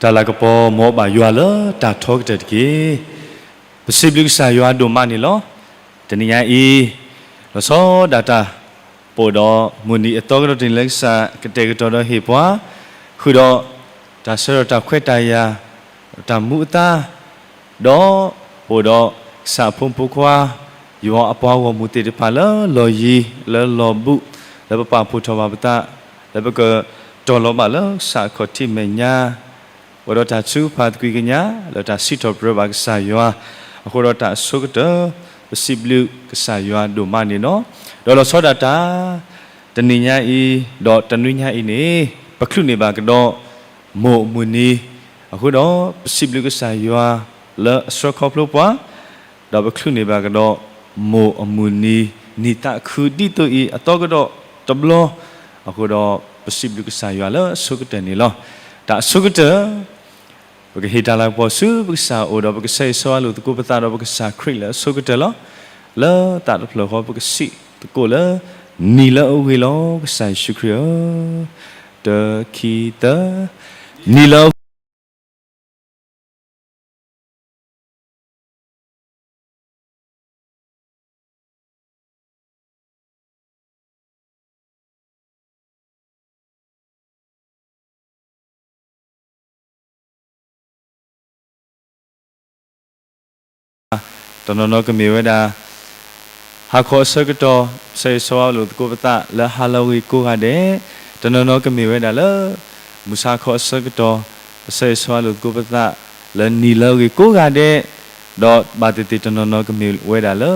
တၢ်လၤကပီၤမ်ဘၣ်ယွၤလၢတၢ်ထီကတၢၢ်တက့ၢ်. ပစံးဘျုးကစၢ်ယွၤဒိၣ်မးန့ၣ်လီၤ. တနံၤညါအံၤ, လီၤဆီဒၣ်တၢ် ပအိၣ်ဒီးမုၢ်နံၤအသီကတီၢ်တနံၤလၢကစၢ်ကတဲာ်ကတီၤဒီးဟ့ၣ်ပှၤ, ဃုာ်ဒီးတၢ်ဆၢထၢၣ်တၢ်ခွဲးတၢ်ယာ်, တၢ်မူအသါ, ဒီးပအိၣ်ဒီးကစၢ်အဖိမုၣ်ဖိခွါ, ယွၤအပှၤဂီၢ်မုၢ်သ့ၣ်တဖၣ်လၢလီၢ်ယံၤ, လၢလီၢ်ဘူး, လၢပပာ်ဖှိၣ်ထီၣ်ဘၣ်ပသး, လၢပကတီၤလီၤဘၣ်လၢကစၢ်အခီၣ်ထံးမဲာ်ညါ, ပှဲၤဒီးတၢ်ထုကဖၣ်သကွံာ်ကညး လၢတၢ်စံးထီၣ်ပတြၢၤဘၣ်ကစၢ်ယွၤ, အဃိဒီးတၢ်အဆိကတၢၢ်, ပစံးဘျုးကစၢ်ယွၤဒိၣ်မးန့ၣ်လီၤ. ဒီးလီၤဆီဒၣ်တၢ် တနံၤညါအံၤ, ဒီးတနွံညါအံၤန့ၣ်, ပချုးန့ၢ်ဘၣ်ကဒီး မိၢ်အမုၢ်နံၤ, အဃိဒီးပစံးဘျုးကစၢ်ယွၤလၢအဆှၢခီဖျိပှၤ, ဒီးပချုးန့ၢ်ဘၣ်ကဒီး မိၢ်အမုၢ်နံၤ နံၣ်သးခုဒ်သိးအံၤအသီကတီၢ်တဘျီ, အဃိဒီးပစံးဘျုးကစၢ်ယွၤလၢအဆိကတၢၢ်န့ၣ်လီၤ. တၢ်အဆိကတၢၢ် ပကဟ့ၣ်တၢ်လၤကပီၤဆူပကစၢ်အအိၣ်ဒီး ပကဆၢဂ့ၤဆၢဝါလိာ်သကိးပသးဒီးပကစၢ်ခရံာ်လၢအဆိကတၢၢ်လီၤ. လၢသးတဖျၢၣ်ဃီပကစံးသကိးလၢ နံၤလၢအဂ့ၤလီၤ ကစၢ်ယ့ၣ်ၡူးခရံာ်ဧၢ, တၢ ခံ သၢ, နံၤလၢအဂ့ၤ တနီၤနီၤကမ့ၢ်ဝဲဒၣ် ဟါခီအဆၢကတီၢ် ပဆၢဂ့ၤဆၢဝါလိာ်သကိးပသးလၢဟါလၢအဂ့ၤကိးဂၤဒဲး, တနီၤနီၤကမ့ၢ်ဝဲဒၣ်လၢ မုၢ်ဆါခီအဆၢကတီၢ် ပဆၢဂ့ၤဆၢဝါလိာ်သကိးပသးလၢနံၤလၢအဂ့ၤကိးဂၤဒဲး, ဒီးဘၣ်သ့ၣ်သ့ၣ်တနီၤနီၤကမ့ၢ်ဝဲဒၣ်လၢ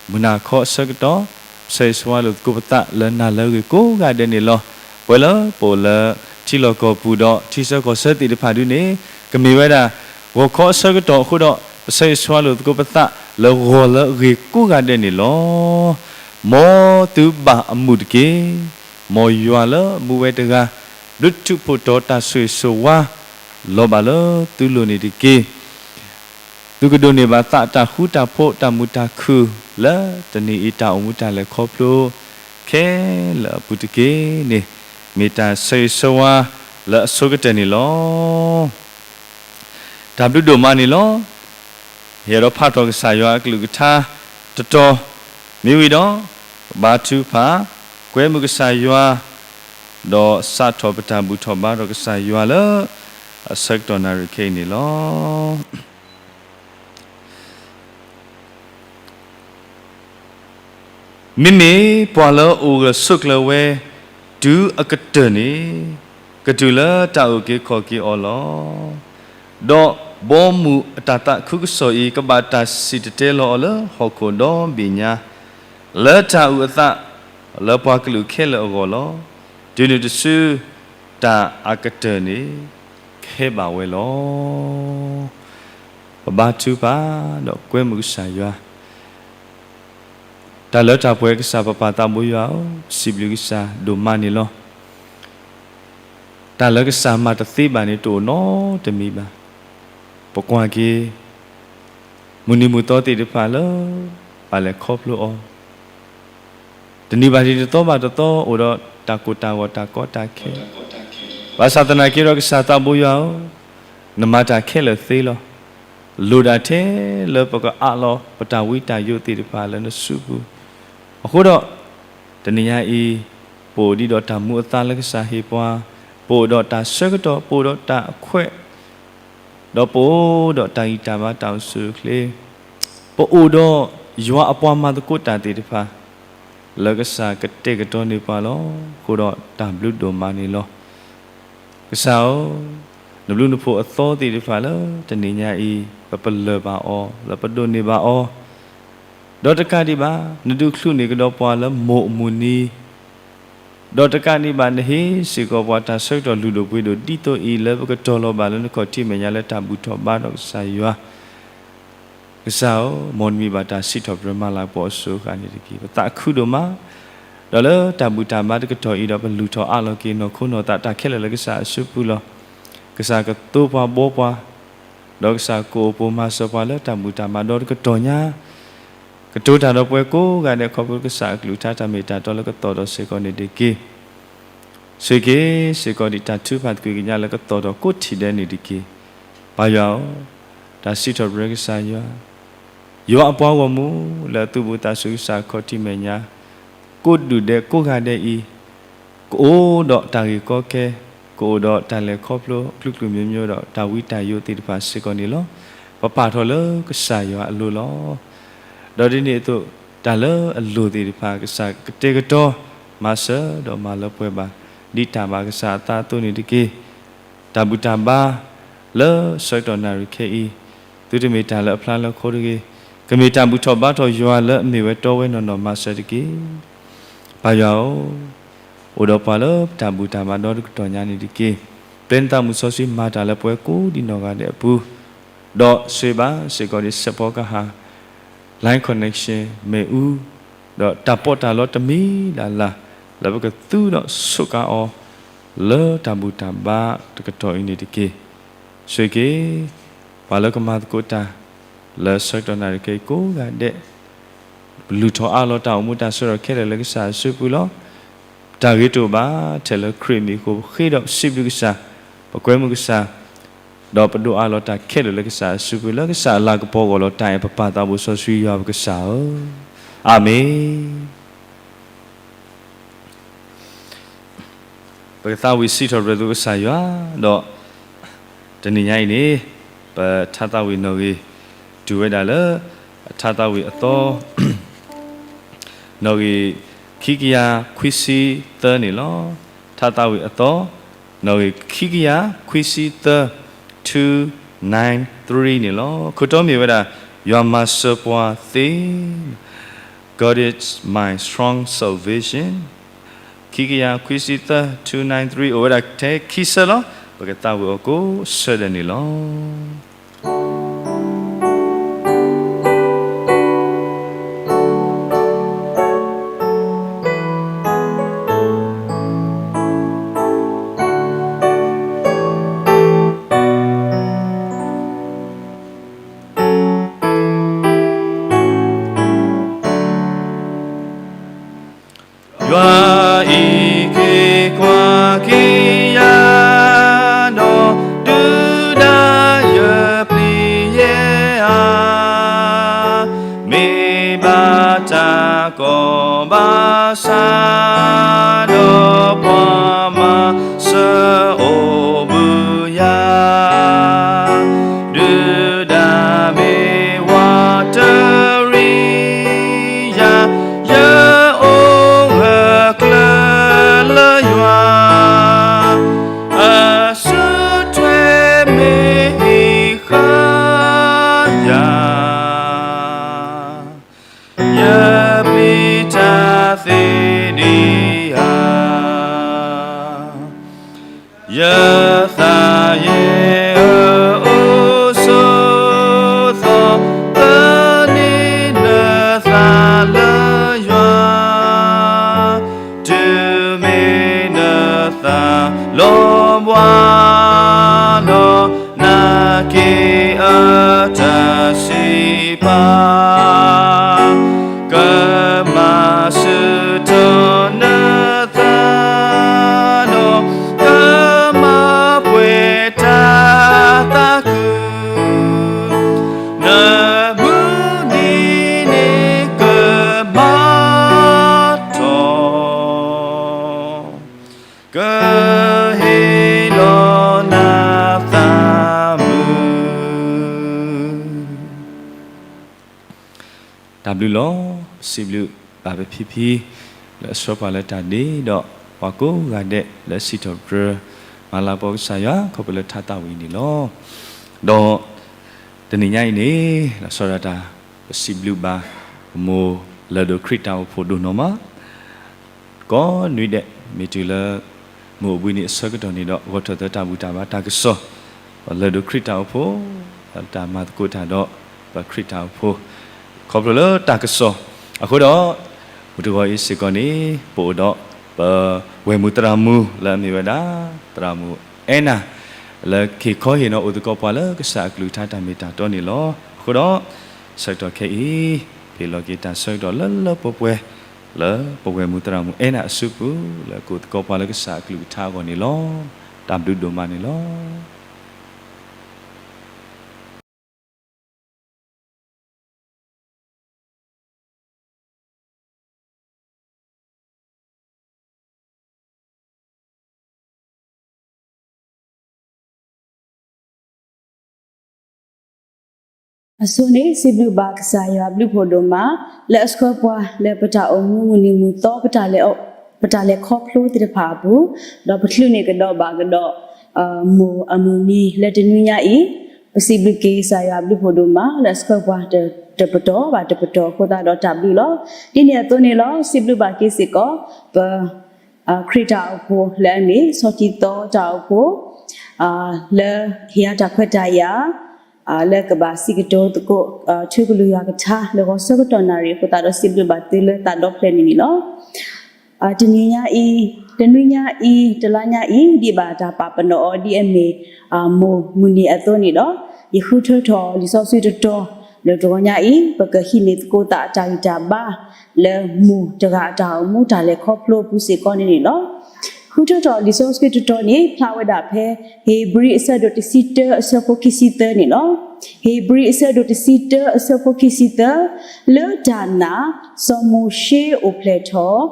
မုၢ်နၤခီအဆၢကတီၢ် ပဆၢဂ့ၤဆၢဝါလိာ်သကိးပသးလၢနၤလၢအဂ့ၤကိးဂၤဒဲးန့ၣ်လီၤ. ပဝဲလၢပအိၣ်လၢ ထံလီၢ်ကီၢ်ပူၤဒီးထံဆၢကီၢ်ဆၢသ့ၣ်တဖၣ်ဒုန့ၣ် ကမ့ၢ်ဝဲဒၣ် ဂီၤခီအဆၢကတီၢ်အဃိဒီး ပဆၢဂ့ၤဆၢဝါလိာ်သကိးပသးလၢဂီၤလၢအဂ့ၤကိးဂၤဒဲးန့ၣ်လီၤ. မ်သုဘၣ်အမုာ်တက့ၢ်. မ်ယွၤလၢမူဝဲတဂၤ ဘျုးထူးဖှိၣ်တီၤတၢ်ဆိၣ်ဂ့ၤဆိၣ်ဝါ လီၤဘၣ်လၢသုလိၤန့ၣ်တက့ၢ်. သုကဒိးန့ၢ်ဘၣ်သးတၢ်ဃူတၢ်ဖိးတၢ်မုာ်တၢ်ခုၣ်လၢတနံၤအံၤတၢ်အိၣ်မူတၢ်လဲၤခီဖျိ ခဲလၢာ်အပူၤတက့ၢ်န့ၣ် မ့ၢ်တၢ်ဆၢဂ့ၤဆၢဝါလၢအဆိကတၢၢ်န့ၣ်လီၤ. တၢ်ဘျုးဒိၣ်မးန့ၣ်လီၤ. ယအဲၣ်ဒိးဖးထီၣ်ကစၢ်ယွၤအကလုၢ်ကထါတတီၤ မ့ၢ်ဝံၤဒီး ကဘါထုကဖၣ် ကွဲမုာ်ကစၢ်ယွၤ ဒီးစးထီၣ်ပတၢ်ဘူၣ်ထီၣ်ဘါထီၣ်ကစၢ်ယွၤလၢ အဆၢကတီၢ်နၣ်ရံၣ်ခဲအံၤန့ၣ်လီၤ. မ့မ့ၢ်ပှၤလၢအအိၣ်ဂၢၢ်ဆိးကျၢၤဝဲ တုၤအကတၢၢ်န့ၣ် ကတုၤလၢတၢ်အုၣ်က့ၤခီၣ်က့ၤအီၤလီၤ. ဒီးဘီမုၢ်အတၢ်သးခုကစီၣ်အံၤ ကဘၣ်တၢ်စံၣ်တဲၤတဲလီၤအီၤလၢဟီၣ်ခိၣ်ဒီဘ့ၣ်ညါ လၢတၢ်အုၣ်အသး လၢပှၤကလုာ်ခဲလၢာ်အဂီၢ်လီၤ. တုၤနုၤတစု တၢ်အကတၢၢ်န့ၣ် ကဟဲဘၣ်ဝဲလီၤ. ပဘါထုကဖၣ်ဒီးကွဲမုာ်ကစၢ်ယွၤ တၢ်လၢတၢ်ပှဲၤကစၢ်ပပၢ်သးဘိယွၤဧၢ, ပစံးဘျုးကစၢ်ဒိၣ်မးန့ၣ်လီၤ. တၢ်လၢကစၢ်မၤတသ့ဘၣ်န့ၣ် တအိၣ်နီတမံၤဘၣ်. ပကွၢ်က့ၤ မုၢ်နံၤမုၢ်သီသ့ၣ်တဖၣ်လၢ ပလဲၤခီဖျိအီၤ တနံၤဘၣ်တနံၤ တသီဘၣ်တသီ အိၣ်ဒီးတၢ်ကိၢ်တၢ်ဂီၤတၢ်ကီတၢ်ခဲ, ဘၣ်ဆၣ်သနာ်က့ဒီးကစၢ်သးဘိယွၤဧၢ, နမၤတၢ်ခဲလၢာ်သ့လီၤ. လိၣ်ဒၣ်ထဲလၢပကအးလီၤ ပတၢ်ဝံတၢ်ယိးသ့ၣ်တဖၣ်လၢနစုပူၤ, အဃိဒီး တနံၤညါအံၤ ပအိၣ်ဒံးဒီးတၢ်မူအသါလၢကစၢ်ဟ့ၣ်ပှၤ, ပအိၣ်ဒီးတၢ်ဆၢကတီၢ် ပအိၣ်ဒီးတၢ်အခွဲး ဒီးပအိၣ်ဒီးတၢ်ဂံၢ်တၢ်ဘါတၢ်အိၣ်ဆူၣ်အိၣ်ချ့, ပအိၣ်ဒီးယွၤအပှၤမၤသကိးတၢ်သ့ၣ်တဖၣ် လၢကစၢ်ကတဲာ်ကတီၤန့ၢ်ပှၤလီၤ. အဃိဒီးတၢ်ဘျုးဒိၣ်မးန့ၣ်လီၤ. ကစၢ်ဧၢ, နဘျုးနဖှိၣ်အသီသ့ၣ်တဖၣ်လၢတနံၤညါအံၤ ပပလၢၢ်ဘၣ်အီၤ လၢပဒိးန့ၢ်ဘၣ်အီၤ, ဒီးတကးဒံးဘၣ် နဒုးချုးန့ၢ်ကဒီးပှၤလၢမိၢ်အမုၢ်နံၤ ဒီးတကးဒံးဘၣ် နဟ့ၣ်စ့ၢ်ကီးပှၤတၢ်ဆၢကတီၢ်လုၢ်ဒိၣ်ပှ့ၤဒိၣ်ဒ်သိးအံၤ လၢပကတီၤလီၤဘၣ်လၢနခီၣ်ထံးမဲာ်ညါလၢတၢ်ဘူၣ်ထီၣ်ဘါထီၣ်ကစၢ်ယွၤ. ကစၢ်ဧၢ, မ်နမံၤဘၣ်တၢ်စံးထီၣ်ပတြၢၤမၤလၤကပီၤအစိၤအဃၣ်န့ၣ်တက့ၢ်. ပသးခုဒိၣ်မး, ဒီးလၢတၢ်ဘူၣ်တၢ်ဘါတကတီၢ်အံၤဒီး ပလုၢ်ထီၣ်အးလီၤက့ၤနီၢ်ခိနီၢ်သးတၢ်ခဲလၢာ်လၢကစၢ်အစုပူၤလီၤ. ကစၢ်ကသိပှၤဘှီပှၤ ဒီးကစၢ်ကအိၣ်ပိာ်မၤစၢၤပှၤလၢတၢ်ဘူၣ်တၢ်ဘါဒီတကတီၢ်ညါ ကတိၤတၢ်ဒီးပဝဲကိးဂၤဒဲး ခီဖျိကစၢ်အကလုၢ်ကထါတၢ်မ့ၢ်တၢ်တီလၢကသီၣ်ဒီးစ့ၢ်ကီးန့ၣ်တက့ၢ်. ဆိၣ်ဂ့ၤစ့ၢ်ကီးဒံးတၢ်ထုကဖၣ်သကွံာ်ကညးလၢကသီၣ်ထီၣ်ကိးထံၣ်ဒဲးန့ၣ်တက့ၢ်. ပၢ်ယွၤဧၢ, တၢ်စံးထီၣ်ပတြၢၤကစၢ်ယွၤ, ယွၤအပှၤဂီၢ်မုၢ်လၢအသုးဘူးသးစူၤကစၢ်အခီၣ်ထံးမဲာ်ညါ ကိးဒူၣ်ဒဲးကိးဂၤဒဲးအံၤ, ကအိၣ်ဒီးတၢ်ဂ့ၢ်ကီခဲ, ကအိၣ်ဒီးတၢ်လဲၤခီဖျိအကလုာ်ကလုာ်မျိုးမျိုး ဒီးတၢ်ဝံတၢ်ယိးသ့ၣ်တဖၣ်စ့ၢ်ကီးန့ၣ်လီၤ. ပပာ်ထီၣ်လၢကစၢ်ယွၤအလိၤလီၤ. ဒီးဒ်န့ၣ်အသိး တၢ်လၢအလိၤသ့ၣ်တဖၣ် ကစၢ်ကတဲာ်ကတီၤ မၤစၢၤဒီးမၤလၢပှဲၤဘၣ် ဒ်တၢ်ဘၣ်ကစၢ်အသးအသိးန့ၣ်တက့ၢ်. တၢ်ဘူၣ်တၢ်ဘါ လၢဆၢကတီၢ်နၣ်ရံၣ်ခဲအံၤ, သုတမ့ၢ်တၢ်လၢအဖျါလၢခိတဂ့ၤ, ကမ့ၢ်တၢ်ဘူၣ်ထီၣ်ဘါထီၣ်ယွၤလၢအမ့ၢ်ဝဲတီဝဲနီၢ်နီၢ်မၤစၢၤတက့ၢ်. ပၢ်ယွၤဧၢ, အိၣ်ဒီးပှၤလၢပတၢ်ဘူၣ်တၢ်ဘါဒီတကတီၢ်ညါန့ၣ်တက့ၢ်. ပျဲနသးမုၢ်စီဆှံမၤတၢ်လၢပှၤကိးဒံးနီၢ်ဂၤဒဲးအပူၤ, ဒီးဆိၣ်ဂ့ၤဘၣ်စ့ၢ်ကီးဒံးစဲးဖီကဟၣ် line connection မ့ၣ်အူ, ဒီးတၢ်ပီးတၢ်လီတမံၤလၢ်လၢ် လၢပကသူဒီးဆိးကါအီၤ လၢတၢ်ဘူၣ်တၢ်ဘါတကတီၢ်အံၤန့ၣ်တက့ၢ်. ဆိၣ်ဂ့ၤက့ၤ ပှၤလၢကမၤသကိးတၢ် လၢဆၢကတီၢ်နၣ်ရံၣ်ခဲအံၤကိးဂၤဒဲး, ပလုၢ်ထီၣ်အးလီၤတၢ်အိၣ်မူတၢ်ဆၢကတီၢ်ခဲလၢာ်လၢကစၢ်အစုပူၤလီၤ. တၢ်ဂ့ၤတအိၣ်ဘၣ် ထဲလၢခရံာ်အမံၤအဃိ ပဃ့ဒီးပစံးဘျုးကစၢ်, ပကွဲမုာ်ကစၢ်, ဒီးပဒိးအးလီၤတၢ်ခဲလၢာ်လၢကစၢ်အစုပူၤ လၢကစၢ်အလၤကပီၤအဂီၢ်လီၤ. တၢ်အဲၣ်ပပၢ်သးဘိစီဆှံယွၤပကစၢ်ဧၢ, အၤမ့ၣ်. ပကသးဝံၣ်စံးထီၣ်ပတြၢၤသုကစၢ်ယွၤ, ဒီးတနံၤညါအံၤန့ၣ် ပထါသးဝံၣ်နီၣ်ဂံၢ် တုၤဝဲဒၣ်လၢ အထါသးဝံၣ်အသီ နီၣ်ဂံၢ်ခံကယၤခွံဆံသၢန့ၣ်လီၤ. ထါသးဝံၣ်အသီ နီၣ်ဂံၢ်ခံကယၤခွံဆံသၢ, two nine three န့ၣ်လီၤ. ခိၣ်တီမ့ၢ်ဝဲဒၣ် ယွၤမၤစၢၤပှၤသ့ God is my strong salvation. ခံကယၤခွံဆံသၢ two nine three အိၣ်ဝဲဒၣ်ထဲခံဆၢလီၤ. ပကသးဝံၣ်အီၤကိးဆၢဒဲးန့ၣ်လီၤ. ယွၤအံးက့ၤကွၢ်က့ၤယၤဒီး ဒုၣ်ဒါယပျံၤယဲဧါ, မ့ၢ်ဘၣ်တၢ်ကီဘၣ်ဆၣ်ဒီး ပှၤမၤစၢၤအိၣ်ဘှံးယၤ, ဒုၣ်ဒါမ့ၢ်ဝးတရံးယၤ, ယအိၣ်ဂၢၢ်ကျၢၤလၢယွၤ အစုထွဲမ့ၢ်ဟ့ၣ်ဃာ်ယၤ, ယပျံၤတၢ်သ့ဒံးဧါ. ယသးယဲၢ်အအိၣ်ဆိးသီ, သန့ၤနသးလၢယွၤ, တုၤမ့ၢ်နသးလီၤဘှါဒီး နာ်က့ၤအတၢ်စံးပာ်, ကမၤဆူၣ်ထီၣ်နသးဒီး ကမၤပှဲၤတၢ်သးခု, နမုၢ်နံၤန့ၣ်ကမၤထီၣ်, ကဟ့ၣ်လီၤနၤသးမုာ်. တၢ်ဘျုးလီၤ. ပစံးဘျုးဘၣ်ပဖံဖံ လၢအဆှၢပှၤလၢတၢ်ဒ့ဒီး ပှၤကိးဂၤဒဲးလၢစံးထီၣ်ပတြၢၤ မၤလၤကပီၤကစၢ်ယွၤ ခီဖျိလၢထါသးဝံၣ်န့ၣ်လီၤ. ဒီးတနံၤညါအံၤန့ၣ် လီၤဆီဒၣ်တၢ် ပစံးဘျုးဘၣ် ပမိၢ်လၢၢ်ဒိၣ်ခရံာ်တၢ်အိၣ်ဖှိၣ်ဒိၣ်နီၢ်မး ကိးနွံဒဲး မ့ၢ်တုၤလၢ မုၢ်အိၣ်ဘှံးနံၤအဆၢကတီၢ်န့ၣ်ဒီး ဂီၢ်ထီၣ်သၢတၢ်ဘူၣ်တၢ်ဘါတၢ်ကစီၣ်, ပလၢၢ်ဒိၣ်ခရံာ်တၢ်အိၣ်ဖှိၣ်, တၢ်မၤသကိးတၢ်ဒီး ပခရံာ်တၢ်အိၣ်ဖှိၣ်, ခီဖျိလၢတၢ်ကစီၣ်, အဃိဒီး မုၢ်တဂီၤအံၤစ့ၢ်ကီးန့ၣ် ပအိၣ်ဒီး ပဝဲၢ်မုၢ်သရၣ်မုၣ်လၢအမ့ၢ်ဝဲဒၣ် သရၣ်မုၣ်အဲနၤ လၢကဟ့ၣ်ခီဟ့ၣ်နီၤအိၣ်သကိးပှၤလၢကစၢ်အကလုၢ်ကထါတၢ်မ့ၢ်တၢ်တီန့ၣ်လီၤ. အဃိဒီး ဆၢကတီၢ်ခဲအံၤ ပဟ့ၣ်လီၤက့ၤတၢ်ဆၢကတီၢ်လၢလၢပှဲၤပှဲၤ လၢပဝဲၢ်မုၣ်သရၣ်မုၣ်အဲၣ်နၤအစုပူၤ လၢကိးသကိးပှၤလၢကစၢ်အကလုၢ်ကထါအဂီၢ်န့ၣ်လီၤ. တၢ်ဘျုးဒိၣ်မးန့ၣ်လီၤ. အဆိန့ၣ် စံးဘျုးဘၣ်ကစၢ်ယွၤဘျုးဖှိၣ်ဒိၣ်မး လၢအဆှၢပှၤလၢပတၢ်အိၣ်မူမုၢ်နံၤမုၢ်သီ ပတၢ်လဲၤခီဖျိသ့ၣ်တဖၣ်အပူၤ, ဒီးပချုးန့ၢ်ကဒီးဘၣ်ကဒီး မိၢ်အမုၢ်နံၤလၢတနွံညါအံၤ, ပစံးဘျုးက့ၤကစၢ်ယွၤဘျုးဖှိၣ်ဒိၣ်မး လၢအဆှၢပှၤတပတီၢ်ဘၣ်တပတီၢ်အဃိသတးဒီးတၢ်ဘျုးလီၤ. ဒ်န့ၣ်အသိးန့ၣ်လီၤ စံးဘျုးဘၣ်က့ၤစ့ၢ်ကီး ပ ခရံာ်တၢ်အိၣ်ဖှိၣ်လၢအမ့ၢ် ဆီထံသီတၢ်အိၣ်ဖှိၣ် လၢဟ့ၣ်အတၢ်ခွဲးတၢ်ယာ် လၢကဘၣ်စံးကတိၤသကိး ထံကလုၢ်ယွၤကထါ လၢဂီၤဆၢကတီၢ်နၣ်ရံၣ်အဃိသတးဒီး စံးဘျုးဘၣ်သုလၢတၢ်ဒီဖျၢၣ်န့ၣ်န့ၣ်လီၤ. တနံၤညါအံၤ, တနွံညါအံၤ, တလါညါအံၤ ဒ်ဘၣ်တၢ်ပာ်ပနီၣ်အီၤဒ်အမ့ၢ် မိၢ်မုၢ်နံၤအသိးန့ၣ်ဒီး, ယဃုထၢထီၣ်လံာ်စီဆှံတတီၤ လၢတဂီၤညါအံၤ ပကဟံးန့ၢ်သကိးသးအတၢ်ဂံၢ်တၢ်ဘါ လၢမိၢ်တဂၤအတၢ်အိၣ်မူတၢ်လဲၤခီဖျိအပူၤစ့ၢ်ကီးန့ၣ်န့ၣ်လီၤ. ဃုထၢထီၣ်လံာ်စီဆှံတတီၤန့ၣ် ဖျါဝဲဒၣ်ဖဲ ဧ့ၤဘြံၤအဆၢဒိၣ်တဆံတၢအဆၢဖိခံဆံသၢန့ၣ်လီၤ. ဧ့ၤဘြံၤအဆၢဒိၣ်တဆံတၢအဆၢဖိခံဆံသၢ, လၢတၢ်နာ် စီၤမိၤၡ့အိၣ်ဖျဲၣ်ထီၣ်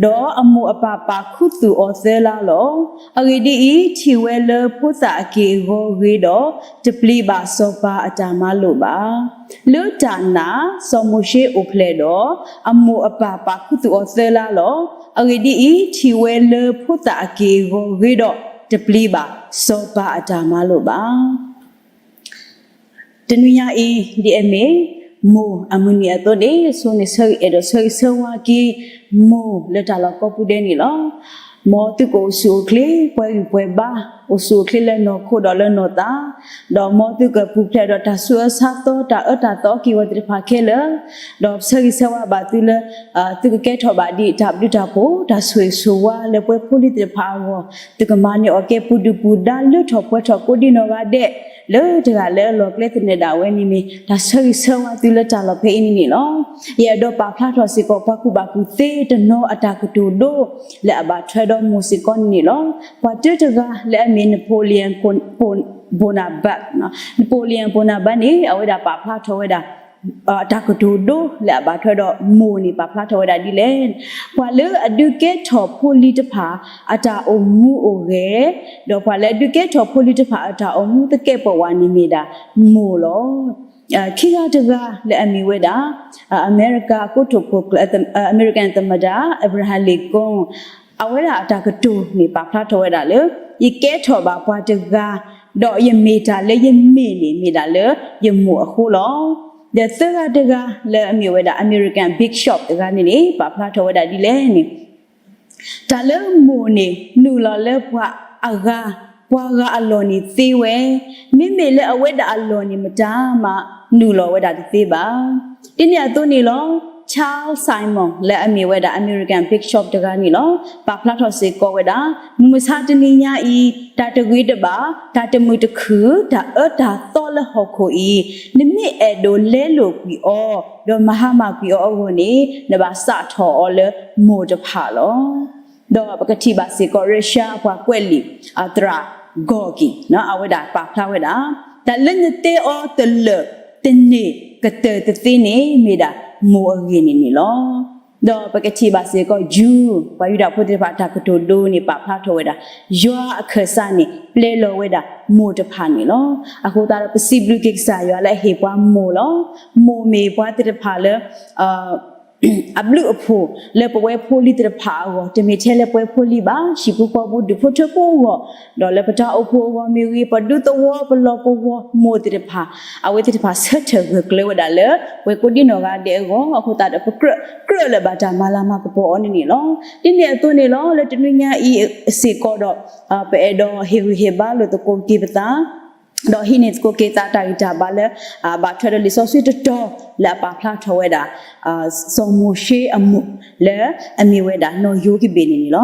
ဒီးအမိၢ်အပၢ်ပာ်ခူသူၣ်အီၤသၢလါလီၤ. အဂ့ၢ်ဒ်အံၤ, ထံၣ်ဝဲလၢဖိသၣ်အက့ၢ်အဂီၤဂ့ၤဒီး, တပျံၤဘၣ်စီၤပၤအတၢ်မၤလိာ်ဘၣ်. လၢတၢ်နာ် စီၤမိၤၡ့အိၣ်ဖျဲၣ်ဒီး, အမိၢ်အပၢ်ပာ်ခူသူၣ်အီၤသၢလါလီၤ. အဂ့ၢ်ဒ်အံၤ, ထံၣ်ဝဲလၢဖိသၣ်အက့ၢ်အဂီၤဂ့ၤဒီး, တပျံၤဘၣ်စီၤပၤအတၢ်မၤလိာ်ဘၣ်. တနွံညါအံၤ ဒ်အမ့ၢ် မိၢ်အမုၢ်နံၤအသိးန့ၣ် အဆိန့ၣ်ဆၢဂ့ၤအဲၣ်ဒိးဆၢဂ့ၤဆၢဝါက့ၤ မိၢ်လၢတၢ်လီၢ်ကိးပူၤဒဲးန့ၣ်လီၤ. မ်သုကအိၣ်ဆူၣ်အိၣ်ချ့ ပှဲၤဂံၢ်ပှဲၤဘါ, အိၣ်ဆူၣ်အိၣ်ချ့လၢနီၢ်ခိဒီးလၢနီၢ်သး, ဒီးမ်သုကပူၤဖျဲးဒီးတၢ်ဆူးအၢဆါသီ တၢ်အၢတၢ်သီက့ၤဂီၤသ့ၣ်တဖၣ်ခဲလၢာ်, ဒီးဆၢဂ့ၤဆၢဝါဘၣ်သုလၢ သုကကဲထီၣ်ဘၣ်ဒ်တၢ်ဘျုးတၢ်ဖှိၣ် တၢ်ဆိၣ်ဂ့ၤဆိၣ်ဝါလၢပှဲၤဖိလံၤသ့ၣ်တဖၣ်အဂီၢ်, သုကမၤန့ၢ်အီၣ်ကဲပူၤဒုၣ်ပူၤဒါ လၢထီၣ်ပှဲၤထီၣ်ကိးဒံနီၢ်ဂၤဒဲး, လၢတဂၤလၢအလီၢ်ကျဲသနၢၣ်ဒၣ်ဝဲန့ၣ်မ့ၢ် တၢ်ဆၢဂ့ၤဆၢဝါသုလၢတၢ်လီၢ်ဖဲအံၤန့ၣ်န့ၣ်လီၤ. ယအဲၣ်ဒိးပာ်ဖျါထီၣ်စ့ၢ်ကီး ပှၤကူၣ်ဘၣ်ကူၣ်သ့တနီၤအတၢ်ကတိၤဒိ လၢအဘၣ်ထွဲဒီးမိၢ်စ့ၢ်ကီးန့ၣ်န့ၣ်လီၤ. ပှၤတၢတဂၤလၢအမ့ၢ် Napoleon Bonaparte, Napoleon Bonaparte န့ၣ် အဝဲဒၣ်ပာ်ဖျါထီၣ်ဝဲဒၣ် တၢ်ကတိၤဒိလၢအဘၣ်ထွဲဒီးမိၢ်န့ၣ် ပာ်ဖျါထီၣ်ဝဲဒၣ်ဒ်လဲၣ်. ပှၤလၢအဒုးကဲထီၣ်ဖိလံၤတဖၣ် အတၢ်အိၣ်မူအိၣ်ဂဲၤ, ဒီးပှၤလၢအဒုးကဲထီၣ်ဖိလံၤတဖၣ် အတၢ်အိၣ်မူသကဲးပဝးန့ၣ်မ့ၢ်ဒၣ်မိၢ်လီၤ. ခံဂၤတဂၤလၢအမ့ၢ်ဝဲဒၣ် အမဲရကၤကိတိာ်ခိၣ်ကျၢၢ် အမဲရကၤသမ္မတ Abraham Lincoln အဝဲဒၣ်အတၢ်ကတိၤန့ၣ် ပာ်ဖျါထီၣ်ဝဲဒၣ်လၢ ယကဲထီၣ်ဘၣ်ပှၤတဂၤ ဒီးယမ့ၢ်တၢ်လၢယမ့ၢ်န့ၣ် မ့ၢ်ဒၣ်လၢယမိၢ်အဃိလီၤ. ဒီးသၢဂၤတဂၤလၢအမ့ၢ်ဝဲဒၣ် American Bishop တဂၤန့ၣ်န့ၣ် ပာ်ဖျါထီၣ်ဝဲဒၣ်ဒ်လဲၣ်န့ၣ် တၢ်လၢမိၢ်န့ၣ် နုာ်လီၤလၢပှၤအဂၤ, ပှၤဂၤအလီၢ်န့ၣ်သ့ဝဲ, မ့မ့ၢ်လၢအဝဲဒၣ်အလီၢ်န့ၣ်မတၤမး နုာ်လီၤဝဲဒၣ်တသ့ဘၣ်. ဒ်န့ၣ်အသိးန့ၣ်လီၤ. Charles Simon လၢအမ့ၢ်ဝဲဒၣ် American Bishop တဂၤန့ၣ်လီၤ. ပာ်ဖျါထီၣ်စ့ၢ်ကီးဝဲဒၣ် မုၢ်မဆါတနံၤညါအံၤ တၢ်တဂ့ၤတဘၣ်, တၢ်တမုာ်တခုၣ်, တၢ်အၢတၢ်သီလၢဟီၣ်ခိၣ်အံၤ နမ့ၢ်အဲၣ်ဒိးလဲလိာ်ကွံာ်အီၤ, ဒီးမၤဟါမၢ်ကွံာ်အီၤအဂီၢ်န့ၣ် နဘၣ်စးထီၣ်အီၤလၢမိၢ်တဖၣ်လီၤ. ဒီးပကထံၣ်ဘၣ်စ့ၢ်ကီး Russia ပှၤကွဲးလံာ် အသရၣ် Gorky အဝဲဒၣ်ပာ်ဖျါဝဲဒၣ် တၢ်လၢနတဲအီၤတလၢာ်တန့ၢ်ကတၢၢ်တသ့န့ၣ် မ့ၢ်ဒၣ်မိၢ်အဂ့ၢ်န့ၣ်န့ၣ်လီၤ. ဒီးပကထံၣ်ဘၣ်စ့ၢ်ကီး Jew ပှၤယူဒၤဖိသ့ၣ်တဖၣ်တၢ်ကတိၤဒိန့ၣ် ပာ်ဖျါထီၣ်ဝဲဒၣ် ယွၤအခၢၣ်စးန့ၣ် ပျဲလီၤဝဲဒၣ်မိၢ်တဖၣ်န့ၣ်လီၤ. အဃိသတးဒီး ပစံးဘျုးက့ၤကစၢ်ယွၤလၢအဟ့ၣ်ပှၤမိၢ်လီၤ. မိၢ်မ့ၢ်ပှၤသ့ၣ်တဖၣ်လၢ အဘျုးအဖှိၣ်လၢပဝဲဖိလံၤသ့ၣ်တဖၣ်အဂီၢ် တမ့ၢ်ထဲလၢပဝဲဖိလံၤဘၣ်, ဟံၣ်ဖိဃီဖိဒူၣ်ဖိထၢဖိအဂီၢ်, ဒီးလၢပတၢ်အိၣ်ဖှိၣ်အဂီၢ်မ့ၢ်ဂ့ၤ, ပဒူသဝီပလီၢ်ကဝီၤမိၢ်သ့ၣ်တဖၣ် အဝဲသ့ၣ်တဖၣ်ဆၢထၢၣ်ဂၢၢ်ကျၢၤဝဲဒၣ်လၢ ပဝဲကိးဒံနီၢ်ဂၤဒဲးအဂီၢ်, အဃိသတးဒီး ပကြၢးကြၢးလၢဘၣ်တၢ်မၤလၤမၤကပီၤအီၤန့ၣ်န့ၣ်လီၤ. ဒ်န့ၣ်အသိးန့ၣ်လီၤ, လၢတနွံညါအံၤစ့ၢ်ကီးဒီး ပအဲၣ်ဒိးဟ့ၣ်ဂံၢ်ဟ့ၣ်ဘါလိာ်သကိးက့ၤပသး ဒီးဟံးန့ၢ်သကိးက့ၤသးတၢ်ဂံၢ်တၢ်ဘါလၢ ဘၣ်ထွဲဒီးလံာ်စီဆှံတတီၤလၢအပာ်ဖျါထီၣ်ဝဲဒၣ် စီၤမိၤၡ့အမိၢ်လၢအမ့ၢ်ဝဲဒၣ်နီၢ်ယိၤကဘ့ၣ်န့ၣ်န့ၣ်လီၤ.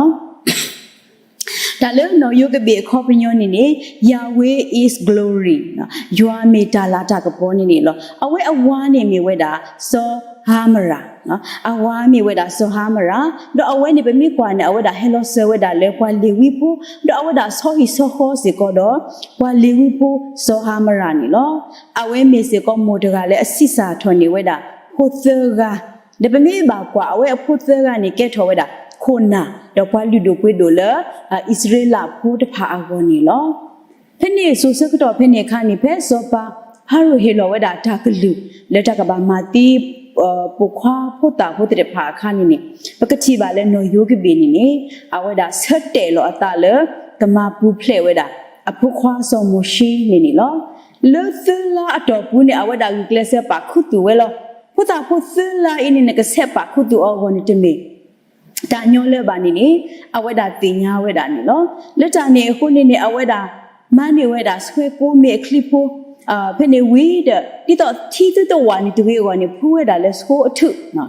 တၢ်လၢနီၣ်ယိၤကဘ့ၣ်အခီပညီန့ၣ်န့ၣ် Yahweh is glory, ယွၤမ့ၢ်တၢ်လၤတၢ်ကပီၤန့ၣ်န့ၣ်လီၤ. အဝဲအဝၤန့ၣ်မ့ၢ်ဝဲဒၣ်စီၤဟါမရၤ, အဝၤမ့ၢ်ဝဲဒၣ်စီၤဟါမရၤ, ဒီးအဝဲန့ၣ်ပမ့ၢ်ကွၢ်န့ၣ် အဝဲဒၣ်ဟဲလီၤစၢၤဝဲဒၣ်လၢပှၤလ့ၤဝံဖိ, ဒီးအဝဲဒၣ်ဆီဟံၣ်ဆီဃီစ့ၢ်ကီးဒီး ပှၤလ့ၤဝံဖိစီၤဟါမရၤန့ၣ်လီၤ. အဝဲမ့ၢ်စ့ၢ်ကီးမိၢ်တဂၤလၢအဆံးစၢ်ထီၣ်န့ၢ်ဝဲဒၣ်ဖိသၢဂၤ, ဒီးပမ့ၢ်ဘၣ်ကွၢ်အဝဲအဖိသၢဂၤန့ၣ် ကဲထီၣ်ဝဲဒၣ်ခိၣ်နၢ် ဒီးပှၤလုၢ်ဒိၣ်ပှ့ၤဒိၣ်လၢ အံၣ်စရ့လးဖိတဖၣ်အဂီၢ်န့ၣ်လီၤ. ဖဲန့ၣ်စိၤဆၢကတီၢ်ဖဲန့ၣ်အခါန့ၣ် ဖဲစီၤပၤဖၤရိၤဟ့ၣ်လီၤဝဲဒၣ်တၢ်ကလုၢ် လၢတၢ်ကဘၣ်မၤသံ ပိာ်ခွါဖိသၣ်ဖိသ့ၣ်တဖၣ်အခါန့ၣ်န့ၣ် ပကထံၣ်ဘၣ်လၢနီၣ်ယိၤကဘ့ၣ်န့ၣ်န့ၣ် အဝဲဒၣ်ဆၢတဲာ်လီၤအသးလၢ ကမၤပူၤဖျဲးဝဲဒၣ် အဖိခွါစီၤမိၤၡ့န့ၣ်န့ၣ်လီၤ. လၢသၢလါအတီၢ်ပူၤန့ၣ် အဝဲဒၣ်ဂုာ်ကျဲးစၢးပာ်ခူသူၣ်ဝဲလီၤ. ဖိသၣ်ဖိသၢလါအံၤန့ၣ်န့ၣ် ကဆဲးပာ်ခူသူၣ်အီၤအဂီၢ်န့ၣ်တမ့ၢ် တၢ်ညီလၢၤဘၣ်န့ၣ်န့ၣ် အဝဲဒၣ်သ့ၣ်ညါဝဲဒၣ်န့ၣ်လီၤ. လၢတၢ်န့ၣ်အဃိန့ၣ်န့ၣ် အဝဲဒၣ်မၤန့ၢ်ဝဲဒၣ်ဆှဲကိးမ့ၣ်အချံဖိ ဖဲန့ၣ်ဝံၤဒီး ဒ်သိးထံသုတဝာ်န့ၣ်တဂ့ၤအဂီၢ်န့ၣ် ဖှူဝဲဒၣ်လၢဆှိအထူၣ်,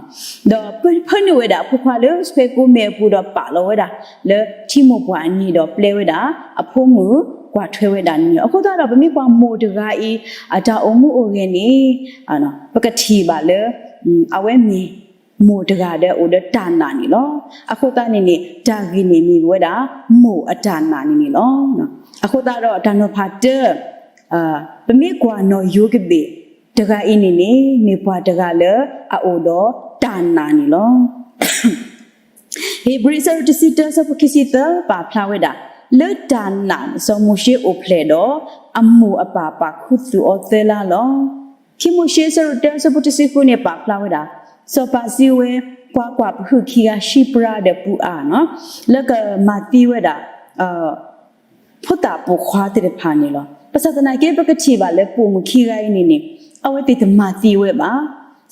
ဒီးဖၢနုာ်ဝဲဒၣ်အဖိခွါလၢဆှဲကိးမ့ၣ်အပူၤဒီးပာ်လီၤဝဲဒၣ်လၢထံမိၢ်ပှၢ်အနံၤဒီးပျဲဝဲဒၣ်အဖိမုၣ်ကွၢ်ထွဲဝဲဒၣ်န့ၣ်လီၤ. အဃိသတးဒီး ပမ့ၢ်ကွၢ်မိၢ်တဂၤအံၤ အတၢ်အိၣ်မူအိၣ်ဂဲၤန့ၣ် ပကထံၣ်ဘၣ်လၢ အဝဲမ့ၢ်မိၢ်တဂၤဒီးအိၣ်ဒီးတၢ်နာ်န့ၣ်လီၤ. အဃိသတးန့ၣ်န့ၣ် တၢ်ဂ့ၢ်န့ၣ်မ့ၢ်ဝဲဒၣ် မိၢ်အတၢ်နာ်န့ၣ်န့ၣ်လီၤ. အဃိသတးဒီးတၢ်နီၤဖးတၢ် ပမ့ၢ်ကွၢ်နီၣ်ယိၤကဘ့ၣ်တဂၤအံၤန့ၣ်န့ၣ် မ့ၢ်ပှၤတဂၤလၢအအိၣ်ဒီးတၢ်နာ်န့ၣ်လီၤ. ဧ့ၤဘြံၤအဆၢဒိၣ်တဆံတၢ အဆၢဖိခံဆံသၢ ပာ်ဖျါဝဲဒၣ် လၢတၢ်နာ်စီၤမိၤၡ့အိၣ်ဖျဲၣ်ဒီး အမိၢ်အပၢ်ပာ်ခူသူၣ်အီၤသၢလါလီၤ. ခံမိၤၡ့အဆၢဒိၣ်တၢ အဆၢဖိတဆံဃုန့ၣ် ပာ်ဖျါဝဲဒၣ် စီၤပၤစံးဝဲ ပှၤကွၢ်ပဟုးခံဂၤ ၡံပြါဒီးပူအါ လၢကမၤသံဝဲဒၣ် ဖိသၣ်ပိာ်ခွါသ့ၣ်တဖၣ်န့ၣ်လီၤ. ဘၣ်ဆၣ်သနာ်က့ ပကထံၣ်ဘၣ်လၢပိာ်မုၣ်ခံဂၤအံၤန့ၣ်န့ၣ် အဝဲသ့ၣ်တမၤသံဝဲဘၣ်.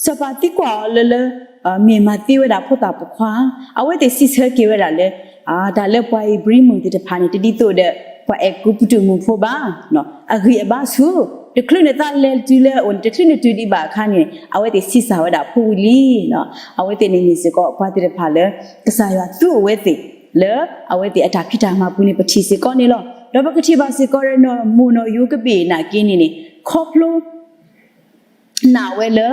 စီၤပၤသံကွၢ်အီၤလၢလၢ မ့ၢ်မၤသံဝဲဒၣ်ဖိသၣ်ပိာ်ခွါ, အဝဲသ့ၣ်စံးဆၢက့ၤဝဲဒၣ်လၢ တၢ်လၢပှၤဧ့ၤဘြံၤမုၣ်သ့ၣ်တဖၣ်န့ၣ် တဒ်သိးဒီး ပှၤအဲၤကူပတူးမုၣ်ဖိဘၣ်. အဂံၢ်အဘါဆူၣ်, တချုးန့ၣ်သးလဲၤတုၤလၢအအိၣ်န့ၣ် တချုးန့ၣ်တုၤဒံးဘၣ်အခါန့ၣ် အဝဲသ့ၣ်ဆံးစၢ်ဝဲဒၣ်ဖိဝံၤလံ. အဝဲသ့ၣ်န့ၣ်မ့ၢ်စ့ၢ်ကီးပှၤသ့ၣ်တဖၣ်လၢ ကစၢ်ယွၤသူအဝဲသ့ၣ် လၢအဝဲသ့ၣ်အတၢ်ဖံးတၢ်မၤပူၤန့ၣ် ပထံၣ်စ့ၢ်ကီးန့ၣ်လီၤ. ဒီးပကထံၣ်ဘၣ်စ့ၢ်ကီးဒီး မိၢ်နီၣ်ယိၤကဘ့ၣ်နာ်က့န့ၣ်န့ၣ် ခီဖျိ နာ်ဝဲလၢ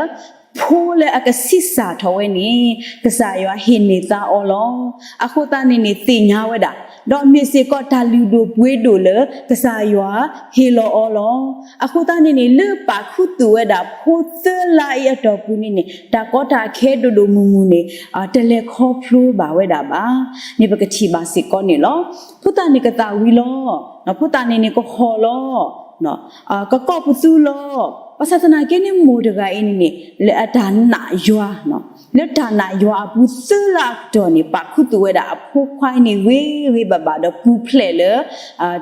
ဖိလၢအကဆံးစၢ်ထီၣ်ဝဲန့ၣ် ကစၢ်ယွၤဟ့ၣ်န့ၢ်သါအီၤလီၤ. အဃိသတးန့ၣ်န့ၣ် သ့ၣ်ညါဝဲဒၣ်, ဒီးမ့ၢ်စ့ၢ်ကီးတၢ်လုၢ်ဒိၣ်ပှ့ၤဒိၣ်လၢကစၢ်ယွၤဟ့ၣ်လီၤအီၤလီၤ. အဃိသတးန့ၣ်န့ၣ် လၢပာ်ခူသူၣ်ဝဲဒၣ်ဖိသၢလါအံၤအတီၢ်ပူၤန့ၣ်န့ၣ် တၢ်ကီတၢ်ခဲဒိၣ်ဒိၣ်မုၢ်မုၢ်န့ၣ် တလဲၤခီဖျိဘၣ်ဝဲဒၣ်ဘၣ်. န့ၣ်ပကထံၣ်ဘၣ်စ့ၢ်ကီးန့ၣ်လီၤ. ဖိသၣ်န့ၣ်ကသးဝံၤလီၤ. ဖိသၣ်န့ၣ်န့ၣ်ကဟီၣ်လီၤ. ကကိးပသူလီၤ. ဘၣ်ဆၣ်သနာ်က့န့ၣ် မိၢ်တဂၤအံၤန့ၣ်န့ၣ် လၢအတၢ်နာ်ယွၤ, လၢတၢ်နာ်ယွၤအပူၤသၢလါအကတီၢ်န့ၣ် ပာ်ခူသူၣ်ဝဲဒၣ်အဖိခွါအံၤန့ၣ် ဂ့ၤဂ့ၤဘၣ်ဘၣ်ဒီးပူၤဖျဲးလၢ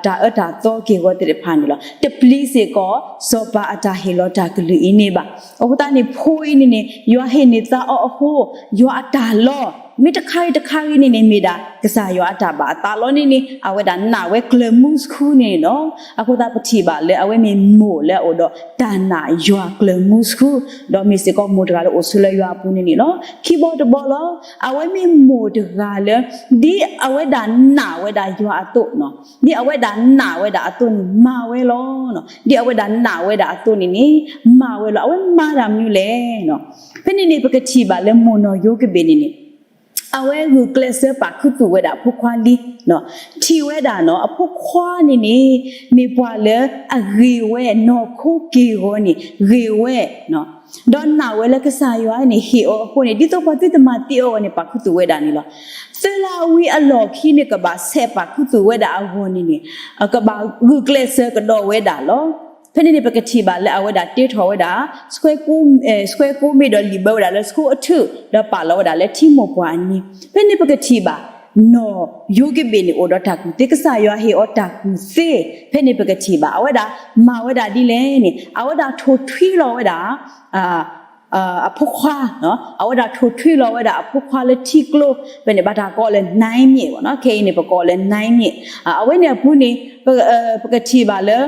တၢ်အၢတၢ်သီက့ၢ်ဂီၤသ့ၣ်တဖၣ်န့ၣ်လီၤ. တပျံၤစ့ၢ်ကီး စီၤပၤအတၢ်ဟ့ၣ်လီၤတၢ်ကလုၢ်အံၤန့ၣ်ဘၣ်. အဃိသတးန့ၣ် ဖိအံၤန့ၣ်န့ၣ် ယွၤဟ့ၣ်န့ၢ်သါအီၤအဃိ ယွၤအတၢ်လီ မ့ၢ်တခါဂ့ၤတခါဂ့ၤန့ၣ်န့ၣ် မ့ၢ်ဒၣ်ကစၢ်ယွၤအတၢ်ဘၣ်အသးလီၤန့ၣ်န့ၣ် အဝဲဒၣ်နာ်ဝဲကျၢၤမူဆှူန့ၣ်လီၤ. အဃိသတးပထံၣ်ဘၣ်လၢအဝဲမ့ၢ်မိၢ်လၢအအိၣ်ဒီးတၢ်နာ်ယွၤကျၢၤမူဆှူ, ဒီးမ့ၢ်စ့ၢ်ကီးမိၢ်တဂၤလၢအိၣ်ဆိးလၢယွၤအပူၤန့ၣ်န့ၣ်လီၤ. ခံဘီတဘီလီၤ. အဝဲမ့ၢ်မိၢ်တဂၤလၢ ဒ်အဝဲဒၣ်နာ်ဝဲဒၣ်ယွၤအသိး, ဒ်အဝဲဒၣ်နာ်ဝဲဒၣ်အသိးန့ၣ် မၤဝဲလီၤ. ဒ်အဝဲဒၣ်နာ်ဝဲဒၣ်အသိးန့ၣ်န့ၣ် မၤဝဲလီၤ. အဝဲမၤတၢ်မနုၤလဲၣ်. ဖဲန့ၣ်န့ၣ် ပကထံၣ်ဘၣ်လၢမိၢ်နီၢ်ယိၤကဘ့ၣ်န့ၣ်န့ၣ် အဝဲဂုာ်ကျဲးစၢးပာ်ခူသူၣ်ဝဲဒၣ်အဖိခွါလံ. ထံၣ်ဝဲဒၣ်နီၤ အဖိခွါန့ၣ်န့ၣ် မ့ၢ်ပှၤလၢအဂ့ၤဝဲ နီၢ်ခိက့ၢ်ဂီၤန့ၣ် ဂ့ၤဝဲ ဒီးနာ်ဝဲလၢကစၢ်ယွၤန့ၣ် ဟ့ၣ်အီၤအဃိန့ၣ် ဒ်သိးပှၤသုတမၤသံအီၤအဂီၢ်န့ၣ် ပာ်ခူသူၣ်ဝဲဒၣ်န့ၣ်လီၤ. သၢလါဝံၤအလီၢ်ခံန့ၣ် ကဘၣ်ဆဲးပာ်ခူသူၣ်ဝဲဒၣ်အဂီၢ်န့ၣ်န့ၣ် ကဘၣ်ဂုာ်ကျဲးစၢးကဒီးဝဲဒၣ်လီၤ. ဖဲန့ၣ်န့ၣ် ပကထံၣ်ဘၣ်လၢအဝဲဒၣ်တ့ထီၣ်ဝဲဒၣ် ဆှဲကိးမ့ၣ်ဒီးလံာ်ဘၢဝဲဒၣ်လၢဆှိအထူၣ် ဒီးပာ်လီၤဝဲဒၣ်လၢထံမိၢ်ပှၢ်အနံၤ. ဖဲန့ၣ်ပကထံၣ်ဘၣ် နီၢ်ယိၤကဘ့ၣ်န့ၣ် အိၣ်ဒီးတၢ်ကူၣ်သ့, ကစၢ်ယွၤဟ့ၣ်အီၤတၢ်ကူၣ်သ့. ဖဲန့ၣ်ပကထံၣ်ဘၣ် အဝဲဒၣ်မၤဝဲဒၣ်ဒ်လဲၣ်န့ၣ် အဝဲဒၣ်ထိၣ်ထွံလီၤဝဲဒၣ် အဖိခွါ, အဝဲဒၣ်ထိၣ်ထွံလီၤဝဲဒၣ်အဖိခွါလၢထံကျိ ဖဲန့ၣ်ဘၣ်တၢ်ကိးလၢ နၢမ့ၣ် ခဲအံၤန့ၣ် ပကိးလၢ နၢမ့ၣ်. အဝဲန့ၣ်အပူၤန့ၣ် ပကထံၣ်ဘၣ်လၢ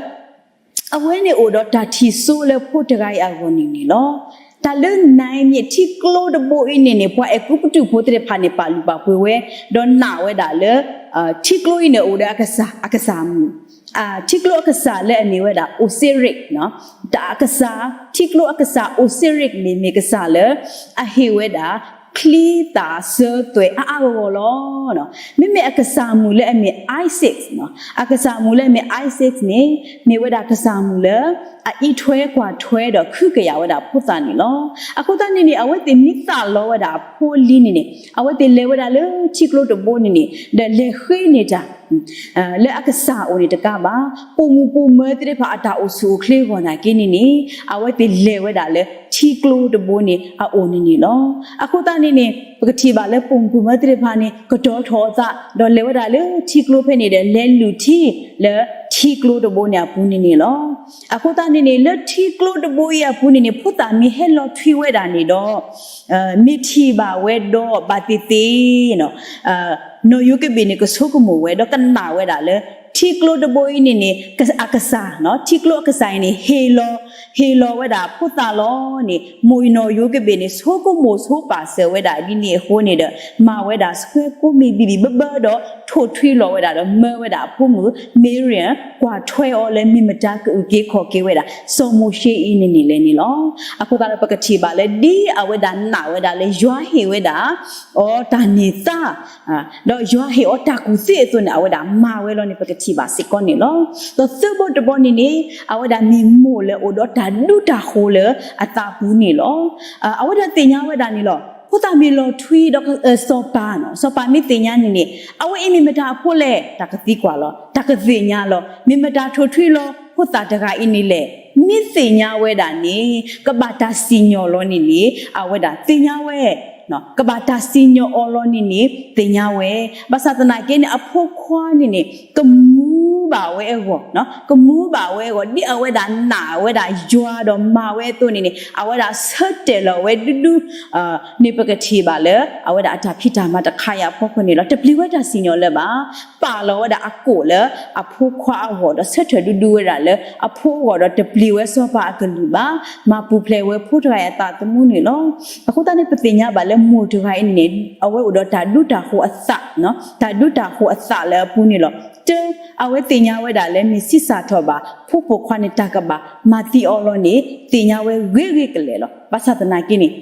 အဝဲန့ၣ်အိၣ်ဒီးတၢ်ထံၣ်စိလၢဖိတဂၤအံၤအဂီၢ်န့ၣ်န့ၣ်လီၤ. တၢ်လၢ Nile မ့ၢ်ထံကျိတဘိအံၤန့ၣ်န့ၣ် ပှၤအဲၤကူပတူးဖိသ့ၣ်တဖၣ်န့ၣ် ပာ်လုၢ်ပာ်ပှ့ၤဝဲ ဒီးနာ်ဝဲဒၣ်လၢ ထံကျိအံၤန့ၣ်အိၣ်ဒီးအကစၢ်, အကစၢ်မုၣ်, ထံကျိအကစၢ်လၢအမ့ၢ်ဝဲဒၣ် Osiris အကစၢ်, ထံကျိအကစၢ် Osiris န့ၣ်မ့ၢ်ကစၢ်လၢ အဟ့ၣ်ဝဲဒၣ် ချံသၣ်စၢၤသွဲၣ်အါအါဂီၢ်ဂီၢ်လီၤ. မ့မ့ၢ်အကစၢ်မုၣ်လၢအမ့ၢ် Isis, အကစၢ်မုၣ်လၢအမ့ၢ် Isis န့ၣ် မ့ၢ်ဝဲဒၣ်ကစၢ်မုၣ်လၢ အအံးထွဲကွၢ်ထွဲဒီးခုကယာ်ဝဲဒၣ်ဖိသၣ်န့ၣ်လီၤ. အဃိသတးန့ၣ်န့ၣ် အဝဲသ့ၣ်မ့ၢ်သးလီဝဲဒၣ်အဖိအလံၤန့ၣ်န့ၣ် အဝဲသ့ၣ်လဲၤဝဲဒၣ်လၢထံကျိတဘိန့ၣ်န့ၣ် ဒီးလဲၤဃ့န့ၢ်တၢ် လၢအကစၢ်အအိၣ်န့ၣ်တကးဘၣ်, ပိာ်မုၣ်ပိာ်မၢၤသ့ၣ်တဖၣ်အတၢ်အိၣ်ဆူၣ်အိၣ်ချ့အဂီၢ်နာ်က့န့ၣ်န့ၣ် အဝဲသ့ၣ်လဲၤဝဲဒၣ်လၢထံကျိတဘိန့ၣ်အအိၣ်န့ၣ်န့ၣ်လီၤ. အဃိသတးန့ၣ်န့ၣ် ပကထံၣ်ဘၣ်လၢပိာ်မုၣ်ပိာ်မၢၤသ့ၣ်တဖၣ်န့ၣ် ကတီၤထီၣ်အသး ဒီးလဲၤဝဲဒၣ်လၢထံကျိဖဲန့ၣ်ဒီး လဲၤလုၢ်ထံလၢထံကျိတဘိန့ၣ်အပူၤန့ၣ်န့ၣ်လီၤ. အဃိသတးန့ၣ်န့ၣ် လၢထံကျိတဘိအံၤအပူၤန့ၣ်န့ၣ် ဖိသၣ်မ့ၢ်ဟဲလီၤထွံဝဲဒၣ်န့ၣ်ဒီး မ့ၢ်ထံၣ်ဘၣ်ဝဲဒီးဘၣ်သ့ၣ်သ့ၣ် နီၢ်ယိၤကဘ့ၣ်န့ၣ် ကဆိကမိၣ်ဝဲဒီးကနာ်ဝဲဒၣ်လၢ ထံကျိတဘိအံၤန့ၣ်န့ၣ် အကစၢ်, ထံကျိအကစၢ်အံၤန့ၣ် ဟ့ၣ်လီၤ, ဟ့ၣ်လီၤဝဲဒၣ်ဖိသၣ်လီၤန့ၣ် မိၢ်အံၤနီၢ်ယိၤကဘ့ၣ်န့ၣ် ဆိကမိၣ်ဆိပာ်စၢၤဝဲဒၣ်ဒ်န့ၣ်အဃိန့ၣ်ဒီး မၤဝဲဒၣ်ဆှၢကိးမံၤဘံၣ်ဘံၣ်ဘၢဘၢဒီး ထိၣ်ထွံလီၤဝဲဒၣ်ဒီးမၢဝဲဒၣ်အဖိမုၣ် Miriam ကွၢ်ထွဲအီၤလၢမ့ၢ်မတၤကအုၣ်က့ၤခီၣ်က့ၤဝဲဒၣ် စီၤမိၤၡ့အံၤန့ၣ်န့ၣ်လဲၣ်န့ၣ်လီၤ. အဃိသတးဒီးပကထံၣ်ဘၣ်လၢ ဒ်အဝဲဒၣ်နာ်ဝဲဒၣ်လၢယွၤဟ့ၣ်ဝဲဒၣ် အီၤတၢ်န့ၢ်သါ ဒီးယွၤဟ့ၣ်အီၤတၢ်ကူၣ်သ့အသိးန့ၣ် အဝဲဒၣ်မၤဝဲလီၤန့ၣ် ပကထံၣ်ဘၣ်စ့ၢ်ကီးန့ၣ်လီၤ. ဒီးသၢဘီတဘီန့ၣ်န့ၣ် အဝဲဒၣ်မ့ၢ်မိၢ်လၢအိၣ်ဒီးတၢ်ဒူတၢ်ဃိၤလၢအသးပူၤန့ၣ်လီၤ. အဝဲဒၣ်သ့ၣ်ညါဝဲဒၣ်န့ၣ်လီၤ. ဖိသၣ်မ့ၢ်လီၤထွံဒီးစီၤပၤနီၤ, စီၤပၤမ့ၢ်သ့ၣ်ညါန့ၣ်န့ၣ် အဝဲအံၤမ့ၢ်မတၤအဖိလဲၣ်, တၢ်ကသံကွၢ်လီၤ. တၢ်ကသ့ၣ်ညါလီၤ. မ့ၢ်မတၤထိၣ်ထွံလီၤ ဖိသၣ်တဂၤအံၤန့ၣ်လဲၣ်. မ့ၢ်သ့ၣ်ညါဝဲဒၣ်န့ၣ် ကဘၣ်တၢ်စံၣ်ညီၣ်လီၤန့ၣ်န့ၣ် အဝဲဒၣ်သ့ၣ်ညါဝဲ ကဘၣ်တၢ်စံၣ်ညီၣ်အီၤလီၤန့ၣ်န့ၣ် သ့ၣ်ညါဝဲ. ဘၣ်ဆၣ်သနာ်က့န့ၣ် အဖိခွါန့ၣ်န့ၣ် ကမူဘၣ်ဝဲအဂီၢ်, ကမူဘၣ်ဝဲအဂီၢ် ဒ်အဝဲဒၣ်နာ်ဝဲဒၣ်ယွၤဒီးမၤဝဲအသိးန့ၣ်န့ၣ် အဝဲဒၣ်ဆၢတဲာ်လီၤဝဲဒူဒူ န့ၣ်ပကထံၣ်ဘၣ်လၢ အဝဲဒၣ်အတၢ်ဖံးတၢ်မၤတခါအံၤအဖီခိၣ်န့ၣ်လီၤ. တပျံၤဝဲတၢ်စံၣ်ညီၣ်လၢၤဘၣ်. ပာ်လီၤဝဲဒၣ်အကိၣ်လၢအဖိခွါအဂီၢ်ဒီးဆၢထၢၣ်ဒူဒူဝဲဒၣ်လၢအဖိအဂီၢ်ဒီးတပျံၤဝဲစီၤပၤအကလုၢ်ဘၣ်. မၤပူၤဖျဲးဝဲဖိတဂၤအံၤအသးသမူန့ၣ်လီၤ. အဃိသတးန့ၣ် ပသ့ၣ်ညါဘၣ်လၢမိၢ်တဂၤအံၤန့ၣ်န့ၣ် အဝဲအိၣ်ဒီးတၢ်ဒူတၢ်ဃိၤအသး, တၢ်ဒူတၢ်ဃိၤအသးလၢအပူၤန့ၣ်လီၤ. တၢ အဝဲသ့ၣ်ညါဝဲဒၣ်လၢမ့ၢ်ဆံးစၢ်ထီၣ်ဘၣ် ဖိပိာ်ခွါန့ၣ်တၢ်ကဘၣ်မၤသံအီၤလီၤန့ၣ် သ့ၣ်ညါဝဲဂ့ၤဂ့ၤကလဲာ်လီၤ. ဘၣ်ဆၣ်သနာ်က့န့ၣ်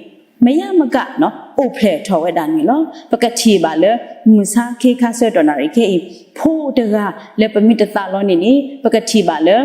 မ့ၢ်ယါမက အိၣ်ဖျဲၣ်ထီၣ်ဝဲဒၣ်န့ၣ်လီၤ. ပကထံၣ်ဘၣ်လၢ မုၢ်ဆါခ့ခါဆၢကတီၢ်နၣ်ရံၣ်ခဲအံၤ ဖိတဂၤလၢပမ့ၢ်တသးလီၤန့ၣ်န့ၣ် ပကထံၣ်ဘၣ်လၢ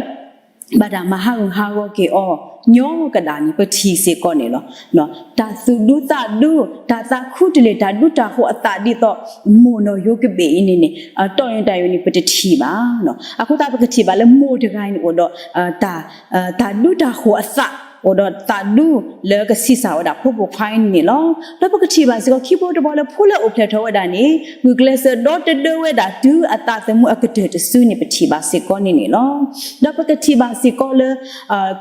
ဘၣ်တၢ်မၤဟးဂူာ်ဟးဂီၤက့ၤအီၤ ညီကဒၣ်န့ၣ် ပထံၣ်စ့ၢ်ကီးန့ၣ်လီၤ. တၢ်သူၣ်ဒူသးဒူ တၢ်သးခူတလ့ၢ် တၢ်ဒူတၢ်ဃိၤအသးဒ်သိး မိၢ်နီၢ်ယိၤကဘ့ၣ်အံၤန့ၣ်န့ၣ် တီၢ်ယိၤတၢ်ယိၤန့ၣ် ပတထံၣ်ဘၣ်. အဃိသတးပကထံၣ်ဘၣ်လၢမိၢ်တဂၤအံၤန့ၣ် အိၣ်ဒီး တၢ်ဒူတၢ်ဃိၤအသး, အိၣ်ဒီးသးဒူလၢကဆံးစၢ်ဝဲဒၣ်ဖိပိာ်ခွါအံၤန့ၣ်လီၤ. ဒီးပကထံၣ်ဘၣ်စ့ၢ်ကီး ခံဘီတဘီလၢဖိလၢအိၣ်ဖျဲၣ်ထီၣ်ဝဲဒၣ်န့ၣ် ဂုာ်ကျဲးစၢးဒီတဒၢဝဲဒၣ်တုၤအသးသမူအကတၢၢ်တစုန့ၣ် ပထံၣ်ဘၣ်စ့ၢ်ကီးန့ၣ်န့ၣ်လီၤ. ဒီးပကထံၣ်ဘၣ်စ့ၢ်ကီးလၢ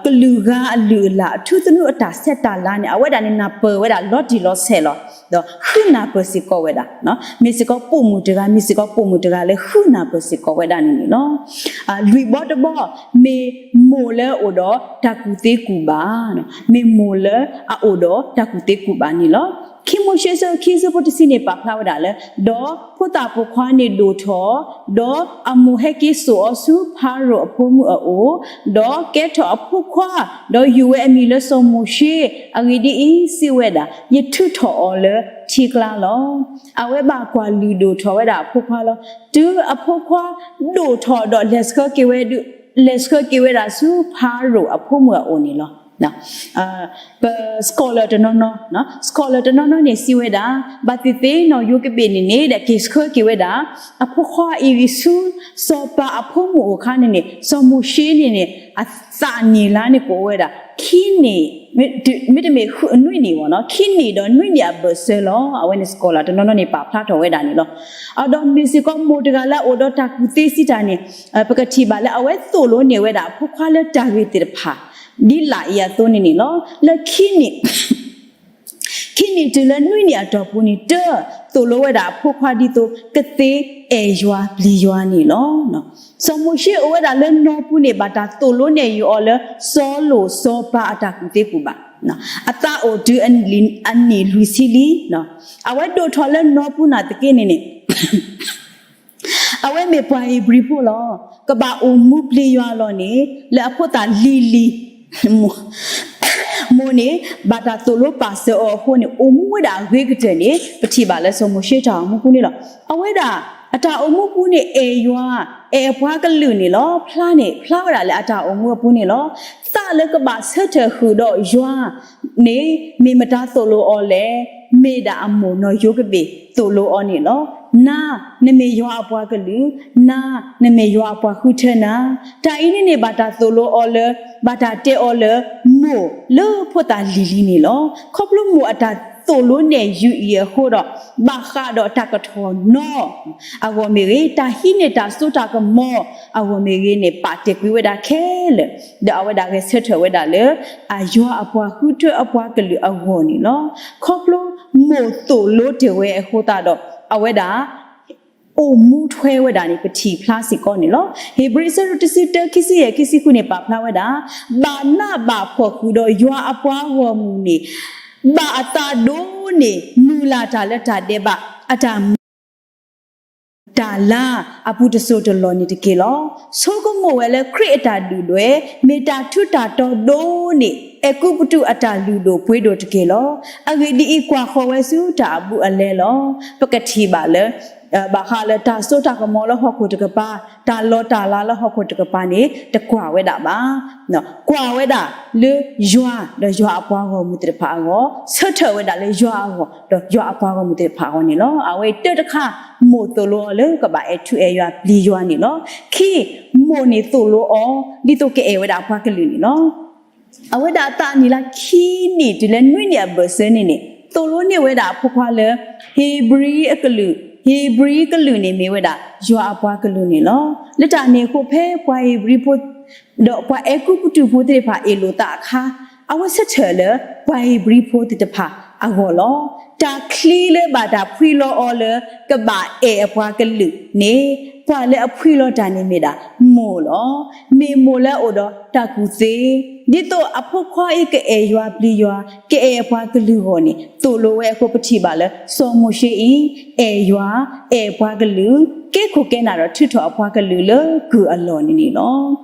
ကလုာ်ဂၤအလုၢ်အလၢ် အထူသနူအတၢ်ဆဲးတၢ်လၤန့ၣ် အဝဲဒၣ်န့ၣ်နၢ်ပၢၢ်ဝဲဒၣ်လီၤတံၢ်လီၤဆဲးလီၤ. ဒီးဃုနၢ်ပၢၢ်စ့ၢ်ကီးဝဲဒၣ် မ့ၢ်စ့ၢ်ကီးပိာ်မုၣ်တဂၤ မ့ၢ်စ့ၢ်ကီးပိာ်မုၣ်တဂၤလၢဃုနၢ်ပၢၢ်စ့ၢ်ကီးဝဲဒၣ်န့ၣ်န့ၣ်လီၤ. လွံၢ်ဘီတဘီ မ့ၢ်မိၢ်လၢအအိၣ်ဒီးတၢ်ကူၣ်သ့ကူၣ်ဘၣ်, မ့ၢ်မိၢ်လၢအအိၣ်ဒီးတၢ်ကူၣ်သ့ကူၣ်ဘၣ်န့ၣ်လီၤ. ခံမိၤၡ့ အဆၢခံ အဆၢဖိတဆံန့ၣ် ပာ်ဖျါဝဲဒၣ်လၢ ဒီးဖိသၣ်ပိာ်ခွါန့ၣ်ဒိၣ်ထီၣ်, ဒီးအမိၢ်ဟဲက့ၤစိာ်အီၤဆူဖၤရိၤအဖိမုၣ်အအိၣ်, ဒီးကဲထီၣ်အဖိခွါ, ဒီးယုၢ်ဝဲအမံၤလၢစီၤမိၤၡ့, အဂ့ၢ်ဒ်အံၤ, စံးဝဲဒၣ်, ယထုးထီၣ်အီၤလၢထံကျါလီၤ. အဝဲဘၣ်ကွၢ်လုၢ်ဒိၣ်ထီၣ်ဝဲဒၣ်အဖိခွါလီၤ. တုၤအဖိခွါဒိၣ်ထီၣ်ဒီးလဲၤဆှၢက့ၤဝဲဒၣ်, လဲၤဆှၢက့ၤဝဲဒၣ်ဆူဖၤရိၤအဖိမုၣ်အအိၣ်န့ၣ်လီၤ. ပ scholar တနီၤနီၤ, scholar တနီၤနီၤန့ၣ်စံးဝဲဒၣ်, ဘၣ်သ့ၣ်သ့ၣ်နီၢ်ယိၤကဘ့ၣ်န့ၣ်န့ၣ် ဒီးက့ၤဆှၢက့ၤဝဲဒၣ် အဖိခွါအံၤဆူ စီၤပၤအဖိမုၣ်အိၣ်အခါန့ၣ်န့ၣ် စီၤမိၤၡ့န့ၣ်န့ၣ် အသးနံၣ်လါန့ၣ်ကအိၣ်ဝဲဒၣ် ခံနံၣ်, မ့တမ့ၢ်နွံနံၣ်ဘၣ်နီၤ, ခံနံၣ်ဒီးနွံနံၣ်အဘၢၣ်စၢၤလီၤ. အဝဲန့ၣ် scholar တနီၤနီၤန့ၣ် ပာ်ဖျါထီၣ်ဝဲဒၣ်န့ၣ်လီၤ. အဒီးမ့ၢ်စ့ၢ်ကီးမိၢ်တဂၤလၢအအိၣ်ဒီးတၢ်ကူၣ်သ့စံးတၢ်န့ၣ် ပကထံၣ်ဘၣ်လၢအဝဲသိၣ်လိန့ၢ်ဝဲဒၣ်အဖိခွါလၢတၢ်ဂ့ၢ်သ့ၣ်တဖၣ် ဒ်လာ်အံၤအသိးန့ၣ်န့ၣ်လီၤ. လၢခံနံၣ် ခံနံၣ်တုၤလၢနွံနံၣ်အတီၢ်ပူၤန့ၣ် တၢ သိၣ်လိဝဲဒၣ်အဖိခွါဒ်သိး ကသ့အဲၣ်ယွၤပျံၤယွၤန့ၣ်လီၤ. စီၤမိၤၡ့အိၣ်ဝဲဒၣ်လၢနီၢ်ပူၤန့ၣ် ဘၣ်တၢ်သိၣ်လိန့ၢ်ယွၤအီၤလၢ စီၤလိာ်စီၤပၤအတၢ်ကူၣ်သ့ကူၣ်ဘၣ် အသးအိၣ်တုၤအနံၣ်လွံၢ်ဆံလံ. အဝဲဒိၣ်ထီၣ်လၢနီၢ်ပူၤနာ်သက့န့ၣ်န့ၣ် အဝဲမ့ၢ်ပှၤဧ့ၤဘြံၤဖိလီၤ. ကဘၣ်အိၣ်မူပျံၤယွၤအလီၢ်န့ၣ် လၢအဖိသၣ်လံၤလံၤ မိၢ်န့ၣ် ဘၣ်တၢ်သိၣ်လိပာ်စၢၤအီၤအဃိန့ၣ် အိၣ်မူဝဲဒၣ်အဂ့ၤကတၢၢ်န့ၣ် ပထံၣ်ဘၣ်လၢစီၤမိၤၡ့တၢ်အိၣ်မူပူၤန့ၣ်လီၤ. အဝဲဒၣ် အတၢ်အိၣ်မူပူၤန့ၣ် အဲၣ်ယွၤ အဲၣ်အပှၤကလုာ်န့ၣ်လီၤ. ဖျါန့ၣ် ဖျါဝဲဒၣ်လၢအတၢ်အိၣ်မူအပူၤန့ၣ်လီၤ. သးလၢကဘၣ်ဆၢထၢၣ်ဃုာ်ဒီးယွၤန့ၣ် မ့ၢ်မတၤသိၣ်လိအီၤလဲၣ်. မ့ၢ်ဒၣ်အမိၢ်နီၢ်ယိၤကဘ့ၣ်သိၣ်လိအီၤန့ၣ်လီၤ. နၤ နမ့ၢ်ယွၤအပှၤကလုာ်, နၤ နမ့ၢ်ယွၤအပှၤဃုထၢနၤ. တၢ်အံၤန့ၣ်န့ၣ် ဘၣ်တၢ်သိၣ်လိအီၤလၢ ဘၣ်တၢ်တဲအီၤလၢ မိၢ်လၢဖိသၣ်လံၤလံၤန့ၣ်လီၤ. ခီဖျိမိၢ်အတၢ်သိၣ်လိနဲၣ်ယုာ်အံၤအဃိဒီး ဘၣ်ဃးဒီးတၢ်ကထီၣ်နီအဂီၢ်မ့ၢ်ဂ့ၤ, တၢ်ဟံးန့ၢ်တၢ်စိတၢ်ကမီၤအဂီၢ်မ့ၢ်ဂ့ၤန့ၣ် ပာ်တ့ၢ်ကွံာ်ဝဲဒၣ်ခဲလၢာ်, ဒီးအဝဲဒၣ်ဂဲၤဆၢထၢၣ်ဝဲဒၣ်လၢ အယွၤအပှၤဃုထၢအပှၤကလုာ်အဂီၢ်န့ၣ်လီၤ. ခီဖျိမိၢ်သိၣ်လိတ့ၢ်ဝဲအဃိသတးဒီး အဝဲဒၣ် အိၣ်မူထွဲဝဲဒၣ်န့ၣ် ပထံၣ်ဖျါစ့ၢ်ကီးန့ၣ်လီၤ. ဧ့ၤဘြံၤ အဆၢဒိၣ်တဆံတၢ ခံဆံယဲၢ် ခံဆံဃုန့ၣ် ပာ်ဖျါဝဲဒၣ်, ဘၣ်နးဘၣ်ဖှီၣ်ဃုာ်ဒီးယွၤအပှၤဂီၢ်မုၢ်န့ၣ် ဘၣ်အသးဒိၣ်န့ၢ် မုၢ်လၢ်တၢ်လၢတၢ်ဒဲးဘး အတၢ်မၤ တၢ်လၤအပူၤတစိၢ်တလီၢ်န့ၣ်တက့ၢ်လီၤ. ဆိကမိၣ်ဝဲလၢခရံာ်အတၢ်ဒုၣ်ဒွဲၣ် မ့ၢ်တၢ်ထူးတၢ်တီၤဒိၣ်န့ၢ် အဲၤကူပတူးအတၢ်လုၢ်ဒိၣ်ပှ့ၤဒိၣ်တက့ၢ်လီၤ. အဂ့ၢ်ဒ်အံၤ, ကွၢ်ဃီၤဝဲဆူတၢ်အဘူးအလဲလီၤ. ပကထံၣ်ဘၣ်လၢ ဘၣ်ဃးလၢတၢ်စိတၢ်ကမီၤလၢဟီၣ်ခိၣ်တကပၤ, တၢ်လီၤတၢ်လၤလၢဟီၣ်ခိၣ်တကပၤန့ၣ် တကွၢ်ဝဲဒၣ်ဘၣ်. ကွၢ်ဝဲဒၣ်လၢယွၤဒီးယွၤအပှၤဂီၢ်မုၢ်သ့ၣ်တဖၣ်အဂီၢ်, ဆၢထၢၣ်ဝဲဒၣ်လၢယွၤအဂီၢ်ဒီးယွၤအပှၤဂီၢ်မုၢ်သ့ၣ်တဖၣ်အဂီၢ်န့ၣ်လီၤ. အဝဲတၢတခါ မိၢ်သိၣ်လိအီၤလၢကဘၣ်အဲၣ်ထူအဲၣ်ယွၤပျံၤယွၤန့ၣ်လီၤ. ခံ, မိၢ်န့ၣ်သိၣ်လိအီၤ ဒ်သိးကအဲၣ်ဝဲဒၣ်အပှၤကလုာ်န့ၣ်လီၤ. အဝဲဒၣ်အသးနံၣ်လၢခံနံၣ်တုၤလၢနွံနံၣ်အဘၢၣ်စၢၤန့ၣ်န့ၣ် သိၣ်လိန့ၢ်ဝဲဒၣ်အဖိခွါလၢ ဧ့ၤဘြံၤအကလုာ်, ဧ့ၤဘြံၤကလုာ်န့ၣ်မ့ၢ်ဝဲဒၣ် ယွၤအပှၤကလုာ်န့ၣ်လီၤ. လၢတၢ်န့ၣ်အဃိ ဖဲပှၤဧ့ၤဘြံၤဖိ ဒီးပှၤအဲၤကူပတူးဖိသ့ၣ်တဖၣ်အ့ၣ်လိာ်သးအခါ, အဝဲဆၢထၢၣ်လၢပှၤဧ့ၤဘြံၤဖိသ့ၣ်တဖၣ်အဂီၢ်လီၤ. တၢ်ချံလၢဘၣ်တၢ်ဖှံလီၤအီၤလၢ ကဘၣ်အဲၣ်အပှၤကလုာ်န့ၣ် ပှၤလၢအဖှံလီၤတၢ်န့ၣ်မ့ၢ်ဒၣ်မိၢ်လီၤ. မ့ၢ်မိၢ်လၢအအိၣ်ဒီးတၢ်ကူၣ်သ့, ဒ်သိးအဖိခွါအံၤကအဲၣ်ယွၤပျံၤယွၤ, ကအဲၣ်အပှၤကလုာ်အဂီၢ်န့ၣ် သိၣ်လိဝဲအဃိ ပထံၣ်ဘၣ်လၢ စီၤမိၤၡ့အံၤ အဲၣ်ယွၤ, အဲၣ်ပှၤကလုာ်, က့ခိၣ်ကဲနၢ်ဒီးထုးထီၣ်အပှၤကလုာ်လၢကုၢ်အလီၢ်န့ၣ်န့ၣ်လီၤ.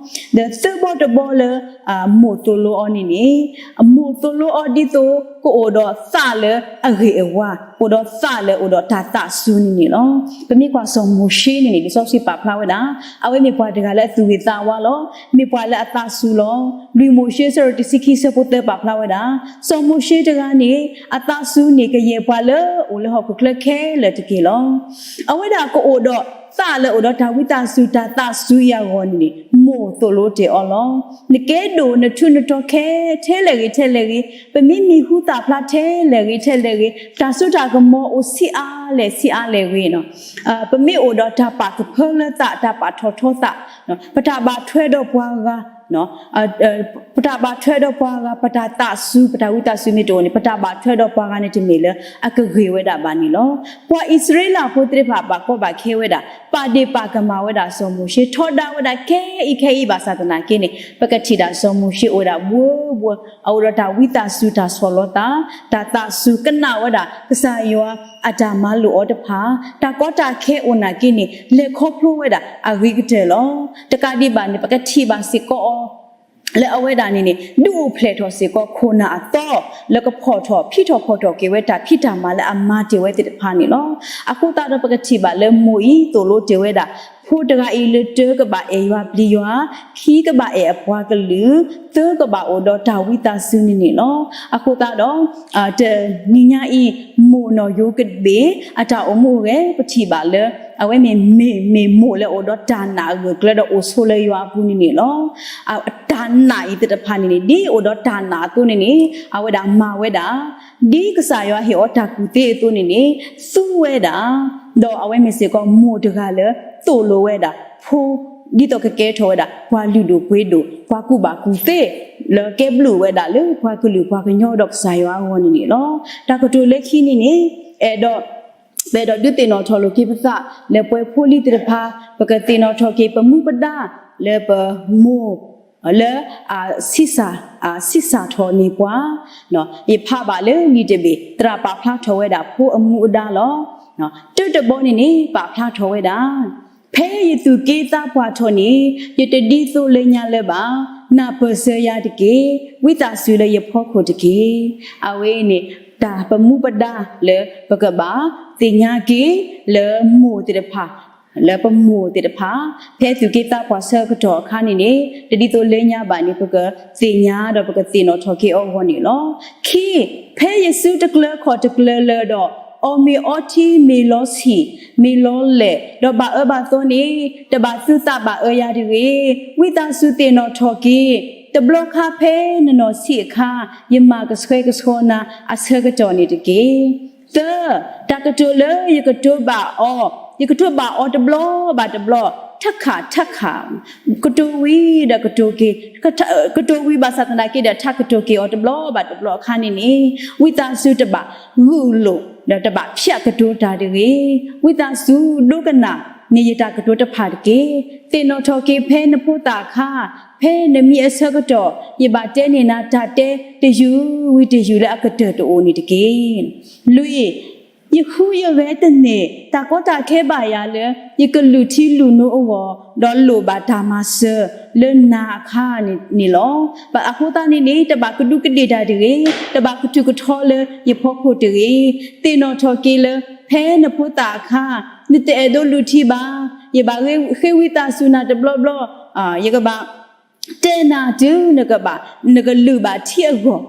ဒီးသၢဘီတဘီလၢ မိၢ်သိၣ်လိအီၤန့ၣ်န့ၣ်, မိၢ်သိၣ်လိအီၤဒ်သိးကအိၣ်ဒီးသးလၢအဂ့ၤအဝါ, အိၣ်ဒီးသးလၢအိၣ်ဒီးတၢ်သးစူၤန့ၣ်န့ၣ်လီၤ. ပမ့ၢ်ကွၢ်စီၤမိၤၡ့န့ၣ်န့ၣ် လံာ်စီဆှံပာ်ဖျါဝဲဒၣ်, အဝဲမ့ၢ်ပှၤတဂၤလၢအသူၣ်ဂ့ၤသးဝါလီၤ. မ့ၢ်ပှၤလၢအသးစူၤလီၤ. လွံၢ်မိၤၡ့ အဆၢဒိၣ်တဆံခံဆၢဖိသၢပာ်ဖျါဝဲဒၣ်, စီၤမိၤၡ့တဂၤန့ၣ် အသးစူၤန့ၣ် ကယဲၢ်ပှၤလၢအိၣ်လၢဟီၣ်ခိၣ်ချၢခဲလၢာ်တက့ၢ်လီၤ. အဝဲဒၣ်ကအိၣ်ဒီးသးလၢအိၣ်ဒီးတၢ်ဝံသးစူၤ တၢ်သးစူၤအံၤအဂီၢ်န့ၣ်န့ၣ် မိၢ်သိၣ်လိတ့ၢ်အီၤလီၤ. နကဲဒိၣ်နထူးနတီၤခဲထဲလဲၣ်ဂ့ၤထဲလဲၣ်ဂ့ၤ, ပမ့ၢ်မံၤဟူသၣ်ဖျါထဲလဲၣ်ဂ့ၤထဲလဲၣ်ဂ့ၤ, တၢ်စိတၢ်ကမီၤအိၣ်ဆံးအါလဲၣ်ဆံးအါလဲၣ်ဂ့ၤ, ပမ့ၢ်အိၣ်ဒီးတၢ်ပာ်ကဖၢလၢသး တၢ်ပာ်ထီၣ်ထီသး, ပတၢ်ဘၣ်ထွဲဒီးပှၤဂၤ ပတၢ်ဘၣ်ထွဲဒီးပှၤဂၤ, ပတၢ်သးစူၤ, ပတၢ်ဝံသးစူၤမ့ၢ်တအိၣ်န့ၣ် ပတၢ်ဘၣ်ထွဲဒီးပှၤဂၤန့ၣ်တမ့ၢ်လၢအကဂ့ၤဝဲဒၣ်ဘၣ်န့ၣ်လီၤ. ပှၤအံၣ်စရ့လးဖိသ့ၣ်တဖၣ်ဘၣ်ကီဘၣ်ခဲဝဲဒၣ်, ပာ်ဒ့ၣ်ပာ်ကမၣ်ဝဲဒၣ်စီၤမိၤၡ့, ထီဒါဝဲဒၣ်ခဲအံၤခဲအံၤဘၣ်ဆၣ်သနာ်က့န့ၣ် ပကထံၣ်ဒၣ်စီၤမိၤၡ့အိၣ်ဝဲဒၣ်ဘှီဘှီ, အအိၣ်ဒီးတၢ်ဝံသးစူၤ တၢ်ဆီၣ်လီၤသး, တၢ်သးစူၤကနၣ်ဝဲဒၣ်ကစၢ်ယွၤအတၢ်မၤလိာ်အီၤတဖၣ်, တၢ်ကီတၢ်ခဲအိၣ်နာ်က့န့ၣ် လဲၤခီဖျိဝဲဒၣ်အဂ့ၤကတၢၢ်လီၤ. တကးဒံးဘၣ်န့ၣ် ပကထံၣ်ဘၣ်စ့ၢ်ကီးအီၤ လၢအဝဲဒၣ်န့ၣ်န့ၣ် ဒုးအိၣ်ဖျဲၣ်ထီၣ်စ့ၢ်ကီးခိၣ်နၢ်အသီ လၢကဖီၣ်ထီၣ်ဖံးထီၣ်ဖီၣ်ထီၣ်က့ၤဝဲတၢ်ဖံးတၢ်မၤလၢအမၤတ့ၢ်ဝဲသ့ၣ်တဖၣ်န့ၣ်လီၤ. အဃိသတးဒီးပကထံၣ်ဘၣ်လၢမိၢ်အံၤသိၣ်လိတ့ၢ်ဝဲဒၣ် ဖိတဂၤအံၤလၢတၢကဘၣ်အဲၣ်ယွၤပျံၤယွၤ, ခံကဘၣ်အဲၣ်အပှၤကလုာ်, သၢကဘၣ်အိၣ်ဒီးတၢ်ဝံသးစူၤန့ၣ်န့ၣ်လီၤ. အဃိသတးဒီး တနံၤညါအံၤ မိၢ်နီၢ်ယိၤကဘ့ၣ် အတၢ်အိၣ်မူအိၣ်ဂဲၤ ပထံၣ်ဘၣ်လၢ အဝဲမ့ၢ်မ့ၢ်မိၢ်လၢအိၣ်ဒီးတၢ်နာ်အဂၢၢ်ကျၢၤဒီးအိၣ်ဆိးလၢယွၤအပူၤန့ၣ်န့ၣ်လီၤ. တၢ်နာ်အံၤသ့ၣ်တဖၣ်န့ၣ်န့ၣ် ဒ်အိၣ်ဒီးတၢ်နာ်အသိးန့ၣ်န့ၣ် အဝဲဒၣ်မၤဝဲဒၣ် ဒ်ကစၢ်ယွၤဟ့ၣ်အီၤတၢ်ကူၣ်သ့အသိးန့ၣ်န့ၣ် သူဝဲဒၣ်, ဒီးအဝဲမ့ၢ်စ့ၢ်ကီးမိၢ်တဂၤလၢ သိၣ်လိဝဲဒၣ် ဖိ ဒ်သိးကကဲထီၣ်ဝဲဒၣ် ပှၤလုၢ်ဒိၣ်ပှ့ၤဒိၣ် ပှၤကူၣ်ဘၣ်ကူၣ်သ့ လၢကဲဘျုးဝဲဒၣ်လၢပှၤကလုာ်ပှၤကညီဒီးကစၢ်ယွၤအဂီၢ်န့ၣ်န့ၣ်လီၤ. တၢ်ကတိၤလၢခံန့ၣ်န့ၣ် အဲၣ်ဒိး ပအဲၣ်ဒိးဒုးသ့ၣ်နီၣ်ထီၣ်လိာ်က့ၤပသး လၢပှဲၤဖိလံၤသ့ၣ်တဖၣ် ပကသ့ၣ်နီၣ်ထီၣ်က့ၤပမူပဒါ လၢပမိၢ် လၢအဆံးစၢ်, အဆံးစၢ်ထီၣ်န့ၢ်ပှၤ, ယဖးဘၣ်လၢလံာ်တဘ့ၣ် သရၣ်ပာ်ဖျါထီၣ်ဝဲဒၣ်ဖိအမူအဒါလီၤ. တၢ်တဘီန့ၣ်န့ၣ် ပာ်ဖျါထီၣ်ဝဲဒၣ်, ဖဲယသူၣ်က့သးပှၢ်ထီၣ်န့ၣ် ယတဒ်သိးလၢညါလၢၤဘၣ်, နၢ်ပၢၢ်စၢၤယၤတက့ၢ်, ဝံသးစူၤလၢယဖီခိၣ်တက့ၢ်. အဝဲန့ၣ် တၢ်ပမူပဒါလၢပကဘၣ်သ့ၣ်ညါက့ၤ လၢမိၢ်သ့ၣ်တဖၣ် လၢပမိၢ်သ့ၣ်တဖၣ် ဖဲသူၣ်က့သးပှၢ်ဆၢကတီၢ်အခါန့ၣ်န့ၣ် တဒ်သိးလၢညါဘၣ်န့ၣ် ပကသ့ၣ်ညါဒီးပကသ့ၣ်နီၣ်ထီၣ်က့ၤအီၤအဂီၢ်န့ၣ်လီၤ. ခံ, ဖဲယစုတကျၢၤခီၣ်တကျၢၤလၢၤဒီး အီၣ်မ့ၤအီထံ မ့ၢ်လီၤဆံၣ် မ့ၢ်လီၤလဲၣ် ဒီးဘၣ်အၢဘၣ်သီန့ၣ် တဘၣ်သုသးဘၣ်အၢယၤတဂ့ၤ. ဝံသးစူၤသ့ၣ်နီၣ်ထီၣ်က့ၤ, တဘျီခါဖဲနနီၢ်ဆံးအခါ ယမၤကဆှဲကဆှီနၤအဆၢကတီၢ်န့ၣ်တက့ၢ်. သၢ, တၢ်ကတိၤလၢယကတိၤဘၣ်အီၤ, ယကတိၤဘၣ်အီၤတဘျီဘၣ်တဘျီ, ထၣ်ခးထၣ်ခး, ကတိၤဝံၤဒီးကတိၤက့ၤ, ကတိၤဝံၤဘၣ်ဆၣ်သနာ်က့ဒီး ထၣ်ကတိၤက့ၤအီၤတဘျီဘၣ်တဘျီအခါန့ၣ်န့ၣ် ဝံသးစူၤတဘၣ်ဂုာ်လိာ် ဒီးတဘၣ်ဖၠးကတိၤတၢ်တဂ့ၤ. ဝံသးစူၤဒိကနၣ်န့ၢ်ယတၢ်ကတိၤတဖၣ်တက့ၢ်. သ့ၣ်နီၣ်ထီၣ်က့ၤဖဲနဖိသၣ်အခါ, ဖဲနမံအဆၢကတီၢ် ယဘၣ်တဲန့ၢ်နၤတၢ်တဲတယုၢ်ဝံၤတယုၢ်လၢအကတၢၢ်တအိၣ်န့ၣ်တက့ၢ်. လွံၢ်, ယဃုယဂဲၤတန့ၢ် တၢ်ကီတၢ်ခဲဘၣ်ယၤလၢ ယကလုၢ်ထံလုၢ်နိအဂီၢ် ဒီးလိၣ်ဘၣ်တၢ်မၤစၢၤလၢနၤအခါန့ၣ်လီၤ. အဃိသတးန့ၣ်န့ၣ် တဘၣ်ကဒူးကဒ့ၣ်တၢ်တဂ့ၤ, တဘၣ်ကထူးကထီလၢယဖီခိၣ်တဂ့ၤ. သ့ၣ်နီၣ်ထီၣ်က့ၤလၢ ဖဲနဖိသၣ်အခါ နတအဲၣ်ဒိးလုၢ်ထံဘၣ်, ယဘၣ်ဃ့ဝံသးစူၤနၤတဘျီဘျီ, ယကဘၣ် တဲနၤတုၤနကဘၣ်, နကလုၢ်ဘၣ်ထံအဂီၢ်,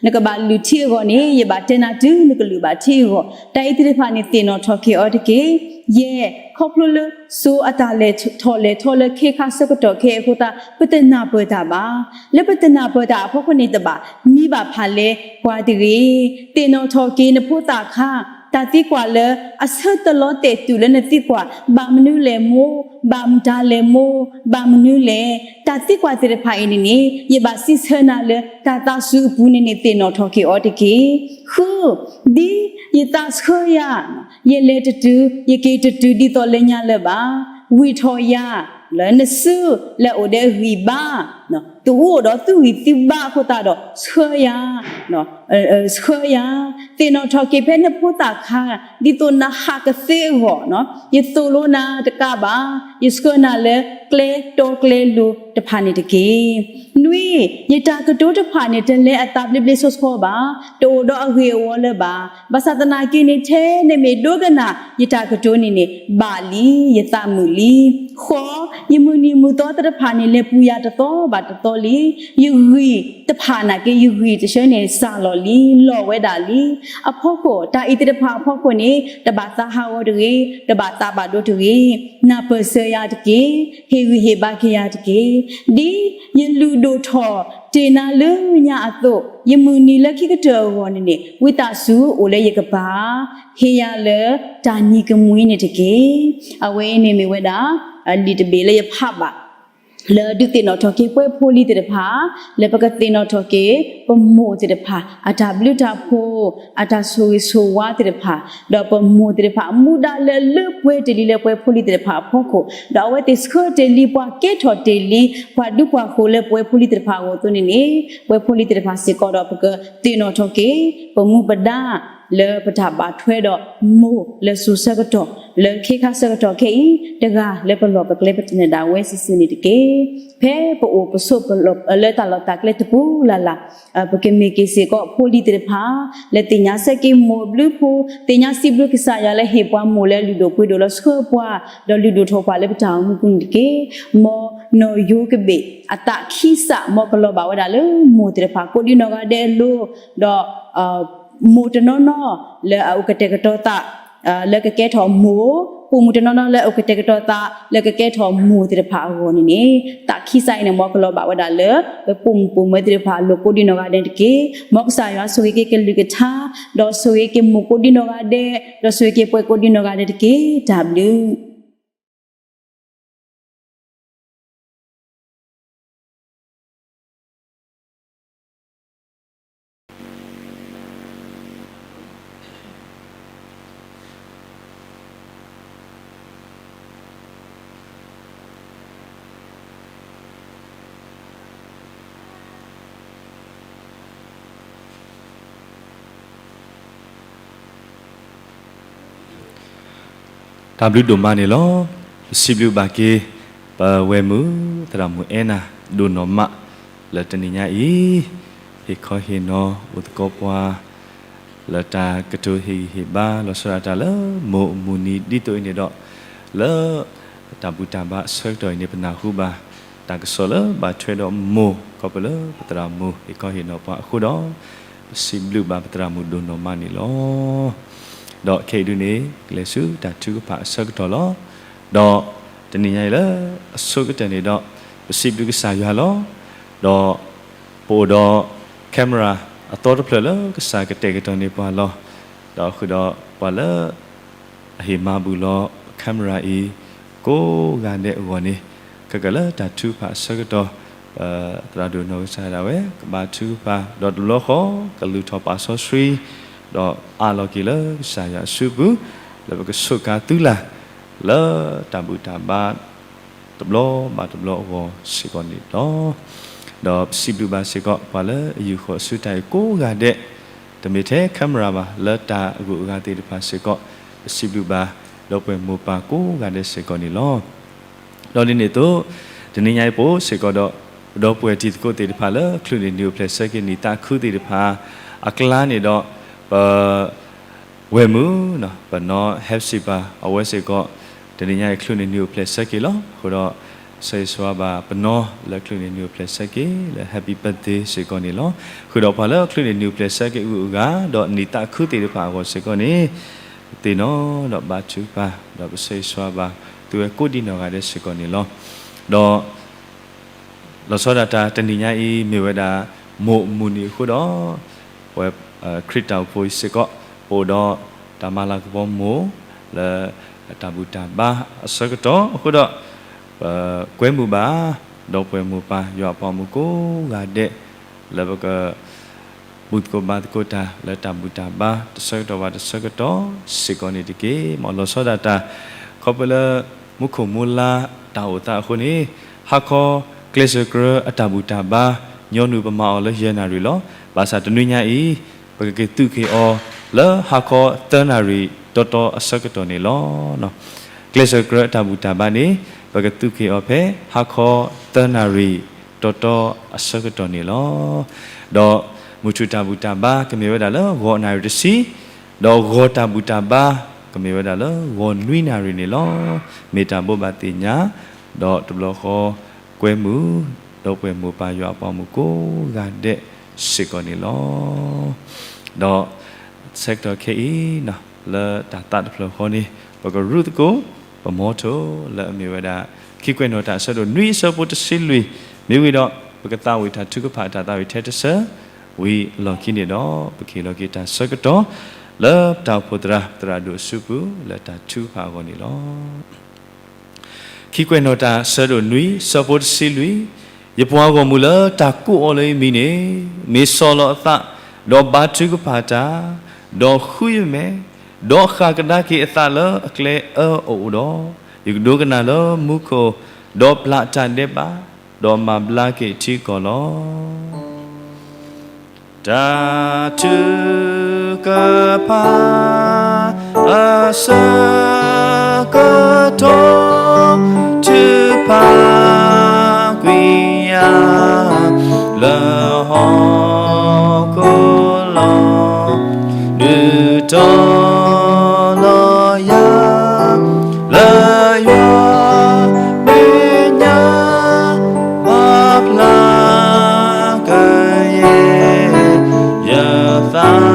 နကဘၣ်လုၢ်ထံအဂီၢ်န့ၣ် ယဘၣ်တဲနၤတုၤနကလုၢ်ဘၣ်ထံအဂီၢ်. တၢ်အံၤသ့ၣ်တဖၣ်န့ၣ် သ့ၣ်နီၣ်ထီၣ်က့ၤအီၤတက့ၢ်. ယဲၢ်, ခီဖျိလၢစိၤအတၢ်လဲၤထီၣ်လဲၤထီလၢခ့ခါဆၢကတီၢ်ခဲအံၤအဃိသတး ပတနၢ်ပၢၢ်တၢ်ဘၣ်. လၢပတနၢ်ပၢၢ်တၢ်အဖီခိၣ်န့ၣ် တဘၣ်မံဘၣ်ဖးလဲပှၤတဂ့ၤ. သ့ၣ်နီၣ်ထီၣ်က့ၤနဖိသၣ်အခါ တၢ်သံကွၢ်လၢအဆၢတလီတဲာ်တုၤလၢနသံကွၢ် ဘၣ်မနုၤလဲၣ်မိၢ်, ဘၣ်မတၤလဲၣ်မိၢ်, ဘၣ်မနုၤလဲၣ်. တၢ်သံကွၢ်သ့ၣ်တဖၣ်အံၤန့ၣ်န့ၣ် ယဘၣ်စံးဆၢနၤလၢတၢ်သးစူၤအပူၤန့ၣ်န့ၣ် သ့ၣ်နီၣ်ထီၣ်က့ၤအီၤတက့ၢ်. ဃု, ဒ်ယသးဆှၢယၤ, ယလဲၤတတုၤ ယက့ၤတတုၤဒ်သိးလၢညါလၢၤဘၣ်. ဝံၢ်ထီၣ်ယၤ လၢနစုလၢအအိၣ်ဒီးအဂံၢ်ဘါ, တအိၣ်ဒီးသုဂံၢ်သုဘါအဃိသတးဒီး ဆှၢယၤ ဆှၢယၤ. သ့ၣ်နီၣ်ထီၣ်က့ၤဖဲနဖိသၣ်ခါ ဒ်သိးနဟးကသ့အဂီၢ်, ယသိၣ်လိနၤတကးဘၣ်, ယဆှၢနၤလၢကျဲတီကျဲလိၤတဖၣ်န့ၣ်တက့ၢ်. နွံ, ယတၢ်ကတိၤတဖၣ်န့ၣ် တလဲၤအသးဘျ့ဘျ့ဆှီဆှီဘၣ်, တအိၣ်ဒီးအဂ့ၢ်အဝီလၢၤဘၣ်. ဘၣ်ဆၣ်သနာ်က့န့ၣ် ထဲနမ့ၢ်ဒိကနၣ်ယတၢ်ကတိၤန့ၣ်န့ၣ် ဘၣ်လံ, ယသးမုာ်လံ. ဃိး, ယမုၢ်နံၤမုၢ်သီသ့ၣ်တဖၣ်န့ၣ် လဲၤပူၤယၤတသီဘၣ်တသီလံ. ယဂံၢ်တဖၣ်နာ်က့ ယဂံၢ်တဆၢန့ၣ် စၢ်လီၤလံ, လီၤဝဲဒၣ်လံ. အဖီခိၣ်, တၢ်အံၤသ့ၣ်တဖၣ်အဖီခိၣ်န့ၣ် တဘၣ်သးဟးဂီၤတဂ့ၤ, တဘၣ်သးဘၣ်ဒိတဂ့ၤ, နၢ်ပၢၢ်စၢၤယၤတက့ၢ်, ဟ့ၣ်ဂံၢ်ဟ့ၣ်ဘါက့ၤယၤတက့ၢ်. ဒ်ယလုၢ်ဒိၣ်ထီၣ်တ့ၢ်နၤလၢညါအသိး, ယမုၢ်နံၤလၢခံကတၢၢ်အဂီၢ်န့ၣ်န့ၣ် ဝံသးစူၤအိၣ်လၢယကပၤ, ဟ့ၣ်ယၤလၢတၢ်နံၤကမှံန့ၣ်တက့ၢ်. အဝဲအံၤန့ၣ်မ့ၢ်ဝဲဒၣ် လံာ်တဘ့ၣ်လၢယဖးဘၣ် လၢဒုးသ့ၣ်နီၣ်ထီၣ်က့ၤပှၤဖိလံၤသ့ၣ်တဖၣ်, လၢပကသ့ၣ်နီၣ်ထီၣ်က့ၤ ပမိၢ်သ့ၣ်တဖၣ် အတၢ်ဘျုးတၢ်ဖှိၣ်, အတၢ်ဆိၣ်ဂ့ၤဆိၣ်ဝါသ့ၣ်တဖၣ်, ဒီးပမိၢ်သ့ၣ်တဖၣ်အမူဒါလၢအလၢပှဲၤတ့ၢ်လံလၢပှဲၤဖိလံၤသ့ၣ်တဖၣ်အဖီခိၣ်, ဒီးအဝဲသ့ၣ်ဆှၢတ့ၢ်လံပှၤ ကဲထီၣ်တ့ၢ်လံပှၤဒူပှၤဃိၤလၢပှဲၤဖိလံၤသ့ၣ်တဖၣ်အဂီၢ်အသိးန့ၣ်န့ၣ်, ပှဲၤဖိလံၤသ့ၣ်တဖၣ်စ့ၢ်ကီးဒီး ပကသ့ၣ်နီၣ်ထီၣ်က့ၤ ပမူပဒါ လၢပတၢ်ဘၣ်ထွဲဒီးမိၢ်လၢစိၤဆၢကတီၢ် လၢခ့ခါဆၢကတီၢ်ခဲအံၤ တဂၤလၢပလီၢ်ပကျဲပတနၢၤဒၣ်ဝဲစုာ်စုာ်န့ၣ်တက့ၢ်. ဖဲပအိၣ်ပဆိးပလီၢ်လၢတၢ်လီၢ်တၢ်ကျဲတပူၤလၢ်လၢ်, ပကမ့ၢ်က့ၤစ့ၢ်ကီးဖိလံၤသ့ၣ်တဖၣ် လၢသ့ၣ်ညါဆၢက့ၤမိၢ်အဘျုးအဖှိၣ်, သ့ၣ်ညါစံးဘျုးကစၢ်ယွၤလၢဟ့ၣ်ပှၤမိၢ်လၢလုၢ်ဒိၣ်ပှ့ၤဒိၣ်လၢဆှၢပှၤ, ဒီးလုၢ်ဒိၣ်ထီၣ်ပှၤလၢပတၢ်အိၣ်မူပူၤန့ၣ်တက့ၢ်. မ်နီၢ်ယိၤကဘ့ၣ်အသးခံစး မ်ကလီၤဘၣ်ဝဲဒၣ်လၢမိၢ်သ့ၣ်တဖၣ် ကိးဒံနီၢ်ဂၤဒဲးအလိၤ, ဒီး မိၢ်တနီၤနီၤလၢအအိၣ်ကတဲာ်ကတီၤသး လၢကကဲထီၣ်မိၢ်, ပိာ်မုၣ်တနီၤနီၤလၢအအိၣ်ကတဲာ်ကတီၤသး လၢကကဲထီၣ်မိၢ်သ့ၣ်တဖၣ်အဂီၢ်န့ၣ်န့ၣ်, သးခံစးအံၤန့ၣ် မ်ကလီၤဘၣ်ဝဲဒၣ်လၢ ပပိာ်မုၣ်ပိာ်မၢၤသ့ၣ်တဖၣ်အလိၤကိးဒံနီၢ်ဂၤဒဲးတက့ၢ်. မ်ကစၢ်ယွၤဆိၣ်ဂ့ၤက့ၤကလုၢ်ကထါ, ဒီးဆိၣ်ဂ့ၤက့ၤမိၢ်ကိးဒံနီၢ်ဂၤဒဲး, ဒီးဆိၣ်ဂ့ၤက့ၤပှဲၤကိးဒံနီၢ်ဂၤဒဲးတက့ၢ်. တၢ်ဘျုး တၢ်ဘျုးဒိၣ်မးန့ၣ်လီၤ. ပစံးဘျုးဘၣ်က့ၤ ပဝဲၢ်မုၣ် သရၣ်မုၣ်အဲၣ်နၤ ဒိၣ်နီၢ်မး လၢတနံၤညါအံၤ ဟ့ၣ်ခီဟ့ၣ်နီၤအိၣ်သကိးပှၤ လၢတၢ်ကတိၤဟ့ၣ်ဂံၢ်ဟ့ၣ်ဘါ လီၤဆီဒၣ်တၢ်လၢမိၢ်မုၢ်နံၤဒ်သိးအံၤန့ၣ်ဒီး လၢတၢ်ဘူၣ်တၢ်ဘါအဆၢကတီၢ်အံၤန့ၣ် ပနၢ်ဟူဘၣ် တၢ်ကစီၣ်လၢဘၣ်ထွဲဒီးမိၢ် ခီဖျိလၢပသရၣ်မုၣ်ဟ့ၣ်ခီဟ့ၣ်နီၤပှၤအဃိဒီး ပစံးဘျုးဘၣ်ပသရၣ်မုၣ်ဒိၣ်နီၢ်မးန့ၣ်လီၤ. ဒီးခဲအံၤဒုန့ၣ် ကလဲၤဆူတၢ်ထုကဖၣ်အဆၢကတီၢ်လီၤ. ဒီးတနံၤညါအံၤလၢအဆိကတၢၢ်န့ၣ်ဒီး ပစံးဘျုးကစၢ်ယွၤလီၤ. ဒီးပအိၣ်ဒီး camera အသီတဖျၢၣ်လၢကစၢ်ကတဲာ်ကတီၤန့ၢ်ပှၤလီၤ. ဒီးဃုာ်ဒီးပှၤလၢ အဟ့ၣ်မၤဘူၣ်လီၤ camera အံၤ ကိးဂၤဒဲးအဂီၢ်န့ၣ် ခဲကၢၢ်လၢတၢ်ထုကဖၣ်အဆၢကတီၢ် သရၣ်ဒိၣ်နီၢ်ကစၢ်ဒၣ်ဝဲ ကဘါထုကဖၣ် ဒီးတဘျီဃီ ကလုၢ်ထီၣ်ပာ်စီဆှံ ဒီးအးလီၤက့ၤလၢကစၢ်ယွၤအစုပူၤ လၢပကဆိးကါသုလၢ် လၢတၢ်ဘူၣ်တၢ်ဘါ တဘျီဘၣ်တဘျီအဂီၢ်စ့ၢ်ကီးန့ၣ်လီၤ. ဒီးပစံးဘျုးဘၣ်စ့ၢ်ကီး ပှၤလၢအယူာ်ဃီၤအစုတၢ်အံၤကိးဂၤဒဲး တမ့ၢ်ထဲ camera ဘၣ် လၢတၢ်အဂုၤအဂၤသ့ၣ်တဖၣ်စ့ၢ်ကီး ပစံးဘျုးဘၣ် ဒီပုၢ်ဝဲၢ်မိၢ်ပၢ်ကိးဂၤဒဲးစ့ၢ်ကီးန့ၣ်လီၤ. ဒီးဒ်န့ၣ်အသိး တနံၤညါအံၤပအိၣ်စ့ၢ်ကီးဒီး ပဒီပုၢ်ဝဲၢ်တံၤသကိးသ့ၣ်တဖၣ်လၢ ချုးန့ၢ်နံၤအိၣ်ဖျဲၣ်ဆၢက့ၤနံၣ်သးခုသ့ၣ်တဖၣ် အကျါန့ၣ်ဒီး ပ ဝဲၢ်မုၣ် ပနီၢ် Hephzibah အဝဲစ့ၢ်ကီး တနံၤညါအံၤချုးန့ၢ်နံၤအိၣ်ဖျဲၣ်ဆၢက့ၤလီၤ. အဃိဒီး ဆၢဂ့ၤဆၢဝါဘၣ်ပနီၢ်လၢချုးန့ၢ်နံၤအိၣ်ဖျဲၣ်ဆၢက့ၤလၢ Happy Birthday စ့ၢ်ကီးန့ၣ်လီၤ. ဃုာ်ဒီးပှၤလၢချုးန့ၢ်နံၤအိၣ်ဖျဲၣ်ဆၢက့ၤအဂုၤအဂၤ ဒီးနံၣ်သးခုသ့ၣ်တဖၣ်အဂီၢ်စ့ၢ်ကီးန့ၣ် သ့ၣ်နီၣ်ဒီးဘါထုကဖၣ် ဒီးပဆၢဂ့ၤဆၢဝါဘၣ် သုဝဲကိးဒံနီၢ်ဂၤဒဲးစ့ၢ်ကီးန့ၣ်လီၤ. ဒီး လီၤဆီဒၣ်တၢ်တနံၤညါအံၤ မ့ၢ်ဝဲဒၣ် မိၢ်မုၢ်နံၤအဃိဒီး ပဝဲ ခရံာ်တၢ်အိၣ်ဖှိၣ်အံၤစ့ၢ်ကီး ပအိၣ်ဒီးတၢ်မၤလၤကပီၤမိၢ် လၢ တၢ်ဘူၣ်တၢ်ဘါအဆၢကတီၢ်အဃိဒီး ပကွဲမုာ်ဘၣ် ဒီပုၢ်ဝဲၢ်မိၢ်ပၢ်ယွၤအပှၤမုၣ်ကိးဂၤဒဲး လၢပက ဘူၣ်သကိးဘါသကိးတၢ်လၢတၢ်ဘူၣ်တၢ်ဘါ တဆၢကတီၢ်ဘၣ်တဆၢကတီၢ်စ့ၢ်ကီးန့ၣ်တက့ၢ်. မ်လီၤဆီဒၣ်တၢ် ခီဖျိလၢ မူခိၣ်မူလါတၢ်အိၣ်သးအဃိန့ၣ် ဟါခီ ကျဲးစၢးကြၢးအတၢ်ဘူၣ်တၢ်ဘါ ညီနုၢ်ပမၤအီၤလၢယဲၢ်နၣ်ရံၣ်လီၤ. ဘၣ်ဆၣ်တနွံညါအံၤ ပကက့ၤသုးက့ၤအီၤလၢဟါခီသၢနၣ်ရံၣ်တီတီအဆၢကတီၢ်န့ၣ်လီၤ. ကျဲးစၢးကြၢးအတၢ်ဘူၣ်တၢ်ဘါန့ၣ် ပကသုးက့ၤအီၤဖဲဟါခီသၢနၣ်ရံၣ်တီတီအဆၢကတီၢ်န့ၣ်လီၤ. ဒီးမုၢ်ထူၣ်တၢ်ဘူၣ်တၢ်ဘါကမ့ၢ်ဝဲဒၣ်လၢဂီၤနၣ်ရံၣ်တဆံ, ဒီးဂီၤတၢ်ဘူၣ်တၢ်ဘါကမ့ၢ်ဝဲဒၣ်လၢဂီၤနွံနၣ်ရံၣ်န့ၣ်လီၤ. မ့ၢ်တၢ်ဘိးဘၣ်သ့ၣ်ညါ, ဒီးတဘျီဃီကွဲမုာ် ဒီပုၢ်ဝဲၢ်မိၢ်ပၢ်ယွၤအပှၤမုၣ်ကိးဂၤဒဲးစ့ၢ်ကီးန့ၣ်လီၤ. ဒီးဆၢကတီၢ်ခဲအံၤ လၢတၢ်သးတဖျၢၣ်ဃီန့ၣ် ပကရူၢ်သကိး ပမီထိၣ်လၢအမ့ၢ်ဝဲဒၣ် ခံကွဲးနီၣ်တၢ်အဆၢဒိၣ်နွံအဆၢဖိတဆံလွံၢ်, မ့ၢ်ဝံၤဒီး ပကသးဝံၣ်တၢ်ထုကဖၣ်အတၢ်သးဝံၣ်ထဲတဆၢ, ဝံၤအလီၢ်ခံန့ၣ်ဒီး ပကဟ့ၣ်လီၤက့ၤတၢ်ဆၢကတီၢ် လၢပတၢ်အိၣ်ဖှိၣ်သရၣ် သရၣ်ဒိၣ်အစုပူၤ လၢတၢ်ထုကဖၣ်အဂီၢ်န့ၣ်လီၤ. ခံကွဲးနီၣ်တၢ်ဆၢဒိၣ်နွံ ဆၢဖိတဆံလွံၢ်, ယပှၤဂီၢ်မုၢ်လၢတၢ်ကိးအီၤလၢယမံၤန့ၣ် မ့ၢ်ဆီၣ်လီၤအသး, ဒီးဘါထုကဖၣ်တၢ်, ဒီးဃုယမဲာ်, ဒီးဃၣ်ကဒါက့ၤအသးလၢအကျဲအၢအအိၣ်ဒီး, ယကဒိကနၣ်လၢမူခိၣ်, ဒီးပျၢ်တၢ်ဒဲးဘး, ဒီးမၤဘျါက့ၤထံကီၢ်လီၤ. တၢ်ထုကဖၣ်အဆၢကတီၢ် ထုကဖၣ်ကွံာ်ယၤလၢဟီၣ်ခိၣ်လီၤ. ဒုးတီၤလီၤယၤ လၢယွၤမဲာ်ညါ ဘၣ်ဖျါကယဲၢ် ယသး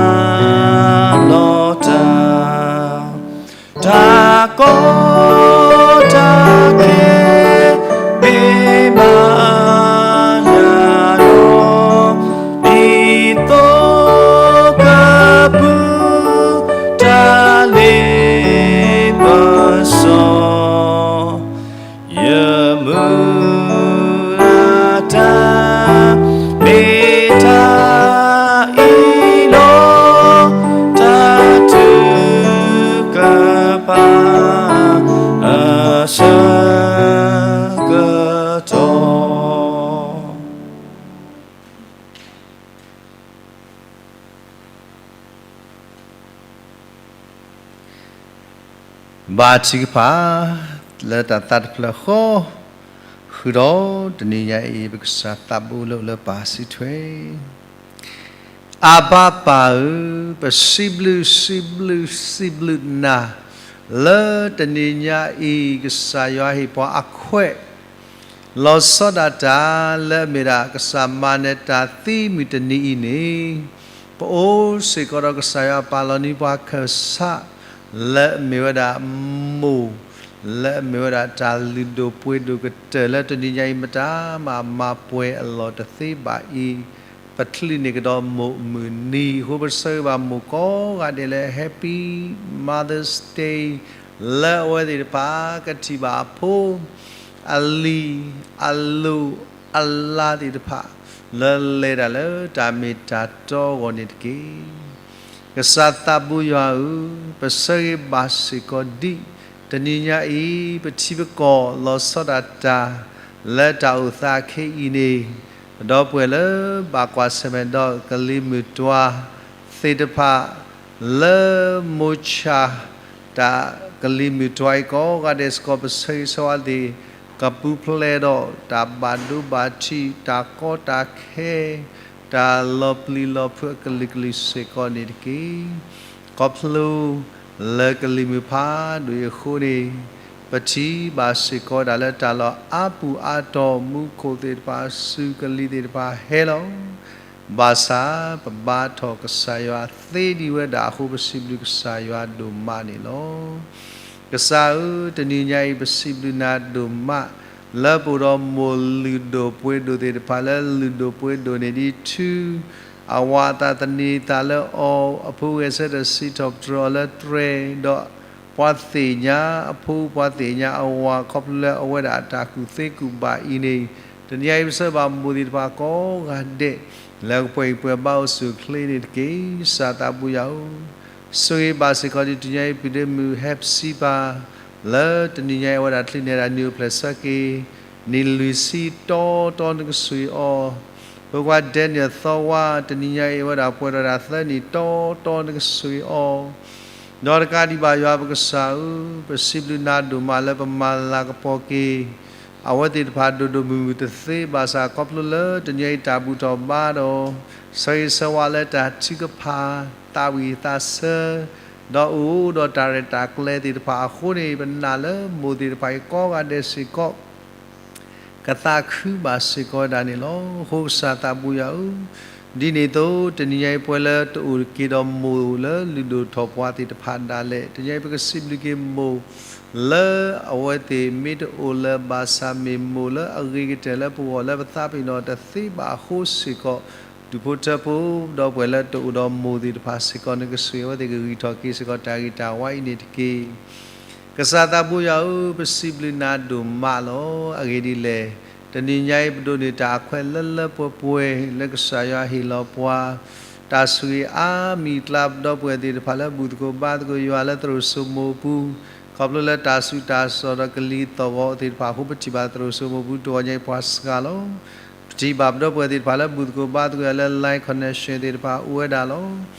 လီၤတၢ်, တၢ်ကီတၢ်ခဲ မ့ၢ်ဘၣ်ယၤဒီး ဒ်သိးကပူၤ တၢ်လ့ပစီ ယမုၢ်လၢ်တၢ် မ့ၢ်တၢ်အံၤလီၤ. တၢ်ထုကဖၣ် ဘါထုကဖၣ် လၢတၢ်သးတဖျၢၣ်ဃီ, ဃုာ်ဒီးတနံၤညါအံၤ ပကစၢ်သးဘိလၢအိၣ်လၢပၢ်စုထွဲ အဘါပၢ်ဧၢ, ပစံးဘျုးစံးဘျုးစံးဘျုးနၤ လၢတနံၤညါအံၤ ကစၢ်ယွၤဟ့ၣ်ပှၤအခွဲး လီၤဆီဒၣ်တၢ်လၢအမ့ၢ်ဒၣ် ကစၢ်မၤနၢၤတၢ်သံမုၢ်တနံၤအံၤန့ၣ်, ပအိၣ်စ့ၢ်ကီးဒီးကစၢ်ယွၤပာ်လီၤန့ၢ်ပှၤခၢၣ်စး လၢအမ့ၢ်ဝဲဒၣ်မိၢ်, လၢအမ့ၢ်ဝဲဒၣ်တၢ်လုၢ်ဒိၣ်ပှ့ၤဒိၣ်ကတၢၢ်လၢတနံၤညါအံၤ မတၤမၤမၤပှဲၤအလီၢ်တသ့ဘၣ်အံၤ, ပချုးန့ၢ်ကဒီးမိၢ်မုၢ်နံၤအဃိ ပဆၢဂ့ၤဘၣ်မိၢ်ကိးဂၤဒဲးလၢ Happy Mother's Day လၢအဝဲသ့ၣ်တဖၣ်ကထံၣ်ဘၣ်အဖိ အလံၤ အလိၤ အလၤသ့ၣ်တဖၣ် လၢလဲၤတၢ်လၢတၢ်မ့ၢ်တၢ်တီအဂီၢ်န့ၣ်တက့ၢ်. ကစၢ်သးဘိယွၤဧၢ, ပဆၢဂ့ၤဘၣ်စ့ၢ်ကီးဒ် တနံၤညါအံၤ ပထံပကီၢ်လီၤဆီဒၣ်တၢ် လၢတၢ်အိၣ်သးခဲအံၤန့ၣ်, ပဒီပုၢ်ဝဲၢ်လၢဘၣ်ကွၢ်ဆၢၣ်မဲာ်ဒီးကလံၤမုၢ်တွၤသ့ၣ်တဖၣ် လၢမိၤဆၣ် တၢ်ကလံၤမုၢ်တွၤအံၤကိးဂၤဒဲးစ့ၢ်ကီး ပဆၢဂ့ၤဆၢဝါသ့ၣ် ကပူၤဖျဲးဒီးတၢ်ဘၣ်ဒိဘၣ်ထံး တၢ်ကီတၢ်ခဲ တၢ်လီၤပျံၤလီၤဖုးအကလုာ်ကလုာ်စ့ၢ်ကီးန့ၣ်တက့ၢ်. ခီဖျိလၢကလံၤမုၢ်ဖးဒိၣ်အံၤအဃိန့ၣ်, ပထံၣ်ဘၣ်စ့ၢ်ကီးဝဲဒၣ်လၢတၢ်လီၢ်အါပူၤအါတီၤ မူခိၣ်သ့ၣ်တဖၣ် စူၤကလံၤသ့ၣ်တဖၣ်ဟဲလီၤ ဘၣ်ဆၣ်ပဘါထီၣ်ကစၢ်ယွၤသ့ဒံးဝဲဒၣ်အဃိ ပစံးဘျုးကစၢ်ယွၤဒိၣ်မးန့ၣ်လီၤ. ကစၢ်ဧၢ, တနံၤညါအံၤ ပစံးဘျုးနၤဒိၣ်မး လၢပအိၣ်ဒီးမိၢ်လုၢ်ဒိၣ်ပှ့ၤဒိၣ်သ့ၣ်တဖၣ်လၢလုၢ်ဒိၣ်ပှ့ၤဒိၣ်န့ၣ်ဒ်ထူ အဝၤအသးသန့ၤသးလၢအီၤ, အဖိဂဲၤဆၢထၢၣ်စံးထီၣ်ပတြၢၤအီၤလၢတြဲၤ, ဒီးပှၤသ့ၣ်ညါအဖိ ပှၤသ့ၣ်ညါအဝၤ ခီဖျိလၢအဝဲဒၣ်အတၢ်ကူၣ်သ့ကူၣ်ဘၣ်အံၤန့ၣ်, တနံၤညါအံၤ ပဆၢဂ့ၤဘၣ်မိၢ်သ့ၣ်တဖၣ်ကိးဂၤဒဲး လၢကပှဲၤအံၤပှဲၤဘါအိၣ်ဆူၣ်အိၣ်ချ့န့ၣ်တက့ၢ်. ကစၢ်သးဘိယွၤဧၢ, ဆိၣ်ဂ့ၤဘၣ်စ့ၢ်ကီးဒ်တနံၤညါအံၤ ပုၢ်ဒ့မုၣ်ဟဲပစံပၤ လၢတနံၤညါအံၤအဝဲဒၣ်ချုးန့ၢ်ဒၣ်နံၣ်အိၣ်ဖျဲၣ်ဆၢက့ၤ နံၣ်လွံၢ်ဆံတီတီနကဆိၣ်ဂ့ၤအီၤ, ဖိခွါဒဲနံၣ်သီဝါ တနံၤညါအံၤအဝဲဒၣ်ပှဲၤထီၣ်ဒၣ်သၢနံၣ်တီတီနကဆိၣ်ဂ့ၤအီၤ, ဒီးတကးဒံးဘၣ်ယွၤပကစၢ်ဧၢ, ပစံးဘျုးနၤဒိၣ်မးလၢပမၤလၤကပီၤက့ၤ အဝဲသ့ၣ်တဖၣ်ဒိၣ်ဒိၣ်မုၢ်မုၢ်တသ့ဘၣ်ဆၣ် ခီဖျိလၢတနံၤအံၤတၢ်ဘူၣ်ထီၣ်ဘါဒီး ဆၢဂ့ၤဆၢဝါလၢတၢ်ထုကဖၣ် သးဝံၣ်သးဆၢ ဒီးအိၣ်ဒီးတၢ်ရဲၣ်တၢ်ကျဲၤသ့ၣ်တဖၣ်အဃိန့ၣ် ပနာ်လၢမိၢ်သ့ၣ်တဖၣ်အံၤကိးဂၤဒဲးစ့ၢ်ကီး ကသးခုဘၣ်စ့ၢ်ကီးဝဲဒၣ်န့ၣ်လီၤ. အဃိကစၢ်သးဘိယွၤဧၢ, ဒ်န့ၣ်အသိး တနံၤညါအံၤပှဲၤလၢတအိၣ်က့ၤဒီးမိၢ်လၢလုၢ်ဒိၣ်ထီၣ်ပှၤသ့ၣ်တဖၣ်ဒၣ်လဲာ် တနံၤညါအံၤပကစံးဘျုးက့ၤမိၢ် လၢအဝဲသ့ၣ်မ့ၢ်တအိၣ်လၢၤဘၣ်ဆၣ်မ့ၢ်မိၢ်လၢအဂ့ၤကတၢၢ်လၢပဂီၢ်လၢပသးပ့ၤနီၣ်တသ့ဘၣ်အဃိစ့ၢ်ကီး ဒူၣ်ဖိထၢဖိ ဒီပုၢ်ဝဲၢ်လၢတအိၣ်ဒီးမိၢ်သ့ၣ်တဖၣ်စ့ၢ်ကီး နကဆိၣ်ဂ့ၤအဝဲသ့ၣ်ကဂံၢ်ထီၣ်က့ၤစ့ၢ်ကီးတၢ်ဂ့ၤတၢ်ဝါအံၤန့ၣ်တက့ၢ်. ကစၢ်သးဘိယွၤဧၢ, ပစံးဘျုးနၤဒိၣ်မးလီၤ. အဂ့ၢ်ဒ်လဲၣ်, တနံၤညါအံၤပဒိးန့ၢ်တၢ်အခွဲးလၢလၢပှဲၤပှဲၤ လၢကစၢ်ယွၤဟ့ၣ်လီၤပှၤ တၢ်ဆိၣ်ဂ့ၤအါမံၤအကျါ ပဒီပုၢ်ဝဲၢ်သ့ၣ်တဖၣ်လၢဘူၣ်သကိးဘါသကိးယွၤလၢသရိာ်စိမိၤပူၤ, ခီဖျိလၢတၢ်ဆူးတၢ်ဆါဒီးကလံၤသီၣ်ဂီၤသ့ၣ်တဖၣ်အဃိ ပထံၣ်ဘၣ်သရိာ်စိမိၤပူၤတဂီၤညါအံၤပှၤစှၤလီၤ. ပထံၣ်ဘၣ်ပဒီပုၢ်ဝဲၢ်သ့ၣ်တဖၣ်လၢဘူၣ်သကိးဘါသကိးယွၤလၢ line connection သ့ၣ်တဖၣ်အိၣ်ဝဲဒၣ်လီ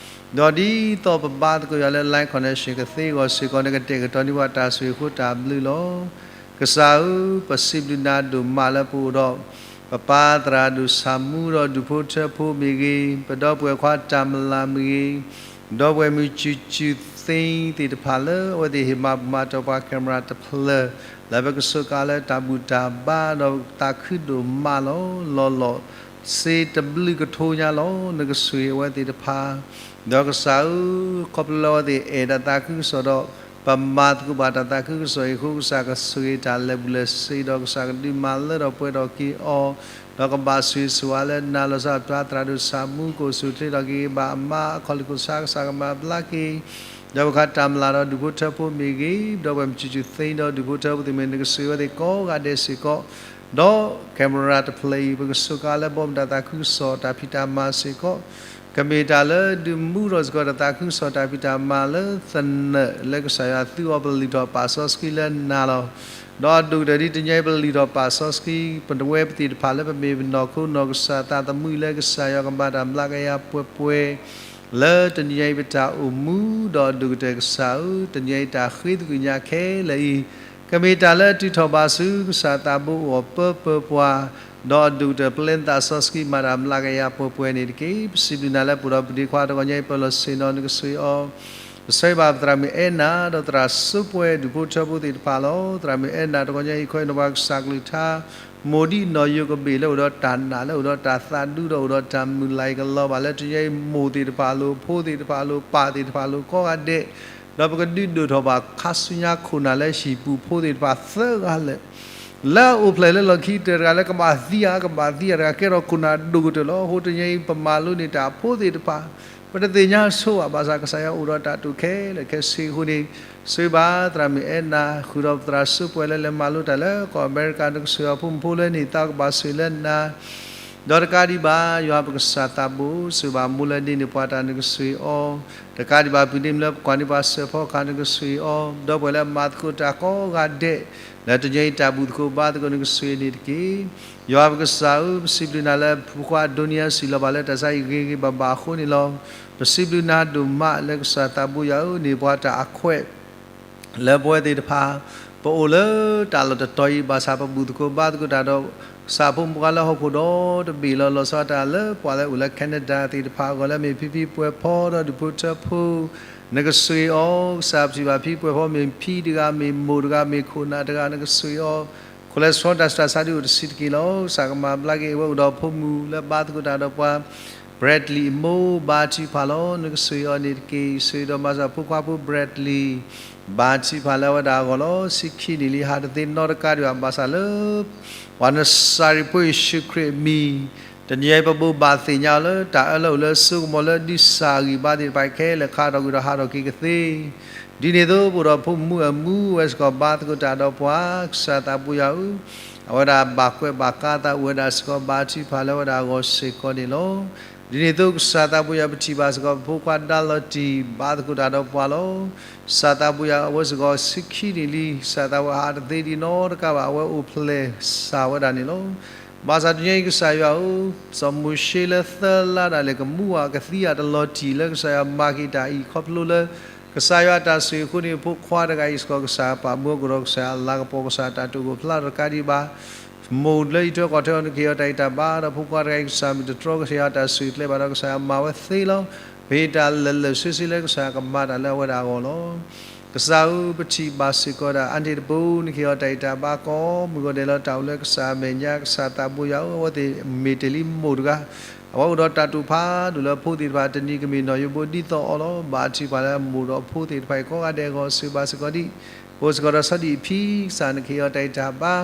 ၤ. ဒီးဒ်သိးပဘါသကိးယွၤလၢ line connection ကသ့အဂီၢ်စ့ၢ်ကီး နကတဲာ်ကတီၤန့ၢ်ပှၤတၢ်ဆိၣ်ဂ့ၤအဃိတၢ်ဘျုးလီၤ. ကစၢ်ဧၢ, ပစံးဘျုးနၤဒိၣ်မးလၢပအိၣ်ဒီး ပပၢ်သရၣ်ဒိၣ်ဆၣ်မူဒီးဒူၣ်ဖိထၢဖိမ့ၢ်ဂ့ၤ, ပဒီပုၢ်ဝဲၢ်ခွါတၢ်မလၤမ့ၢ်ဂ့ၤ, ဒီပုၢ်ဝဲၢ်မုၢ်စူၤစူၤသ့သ့ၣ်တဖၣ်လၢအဝဲသ့ၣ်ဟ့ၣ်မၤပမၤတီၢ်ပှၤ camera တဖျၢၣ် လၢပကစူးကါလၢတၢ်ဘူၣ်တၢ်ဘါဒီးသးခုဒိၣ်မးလီၤ. လီၤလီၤဆ့တဘျုးကထိညါလီၤ. နကဆိၣ်ဂ့ၤအဝဲသ့ၣ်တဖၣ် ဒီးကစၢ်ဧၢ, ခီဖျိလၢအဝဲသ့ၣ်အဲၣ်တၢ်သးခုကစီၣ်ဒီး ပမၤသကိးဘၣ်တၢ်သးခုကစီၣ်အံၤအဃိ ကစၢ်ကဆိၣ်ဂ့ၤတၢ်လၢာ်ဘူၣ်လၢာ်စ့ဒီး ကစၢ်ကဒုးမၤလၢထီၣ်ပှဲၤထီၣ်က့ၤအီၤ, ဒီးကဘၣ်ဆိၣ်ဂ့ၤဆိၣ်ဝါလၢနၤလီၤဆီဒၣ်ပှၤသရၣ်ဒိၣ်ဆၣ်မူ ကအိၣ်ဆူၣ်အိၣ်ချ့ထီၣ်က့ၤဂ့ၤဘၣ်အမါ အခီၣ်လ့ၢ်ခိၣ်ဆါ ကစၢ်ကမၤဘျါက့ၤ ဒီးပှၤတၢ်မလၤဒီးဒူၣ်ဖိထၢဖိမ့ၢ်ဂ့ၤ, ဒီပုၢ်ဝဲၢ်မုၢ်စူၤစူၤသ့ဒီးဒူၣ်ဖိထၢဖိသ့ၣ်မ့ၢ် နကဆိၣ်ဂ့ၤအဝဲသ့ၣ်ကိးဂၤဒဲးစ့ၢ်ကီး, ဒီး camera တဖျၢၣ်အံၤ ပကစူးကါလၢဘီမုၢ်တၢ်သးခုကစီၣ်တၢ်ဖံးတၢ်မၤစ့ၢ်ကီး ကမ့ၢ်တၢ်လၢဒုးမူထီၣ်စ့ၢ်ကီးတၢ်သးခုကစီၣ်တၢ်ဖံးတၢ်မၤလၢသနၢၣ်လၢကစၢ်ယွၤသူအီၤ ပလုၢ်ထီၣ်ပာ်စီဆှံလၢနၤလီၤ. ဒီးအဒိၣ်ကတၢၢ်ဒ်တနံၤအံၤ ပလုၢ်ထီၣ်ပာ်စီဆှံ ပဝဲပသ့ၣ်တဖၣ်လၢပမ့ၢ်ပနီၢ်ခိနီၢ်ကစၢ်သးသမူလၢကစၢ်ယွၤကဘၣ်တၢ်ဘျါကယၤပှဲၤပှဲၤ လၢတနံၤညါအံၤပတၢ်အိၣ်မူဒီးအဒိၣ်ကတၢၢ်ကစၢ်ဧၢ, တနံၤညါအံၤတၢ်ဃ့သကွံာ်ညါခဲလၢာ်အံၤ, ကမ့ၢ်တၢ်လၢအတုၤထီၣ်ဘၣ်ဆူကစၢ်သးဘိအအိၣ်အပၢပၢပှၤ, ဒီးအဒိၣ်ကတၢၢ်ပျဲနသးစီဆှံမၤတၢ်မျးကယၤပှဲၤပှဲၤန့ၣ်တက့ၢ်. ပစံးဘျုးနၤလၢပအိၣ်ဒီးပဒ့ခွါတဂီၤညါအံၤ ပလီၢ်ဆ့ၣ်နီၤနကစၢ်အံၤအီၤ, ပဆၢဂ့ၤဘၣ်ပသရၣ်မုၣ်အဲၣ်နၤ ဒီးသရၣ်စိပှဲၤဒူၣ်ဖိထၢဖိသ့ၣ်တဖၣ်လီၤ. သရၣ်မုၣ်အဲၣ်နၤတဂီၤညါအံၤ ခီအံၤနီၢ်ပှၤကစၢ်ကလုၢ်ကထါ မိၢ်ဒ်နီၢ်ယိၤကဘ့ၣ်လၢအိၣ်ဒီးတၢ်နာ် လၢအိၣ်ဒီးတၢ်သးဒူဒီးအိၣ်ဒီးတၢ်မုၢ်လၢ်အံၤကလီၤဘၣ် လၢတနံၤညါအံၤမိၢ်သ့ၣ်တဖၣ်အလိၤ ဖိသ့ၣ်တဖၣ်အလိၤ ပၢ်သ့ၣ်တဖၣ်အလိၤကိးဂၤဒဲး, ဒီးပကဒုးဒိၣ်ထီၣ်ဘၣ်ခါဆူညါခိၣ်နၢ်လၢဟံၣ်ပူၤဖိသ့ၣ်တဖၣ်သၢဂၤလၢာ် လၢအအိၣ်ဖျဲၣ်လၢလီၢ်ခံကတၢၢ်တဂၤလၢကဘၣ်သံအီၤတဂၤ ကဲထီၣ်ခိၣ်နၢ်ဒိၣ်ကတၢၢ်လီၤ. အဃိတနံၤညါအံၤ ပမၤလိန့ၢ်တၢ်အဖိသ့ၣ်တဖၣ် ပတသ့ၣ်ညါဆိဘၣ် ဘၣ်ဆၣ်ကစၢ်ယွၤအိၣ်ဒီးတၢ်တိာ်ခဲလၢာ်ခဲဆ့အဃိန့ၣ်, ဆိၣ်ဂ့ၤဘၣ်သရၣ်မုၣ်အဲၣ်နၤ ဃုာ်ဒီးပသရၣ်စိပှဲၤလၢလဲၤမၤလိတၢ်လၢကီၢ်အမဲရကၤ နကဆိၣ်ဂ့ၤအီၤဖိမုၣ်ဖိလၢန့ၢ်သါကဘၣ်ဆိၣ်ဂ့ၤလၢနၤ ဒီးတကးဒံးဘၣ် ယွၤပကစၢ်သးဘိ ဆိၣ်ဂ့ၤဘၣ်မိၢ်လၢဒ့န့ၢ်ပှၤတၢ်နကဆိၣ်ဂ့ၤအီၤ, တကးဒံးဘၣ် ပုၢ်ဒ့မုၣ်လၢပကွၢ်န့ၢ်ပှၤစၢၤဖီကဟၣ် နကဆိၣ်ဂ့ၤအီၤ, ဒီပုၢ်ဝဲၢ်လၢအမၤသကိးတၢ်ကိးဂၤဒဲး လၢတနံၤညါအံၤတၢ်ဘူၣ်သကိးဘါသကိး နကဆိၣ်ဂ့ၤန့ၣ်တက့ၢ်. ယွၤပကစၢ်ဧၢ, ပစံးဘျုးနၤလၢဖိခွါအဒိနံယၤစံၣ်လီၤဘၣ်လၢတၢ်ဆါအံၤဂ့ၤဂ့ၤဘၣ်ဘၣ်အဃိန့ၣ်လီၤ. ပစံးဘျုးနၤဒိၣ်မးလၢကစၢ်သးဘိယွၤဧၢ, န့ၢ်ပှၤတၢ်အခွဲး လၢပဝဲသ့ၣ်တဖၣ် ပအိၣ်လၢတၢ်လီၢ်တတီၤအံၤ ဘၣ်ဆၣ်ပဘူၣ်သကိးဘါသကိးတၢ်ဒီး ကစၢ်ဖိမုၣ်ဖိခွါလၢဟီၣ်ခိၣ်ဒီတဘ့ၣ်လီၤ. လီၤဆီဒၣ်တၢ်လၢပှၤလၢအိၣ်လၢ Canada သ့ၣ်တဖၣ်အဂီၢ်လၢမ့ၢ်ဖံဖံပှဲၤဖီဒီးဒူၣ်ဖိထၢဖိ နကဆိၣ်ဂ့ၤအီၤ, ကစၢ်ပထံၣ်ဘၣ်ဖံပှဲၤဖီမ့ၢ်ဖံတဂၤ မ့ၢ်မိၢ်တဂၤ မ့ၢ်ခိၣ်နၢ်တဂၤ နကဆိၣ်ဂ့ၤအီၤ, ခိၣ်လဲၤဆှီတၢ်ဆူးတၢ်ဆါဒုးအိၣ်တဆံးတက့ၢ်လီၤ. ကစၢ်ကမၤဘျါက့ၤအဝဲအိၣ်ဒီးဖိမုၣ်လၢဘါသကိးတၢ်ဒီးပှၤ Bradley အမိၢ် ဘါထုကဖၣ်လီၤ. နကဆိၣ်ဂ့ၤအီၤန့ၣ်တက့ၢ်. ဆိၣ်ဂ့ၤဒီးမၤစၢၤဖိခွါဖိ Bradley ဘါထုကဖၣ်လၢအဝဲဒၣ်အဂီၢ်လီၤ. ဆံခံနံၣ်လံ ဟးတသ့နီတကးဒံးဘၣ် ဘၣ်ဆၣ်လၢ ပှၤနစၤရ့းဖိယ့ၣ်ၡူးခရံာ်အမံၤ တနံၤအံၤပဘိးဘၣ်သ့ၣ်ညါအီၤလၢ တၢ်အၢလၢအိၣ်လၢစိကမီၤလၢဒုးစၢ်ဂံၢ်ဘါသ့ၣ်တဖၣ်ခဲလၢာ် ခါထီၣ်ကွံာ်ဒီးဟးထီၣ်က့ၤကသ့ ဒ်န့ၣ်အသိး ပအိၣ်ဒီးဖိမုၣ်အမူဝဲစ့ၢ်ကီး ဘါသကိးတၢ်ဒီးပှၤ ကစၢ်သးဘိယွၤဧၢ, အဝဲဒၣ်ဘၣ်ကွဲးဘၣ်ကါသးအိၣ်ဝဲဒၣ်စ့ၢ်ကီး ဘါထုကဖၣ်လၢအဝဲဒၣ်အဂီၢ်စ့ၢ်ကီးန့ၣ်လီၤ. ဒ်န့ၣ်အသိး ကစၢ်သးဘိယွၤ ပထံၣ်ဘၣ်စ့ၢ်ကီး ပဖိခွါဒါလီၤတံၢ် ဘါသကိးတၢ်ဒီးပှၤလီၤ. ကစၢ်သးဘိယွၤ အဝဲစ့ၢ်ကီးဆံခံနံၣ်လံ ကစၢ်သးဘိယွၤ ဟးတသ့ဒံးနီတကးဘၣ် အဝဲအိၣ်ဖျဲၣ်စၢ်ဝဲဒၣ်န့ၣ်လီၤ. ဘၣ်ဆၣ်တနံၤအံၤ ကစၢ်ယွၤဧၢ, စီၤမိၤၡ့လၢသၢလါဒၣ်လဲာ် ကမူဝဲကသံအတလီၤတံၢ်လၢကစၢ်ယွၤမၤက့ၤတၢ်အံၤ ခီဖျိလၢ ကစၢ်ယွၤအတၢ်ဆိၣ်ဂ့ၤအဃိန့ၣ် ဖိခွါတဂၤအံၤစ့ၢ်ကီး ကစၢ်ပာ်မူအကဒီး ကစၢ်အလၤကပီၤ ကစၢ်တၢ်တိာ်ကဖျါထီၣ်တကးဒံးဘၣ် မိၢ်လၢအံးထွဲကွၢ်ထွဲအီၤ နကဟ့ၣ်အီၤတၢ်ဂံၢ်တၢ်ဘါဒီး ဖိခွါတဂၤအံၤ ကစၢ်မ့ၢ်တတြီကဟ့ၣ်အီၤတၢ်ဆိၣ်ဂ့ၤကျဲဘၣ်ဒီး ကစၢ်ယွၤမၤဝဲသ့လီၤ. ပဟ့ၣ်တၢ်လၢာ်လၢာ်ဆ့ဆ့လၢကစၢ်ယွၤကမၤတၢ်လၢအဝဲဒၣ်အဂီၢ်လီၤ. ကစၢ်ဧၢ, ပထံၣ်ဘၣ်စ့ၢ်ကီးဒၣ် အါန့ၢ်တဘိ နကဟ့ၣ်အီၤတၢ်ဂံၢ်တၢ်ဘါ ကိးမုၢ်ဂီၤဒဲးလၢတၢ်အိၣ်လၢကစၢ်အမဲာ်ညါ ကစၢ်သးဘိယွၤဧၢ, အဝဲသ့ၣ်မ့ၢ်တ့ၢ်လံမိၢ်တဂၤ အဝဲအိၣ်ဒီးတၢ်တိာ်ဖးဒိၣ်လၢဖိသ့ၣ်တဖၣ် တနံၤကမ့ၢ်နီၢ်ယိဘိဒ်သိးအီၤလီၤ. ဘါထုကဖၣ်လၢအမိၢ်ဒီးအဖိသ့ၣ်တဖၣ်အံၤကိးဂၤဒဲးအဂီၢ် ဆိၣ်ဂ့ၤဘၣ်စ့ၢ်ကီးဒံး ပအိၣ်စ့ၢ်ကီးဒီးဆီဒံၣ်အဖံ ကစၢ်နကဟ့ၣ်အီၤတၢ်ဂံၢ်တၢ်ဘါ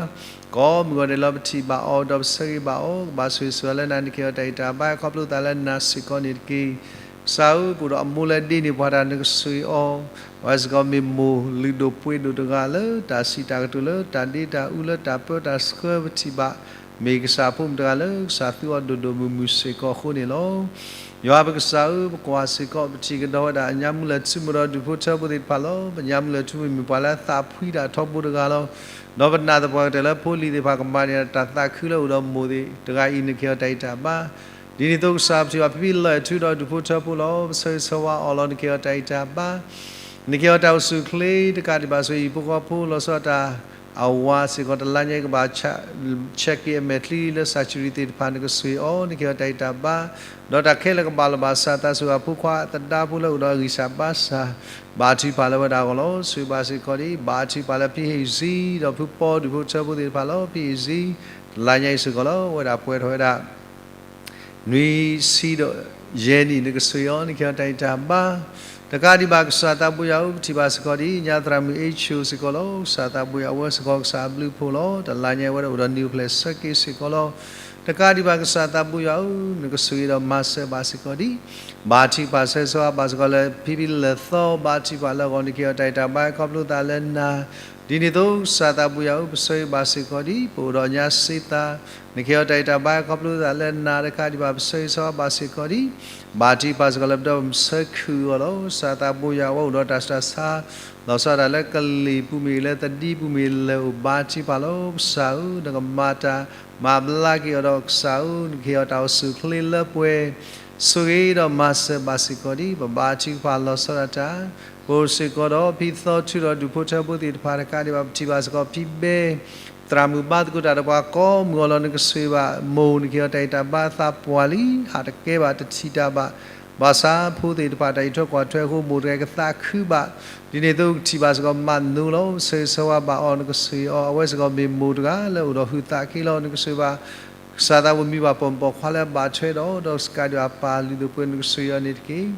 ကိးမုၢ်ဂီၤဒဲးလၢပထံၣ်ဘၣ်အီၤဒီးပဆၢဂ့ၤဘၣ်အီၤ ကဘၣ်ဆိၣ်ဂ့ၤဆိၣ်ဝါလၢနၤ နကဟ့ၣ်အီၤတၢ်ဂံၢ်တၢ်ဘါ ခီဖျိသးလၢနၤစ့ၢ်ကီးန့ၣ်တက့ၢ်. ကစၢ်ဧၢ, ပအိၣ်ဒီးအမိၢ်လၢဒ့န့ၢ်ပှၤတၢ် နကဆိၣ်ဂ့ၤအီၤ, အဝဲစ့ၢ်ကီးမ့ၢ်မိၢ်လုၢ်ဒိၣ်ပှ့ၤဒိၣ်တဂၤလၢတၢ်စံးတၢ်ကတိၤလၢတၢ်ဒ့တၢ်အူလၢတၢ်ပၢတၢ်ဆှၢပထံၣ်ဘၣ် မ့ၢ်ကစၢ်ဖိမုၣ်တဂၤလၢကစၢ်သူအီၤဒိၣ်ဒိၣ်မုၢ်မုၢ်စ့ၢ်ကီးအဃိန့ၣ်လီၤ. ယွၤပကစၢ်ဧၢ, ပကွၢ်စ့ၢ်ကီး ပထံၣ်ကဒီးဝဲဒၣ် အညါမုၢ်လၢ်ထူမိၢ်ဒီးဒူၣ်ဖိထၢဖိသ့ၣ်တဖၣ်လီၤ. ပညါမုၢ်လၢ်ထူမိၢ်မ့ၢ်ပှၤလၢအသးဖှံတၢ်ထီဘိတဂၤလီၤ. ဒီးပနာ်သပှၢ်ကတၢၢ်လၢဖိလံၤသ့ၣ်တဖၣ်ကမၤန့ၢ်တၢ်သးခုလၢအိၣ်ဒီးမိၢ်သ့ၣ်တဂၤအံၤ နကဟ့ၣ်အီၤတၢ်ဂံၢ်တၢ်ဘါ ဒ်န့ၣ်အသိးကစၢ်ပထံၣ်ဘၣ်ဖံဖံလၢၢ်ထူဒီးဒူၣ်ဖိထၢဖိလီၤ. ပဆၢဂ့ၤဆၢဝါအီၤလီၤ. နကဟ့ၣ်အီၤတၢ်အိၣ်ဆူၣ်အိၣ်ချ့တကးဒံးဘၣ် ဆိၣ်ဂ့ၤဟံၣ်ဖိဃီဖိ လီၤဆီဒၣ်တၢ်အဝၤစ့ၢ်ကီး တလါညါအံၤကဘၣ်ဆဲးက့ၤအမဲာ်ချံလၢ surgery သ့ၣ်တဖၣ် နကဆိၣ်ဂ့ၤအီၤ နကဟ့ၣ်အီၤတၢ်ဂံၢ်တၢ်ဘါ ဒီးတၢ်ခဲလၢာ်ကဘၣ်လီၤဘၣ်စး သးစူၤအဖိခွါအသဒါဖိလၢအိၣ်ဒီးအဂံၢ်စၢ်ဘါစၢ် ဘါထုကဖၣ်လၢအဝဲဒၣ်အဂီၢ်လီၤ. ဆိၣ်ဂ့ၤဘၣ်စ့ၢ်ကီးဒံး ဘါထုကဖၣ်လၢဖံဟ့ၣ်စံ ဒီးဖုပီဒူၣ်ဖိထၢဖိသ့ၣ်တဖၣ်လီၤ. ဖံဟ့ၣ်စံ တလါညါအံၤစ့ၢ်ကီးလီၤ အဝဲဒၣ်ပှဲၤထီၣ်ဝဲဒၣ် နွံဆံဒီးယဲၢ်နံၣ် နကဆိၣ်ဂ့ၤအီၤ နကဟ့ၣ်အီၤတၢ်ဂံၢ်တၢ်ဘါ တကးဒံးဘၣ် ကစၢ်သးဘိယွၤဧၢ ပထံၣ်ဘၣ်စ့ၢ်ကီးဒံး ညါသရၣ်မုၣ်အ့ၣ်ဆိၣ်စ့ၢ်ကီးလီၤ. ကစၢ်သးဘိယွၤ အဝဲစ့ၢ်ကီးကစၢ်အဘျုးအဖှိၣ်လီၤ. တလါညါအံၤဝဲဒၣ်အိၣ်ဒီးနံၤအိၣ်ဖျဲၣ်ဆၢက့ၤစ့ၢ်ကီးလီၤ. တကးဒံးဘၣ် ကစၢ်သးဘိယွၤဧၢ နကဆိၣ်ဂ့ၤဒီးမၤစၢၤဘၣ်စ့ၢ်ကီးဒံး ဘါထုကဖၣ်ဆၢဂ့ၤဆၢဝါဘၣ်စ့ၢ်ကီးလၢ ဖံဖံလၢၢ်သီ ဘါထုကဖၣ်လၢအဂီၢ် နကဟ့ၣ်အီၤတၢ်ဂံၢ်တၢ်ဘါ ခီဖျိသးလၢနၤ ဒ်န့ၣ်အသိး ကစၢ်သးဘိယွၤဧၢ ပဆၢဂ့ၤဘၣ်စ့ၢ်ကီးဒံး ပအိၣ်ဒီးညါစ့သး နကဟ့ၣ်အီၤတၢ်ဂံၢ်တၢ်ဘါ ခီဖျိသးလၢနၤ တကးဒံးဘၣ် ပဆၢဂ့ၤဆၢဝါဘၣ်စ့ၢ်ကီးဒံး ဘါထုကဖၣ်စ့ၢ်ကီးလၢပဒီပုၢ်ဝဲၢ်ဆၢခုးအီၤလီၤ. ကစၢ်သးဘိယွၤ အဝဲအိၣ်ဒီးတၢ်ဆူးတၢ်ဆါ လီၤဆီဒၣ်တၢ်လၢကလံၤပူၤမ့ၢ်ဂ့ၤ လၢသဒံပူၤမ့ၢ်ဂ့ၤ လဲၤအိၣ်ဘါထုကဖၣ်လီၤ. ကစၢ်ဧၢ နကမၤတၢ်မၤဘျါက့ၤအီၤဒီး ကစၢ်ဧၢ နကဟ့ၣ်အီၤတၢ်အိၣ်ဆူၣ်အိၣ်ချ့လၢပှဲၤ ဆိၣ်ဂ့ၤဒီးမၤစၢၤဘၣ်စ့ၢ်ကီးဒံး ပဘါထုကဖၣ်လီၤဆီဒၣ်တၢ်, ပအိၣ်စ့ၢ်ကီးဒီးဖံသီထူဒီးဒူၣ်ဖိထၢဖိသ့ၣ်တဖၣ်တကးဒံးဘၣ် ပထံၣ်ဘၣ်စ့ၢ်ကီးဖံဘဲ သရၣ်မုၣ်ဘါသကိးတၢ်ဒီးပှၤကိးမုၢ်အလီၢ် နကဆိၣ်ဂ့ၤဘၣ် မိၢ်နက့ၤအီၤတၢ်အံၤတၢ်ဘါသးပှၢ်လံ ဟးတကဲဘၣ်တထံၣ်တၢ်ဘၣ်, ဘၣ်ဆၣ်ဖိသ့ၣ်တဖၣ်တၢ်အံးထွဲကွၢ်ထွဲအဃိ မိၢ်တဂၤကသးခုဘၣ်, ဒ်န့ၣ်အသိးကထံၣ်ဘၣ်စ့ၢ်ကီးမးနူၤလီၤ ဆၢဂ့ၤဆၢဝါဘၣ်အီၤ နကဆိၣ်ဂ့ၤအီၤ အဝဲစ့ၢ်ကီးမ့ၢ်မိၢ်တဂၤလၢအိၣ်ဒီးဟုသးက့လီၤ နကဆိၣ်ဂ့ၤဘၣ် ကစၢ်သးဘိမံၤဘၣ်ပိာ်မုၣ်ပိာ်ခွါလၢဘၣ်ထွဲဒီး ဒီးစကၤဒုးအပၢ်လုၢ်ဒိၣ်ပှ့ၤ နကဆိၣ်ဂ့ၤအီၤန့ၣ်တက့ၢ်.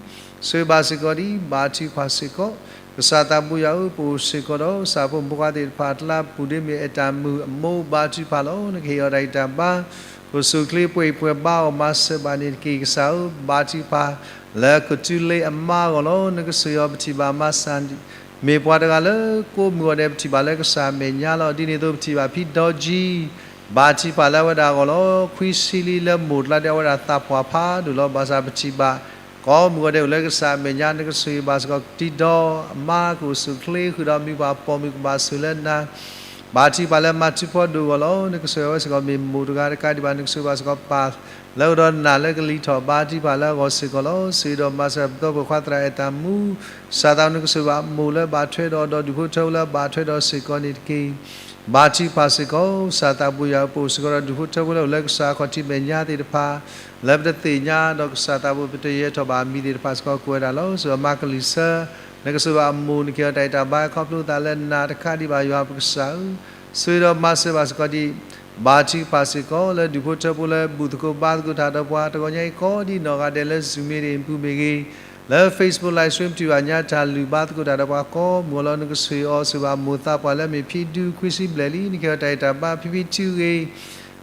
ဆိၣ်ဂ့ၤဘၣ်စ့ၢ်ကီးဒံး ဘါထုကဖၣ်စ့ၢ်ကီး, ကစၢ်သးဘိယွၤဧၢ ပအိၣ်စ့ၢ်ကီးဒီး ကစၢ်ဖိမုၣ်ဖိခွါသ့ၣ်တဖၣ် တလါပူၤဒ့မ့ၢ်အဲၣ်တၢ်မုာ်အမိၢ် ဘါထုကဖၣ်လီၤ နကဟ့ၣ်အီၤတၢ်အံးတၢ်ဘါ, ကအိၣ်ဆူၣ်အိၣ်ချ့ပှဲၤပှဲၤဘါအီၤမၤစၢၤဘၣ်န့ၣ်တက့ၢ်. ကစၢ်ဧၢ ဘါထုကဖၣ် လၢကတူၢ်လ့အမါအဂီၢ်လီၤ နကဆိၣ်ဂ့ၤအီၤ ပထံၣ်ဘၣ်မၤစၢၤ မ့ၢ်ပှၤတဂၤလၢကိးမုၢ်ဂီၤဒဲး ပထံၣ်ဘၣ်လၢကစၢ်အမဲာ်ညါလီၤ. ဒ်န့ၣ်အသိးပထံၣ်ဘၣ်ဖံဒီကံ ဘါထုကဖၣ်လၢအဝဲဒၣ်အဂီၢ်လီၤ. ခွံဆံလံလၢမိၢ်ကျါဒဲး အဝဲဒၣ်သးပှၢ်ဖးဒိၣ်လီၤ. ဘၣ်ဆၣ်ပထံၣ်ဘၣ် ကိးမုၢ်ဂီၤဒဲးအိၣ်လၢကစၢ်အမဲာ်ညါ နကဆိၣ်ဂ့ၤဘၣ်စ့ၢ်ကီး ကတံၤဒီ အမါကအိၣ်ဆူၣ်အိၣ်ချ့ ဃုာ်ဒီးမံၤပှၢ်ပိာ်မုၣ်ကဘၣ်ဆိၣ်လၢနၤ ဘါထုကဖၣ်လၢမၤထူဖီဒိၣ်အဂီၢ်လီၤ. နကဆိၣ်ဂ့ၤအဝဲစ့ၢ်ကီးမ့ၢ်မိၢ်တဂၤတကးဒံးဘၣ် နကဆိၣ်ဂ့ၤဘၣ်စ့ၢ်ကီးပၢ်လၢအိၣ်ဒီးနၤလၢကလံၤထီၣ် ဘါထုကဖၣ်လၢအဂီၢ်စ့ၢ်ကီးလီၤ. ဆိၣ်ဂ့ၤဒီးမၤစၢၤပဒီပုၢ်ဝဲၢ်ခွါသရၣ်အဲၣ်တၢ်မူ ကစၢ်သးဘိနကဆိၣ်ဂ့ၤဘၣ်မိၢ်လၢဘၣ်ထွဲဒီး ဒီးဒူၣ်ဖိထၢဖိလၢဘၣ်ထွဲဒီးစ့ၢ်ကီးန့ၣ်တက့ၢ်. ဘါထုကဖၣ်စ့ၢ်ကီး ကစၢ်သးဘိယွၤဧၢ ပအိၣ်စ့ၢ်ကီးဒီးဒူၣ်ဖိထၢဖိလၢအိၣ်လၢကစၢ်ခီၣ်ထံးမဲာ်ညါသ့ၣ်တဖၣ် လၢပတသ့ၣ်ညါဒီးကစၢ်သးဘိပတယၢၤထီၣ်ဘၣ်အမံၤသ့ၣ်တဖၣ်စ့ၢ်ကီး ကိးဝဲဒၣ်လီၤ. ဆိၣ်ဂ့ၤအမါကလံၤဆၢ နကဆိၣ်ဂ့ၤဘၣ်အမိၢ် နကဟ့ၣ်အီၤတၢ်အံးတၢ်ဘါ ခီဖျိသးလၢနၤတကးဒံးဘၣ် ယွၤပကစၢ်ဧၢ ဆိၣ်ဂ့ၤဒီးမၤစၢၤဘၣ်စ့ၢ်ကီးဒံး ဘါထုကဖၣ်စ့ၢ်ကီး လၢဒူၣ်ဖိထၢဖိလၢဘူၣ်သကိးဘါသကိးတၢ်ဒီးပှၤ တဂီၤညါအံၤကိးဒံးနီၢ်ဂၤဒဲးလၢ Zoom မ့ၢ်ဂ့ၤ ပူၤမ့ၢ်ဂ့ၤ လၢ Facebook Live Stream ပထံၣ်ဘၣ်ညါတၢ်လုၢ်ဘါသကိးတၢ်ဒီးပှၤကိးမုၢ်အလီၢ် နကဆိၣ်ဂ့ၤအီၤ ဆိၣ်ဂ့ၤဘၣ်မိၢ်သးပှၢ်လၢမ့ၢ်ဖံဒူခွံဆံဘျဲၣ်လံ နကဟ့ၣ်အီၤတၢ်အံးတၢ်ဘါ ဖံဖံထုဂ့ၤ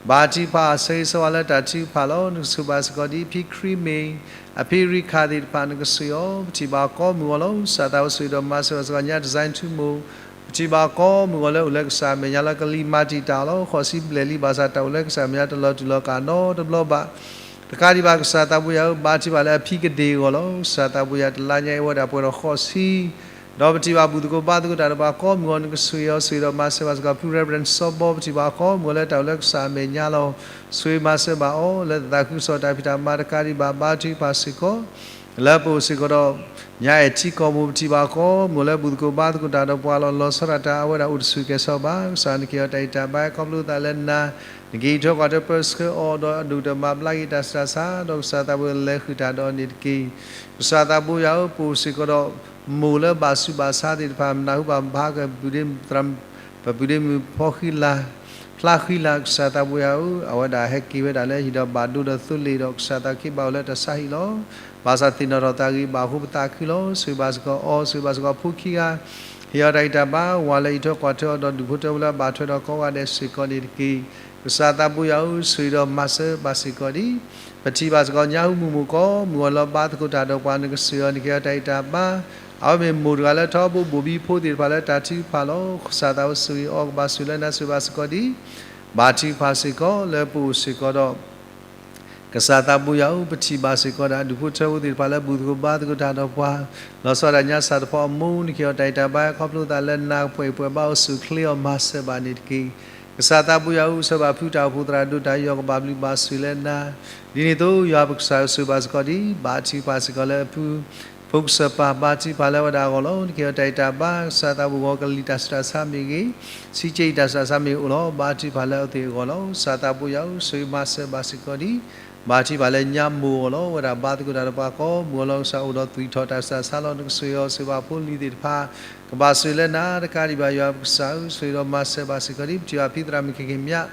ဘါထုကဖၣ် ဆၢဂ့ၤဆၢဝါလၢတၢ်ထုကဖၣ်လီၤ. နကဆိၣ်ဂ့ၤဘၣ်စ့ၢ်ကီးဒံး ဖံခရံာ်မ့ၢ် အဖံရံခၣ်သ့ၣ်တဖၣ် နကဆိၣ်ဂ့ၤအီၤ ပထံၣ်ဘၣ်ကိးမုၢ်အလီၢ် ကစၢ်သးဘိဆိၣ်ဂ့ၤဒီးမၤစၢၤဘၣ်စ့ၢ်ကီးညါ design ထူမိၢ် ပထံၣ်ဘၣ်ကိးမုၢ်အလီၢ်လၢအိၣ်လၢကစၢ်အမဲာ်ညါလၢကလံၤမၤတံာ်တာ်အီၤလီၤ ဃိးဆံဘျဲၣ်လံ ဘၣ်ဆၣ်တၢ်အိၣ်လၢကစၢ်အမဲာ်ညါတလီၤတူာ်လီၤကာ်နီတဘျီဘၣ် တကးဒံးဘၣ် ကစၢ်သးဘိယွၤဧၢ ဘါထုကဖၣ်လၢအဖံကဒ့ၣ်အဂီၢ်လီၤ. ကစၢ်သးဘိယွၤ တလါညါအံၤအိၣ်ဝဲဒၣ်ပှဲၤဒီးဃိးဆံ ဒီးပထံၣ်ဘၣ်ဘူၣ်သကိးဘါသကိးတၢ်ဒီးပှၤကိးမုၢ်အလီၢ် နကဆိၣ်ဂ့ၤအီၤ ဆိၣ်ဂ့ၤဒီးမၤစၢၤဘၣ်စ့ၢ်ကီး ဖု Reverend စီၤဘီ ပထံၣ်ဘၣ်ကိးမုၢ်အလီၢ်လၢတၢ်အိၣ်လၢကစၢ်အမဲာ်ညါလီၤ. ဆိၣ်ဂ့ၤမၤစၢၤဘၣ်အီၤ လၢသးခုကစီၣ်တၢ်ဖံးတၢ်မၤတကးဒံးဘၣ် ဘါထုကဖၣ်စ့ၢ်ကီး လၢပအိၣ်စ့ၢ်ကီးဒီး ညါအဲၣ်ထံကီၢ်မိၢ် ပထံၣ်ဘၣ်ကိးမုၢ်အလီၢ်လၢဘူၣ်သကိးဘါသကိးတၢ်ဒီးပှၤလီၤ လီၤဆီဒၣ်တၢ်အဝဲဒၣ်အိၣ်တဆူၣ်ကဲၣ်ဆိးဘၣ် ကစၢ်နကဟ့ၣ်အီၤတၢ်အံးတၢ်ဘါ ခီဖျိသးလၢနၤ နကအံးထွဲကွၢ်ထွဲပၢဆှၢအီၤဒီးအဒိၣ်ကတၢၢ်မၤဘျါက့ၤတၢ်ဆူးတၢ်ဆါ ဒီးကစၢ်သးဘိလဲၤဃုာ်တၢ်ဒီးန့ၣ်တက့ၢ်. ကစၢ်သးဘိယွၤဧၢ ပအိၣ်စ့ၢ်ကီးဒီး မိၢ်လၢဘၣ်ဆူးဘၣ်ဆါသ့ၣ်တဖၣ် မနုၤဟူဘၣ်မဟါက ပပုၢ်ဒ့မုၣ်ဖီဃံလၤ ဖျါဃံလၤ ကစၢ်သးဘိယွၤဧၢ အဝဲဒၣ်ဟဲက့ၤဝဲဒၣ်လၢဟံၣ်ဒီးဘၣ်ဒိဒီးသိလ့ၣ်ဒီး ကစၢ်သးဘိက့ၤဘၣ်အိၣ်လၢတၢ်ဆါဟံၣ်လီၤ. ဘၣ်ဆၣ်သ့ၣ်နီၣ်ထီၣ်သးဂ့ၤဘၣ်အဃိပသးခုလီၤ. ဆိၣ်ဂ့ၤဘၣ်စ့ၢ်ကီးအီၤ ဆိၣ်ဂ့ၤဘၣ်စ့ၢ်ကီးဖိခံဂၤ ဟ့ၣ်အီၤတၢ်အံးတၢ်ဘါ ဝၤလၢအံးထွဲကွၢ်ထွဲအီၤဒီးဒူၣ်ဖိထၢဖိလၢအဘၣ်ထွဲဒီး ကိးဂၤဒဲးစ့ၢ်ကီးန့ၣ်တက့ၢ်. ကစၢ်သးဘိယွၤဧၢ ဆိၣ်ဂ့ၤဒီးမၤစၢၤဘၣ်စ့ၢ်ကီးဒံး ပထံၣ်ဘၣ်စ့ၢ်ကီးညါဟူမုၢ်မိၢ်ကိးမုၢ်အလီၢ် ဘါသကိးတၢ်ဒီးပှၤ နကဆိၣ်ဂ့ၤအီၤ နကဟ့ၣ်အီၤတၢ်အံးတၢ်ဘါ အဝဲမ့ၢ်မိၢ်တဂၤလၢထီဘိဘိၣ်ဘံဖိသ့ၣ်တဖၣ်လၢတၢ်ထုကဖၣ်လီၤ. ကစၢ်သးဘိဆိၣ်ဂ့ၤအီၤ ကဘၣ်ဆိၣ်လၢနၤ ဆိၣ်ဂ့ၤဘၣ်စ့ၢ်ကီးဒံး ဘါထုကဖၣ်စ့ၢ်ကီး လၢပအိၣ်စ့ၢ်ကီးဒီး ကစၢ်သးဘိယွၤဧၢ ပထံၣ်ဘၣ်စ့ၢ်ကီးဒၣ်ဒူၣ်ဖိထၢဖိသ့ၣ်တဖၣ်လၢဘူၣ်သကိးဘါသကိးတၢ်ဒီးပှၤ လီၤဆီဒၣ်တၢ်ညါ ဆၣ်တဖီအမိၢ် နကဟ့ၣ်အီၤတၢ်အံးတၢ်ဘါ ခီဖျိသးလၢနၤ ပှဲၤပှဲၤဘါအိၣ်ဆူၣ်အိၣ်ချ့အီၤ မၤစၢၤဘၣ်န့ၣ်တက့ၢ်. ကစၢ်သးဘိယွၤဧၢ ဆိၣ်ဂ့ၤဘၣ်ဖုတၢ်အိၣ်ဖှိၣ်သရၣ်ဒိၣ်တၢ်ယီၢ် ကဘၣ်ဘျုးဘၣ်ဆိၣ်လၢနၤ ဒ်န့ၣ်အသိး ယွၤပကစၢ်ဧၢ ဆိၣ်ဂ့ၤဘၣ်စ့ၢ်ကီးဒံး ဘါထုကဖၣ်စ့ၢ်ကီးလၢအဖု ဖိကစၢၢ်ပၢ် ဘါထုကဖၣ်လၢအဝဲဒၣ်အဂီၢ်လီၤ. နကဟ့ၣ်အီၤတၢ်အံးတၢ်ဘါ ကစၢ်သးဘိဂီၤကလံၤတၢ်ဆူးတၢ်ဆါမ့ၢ်ဂ့ၤ ဆံးက့အံၤတၢ်ဆူးတၢ်ဆါမ့ၢ်ဂ့ၤအိၣ်လီၤ. ဘါထုကဖၣ်လၢအဝဲသ့ၣ်အဂီၢ်လီၤ. ကစၢ်သးဘိယွၤဧၢ ဆိၣ်ဂ့ၤမၤစၢၤဘၣ်စ့ၢ်ကီးဒံး ဘါထုကဖၣ်လၢညါမိၢ်အဂီၢ်လီၤ. အဝဲဒၣ်ဘါသကိးတၢ်ဒီးပှၤကိးမုၢ်အလီၢ် ကစၢ်အိၣ်ဒီးသွံၣ်ထီၣ်တၢ်ဆူးတၢ်ဆါလီၤ. နကဆိၣ်ဂ့ၤအီၤ ဆိၣ်ဂ့ၤဘၣ်ဖိလံၤသ့ၣ်တဖၣ် ကဘၣ်ဆိၣ်လၢနၤတကးဒံးဘၣ် ယွၤပကစၢ်ဧၢ ဆိၣ်ဂ့ၤဒီးမၤစၢၤဘၣ်စ့ၢ်ကီးဒံး ပထံၣ်ဘၣ်ဖံသရၣ်မုၣ်ခဲက့ၤမၠး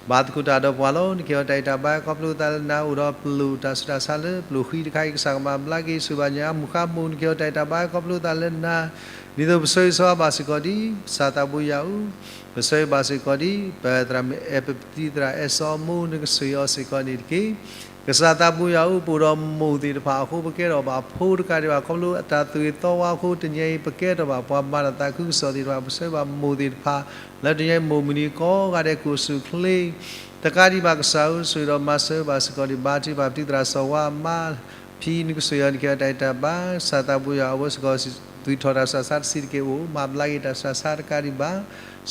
ဘါသကိးတၢ်ဒီးပှၤလီၤ. နကဟ့ၣ်အီၤတၢ်အံးတၢ်ဘါ ခီဖျိသးလၢနၤ အိၣ်ဒီးပလိၣ်တၢ်ဆူးတၢ်ဆါလၢပလိၣ်ဃံတခါအံၤ ကစၢ်ကမၤဘျါက့ၤ ဆိၣ်ဂ့ၤဘၣ်ညါမုၢ်ဃါမိၢ် နကဟ့ၣ်အီၤတၢ်အံးတၢ်ဘါ ခီဖျိသးလၢနၤ ဒ်သိးပဆိၣ်ဂ့ၤဆိၣ်ဝါဘၣ်စ့ၢ်ကီးဒံး ကစၢ်သးဘိယွၤဧၢ ပဆိၣ်ဂ့ၤဘၣ်စ့ၢ်ကီးဒံး ပသရၣ်မုၣ်အဲၣ် ပပတံၤသရၣ်အဲၣ်စီအမိၢ် နကဆိၣ်ဂ့ၤအီၤစ့ၢ်ကီးန့ၣ်တက့ၢ်. ကစၢ်သးဘိယွၤဧၢ ပအိၣ်ဒီးမိၢ်သ့ၣ်တဖၣ်အဃိ ပကဲထီၣ်ဘၣ်ဖိတကးဒံးဘၣ် ခီဖျိအတၢ်သူၣ်ဂ့ၤသးဝါအဃိ တနံၤအံၤ ပကဲထီၣ်ဘၣ်ပှၤမၤတၢ်သးခုကစီၣ်သ့ၣ်တဖၣ် ပဆိၣ်ဂ့ၤဘၣ်မိၢ်သ့ၣ်တဖၣ် လၢတနံၤအံၤမိၢ်မုၢ်နံၤကိးဂၤဒဲးကအိၣ်ဆူၣ်အိၣ်ချ့ တကးဒံးဘၣ် ကစၢ်ဧၢ ဆိၣ်ဂ့ၤဒီးမၤစၢၤဘၣ်စ့ၢ်ကီးဒံး ဘါထုကဖၣ်ပတံၤသရၣ်စီၤဝါအမါ ဖံ နကဆိၣ်ဂ့ၤအီၤ နကဟ့ၣ်အီၤတၢ်အံးတၢ်ဘါ ကစၢ်သးဘိယွၤ အဝဲစ့ၢ်ကီး သွံၣ်ထီၣ်တၢ်ဆူးတၢ်ဆါတဆံးတက့ၢ်အိၣ် မၤဘျါက့ၤတၢ်ဆူးတၢ်ဆါတကးဒံးဘၣ်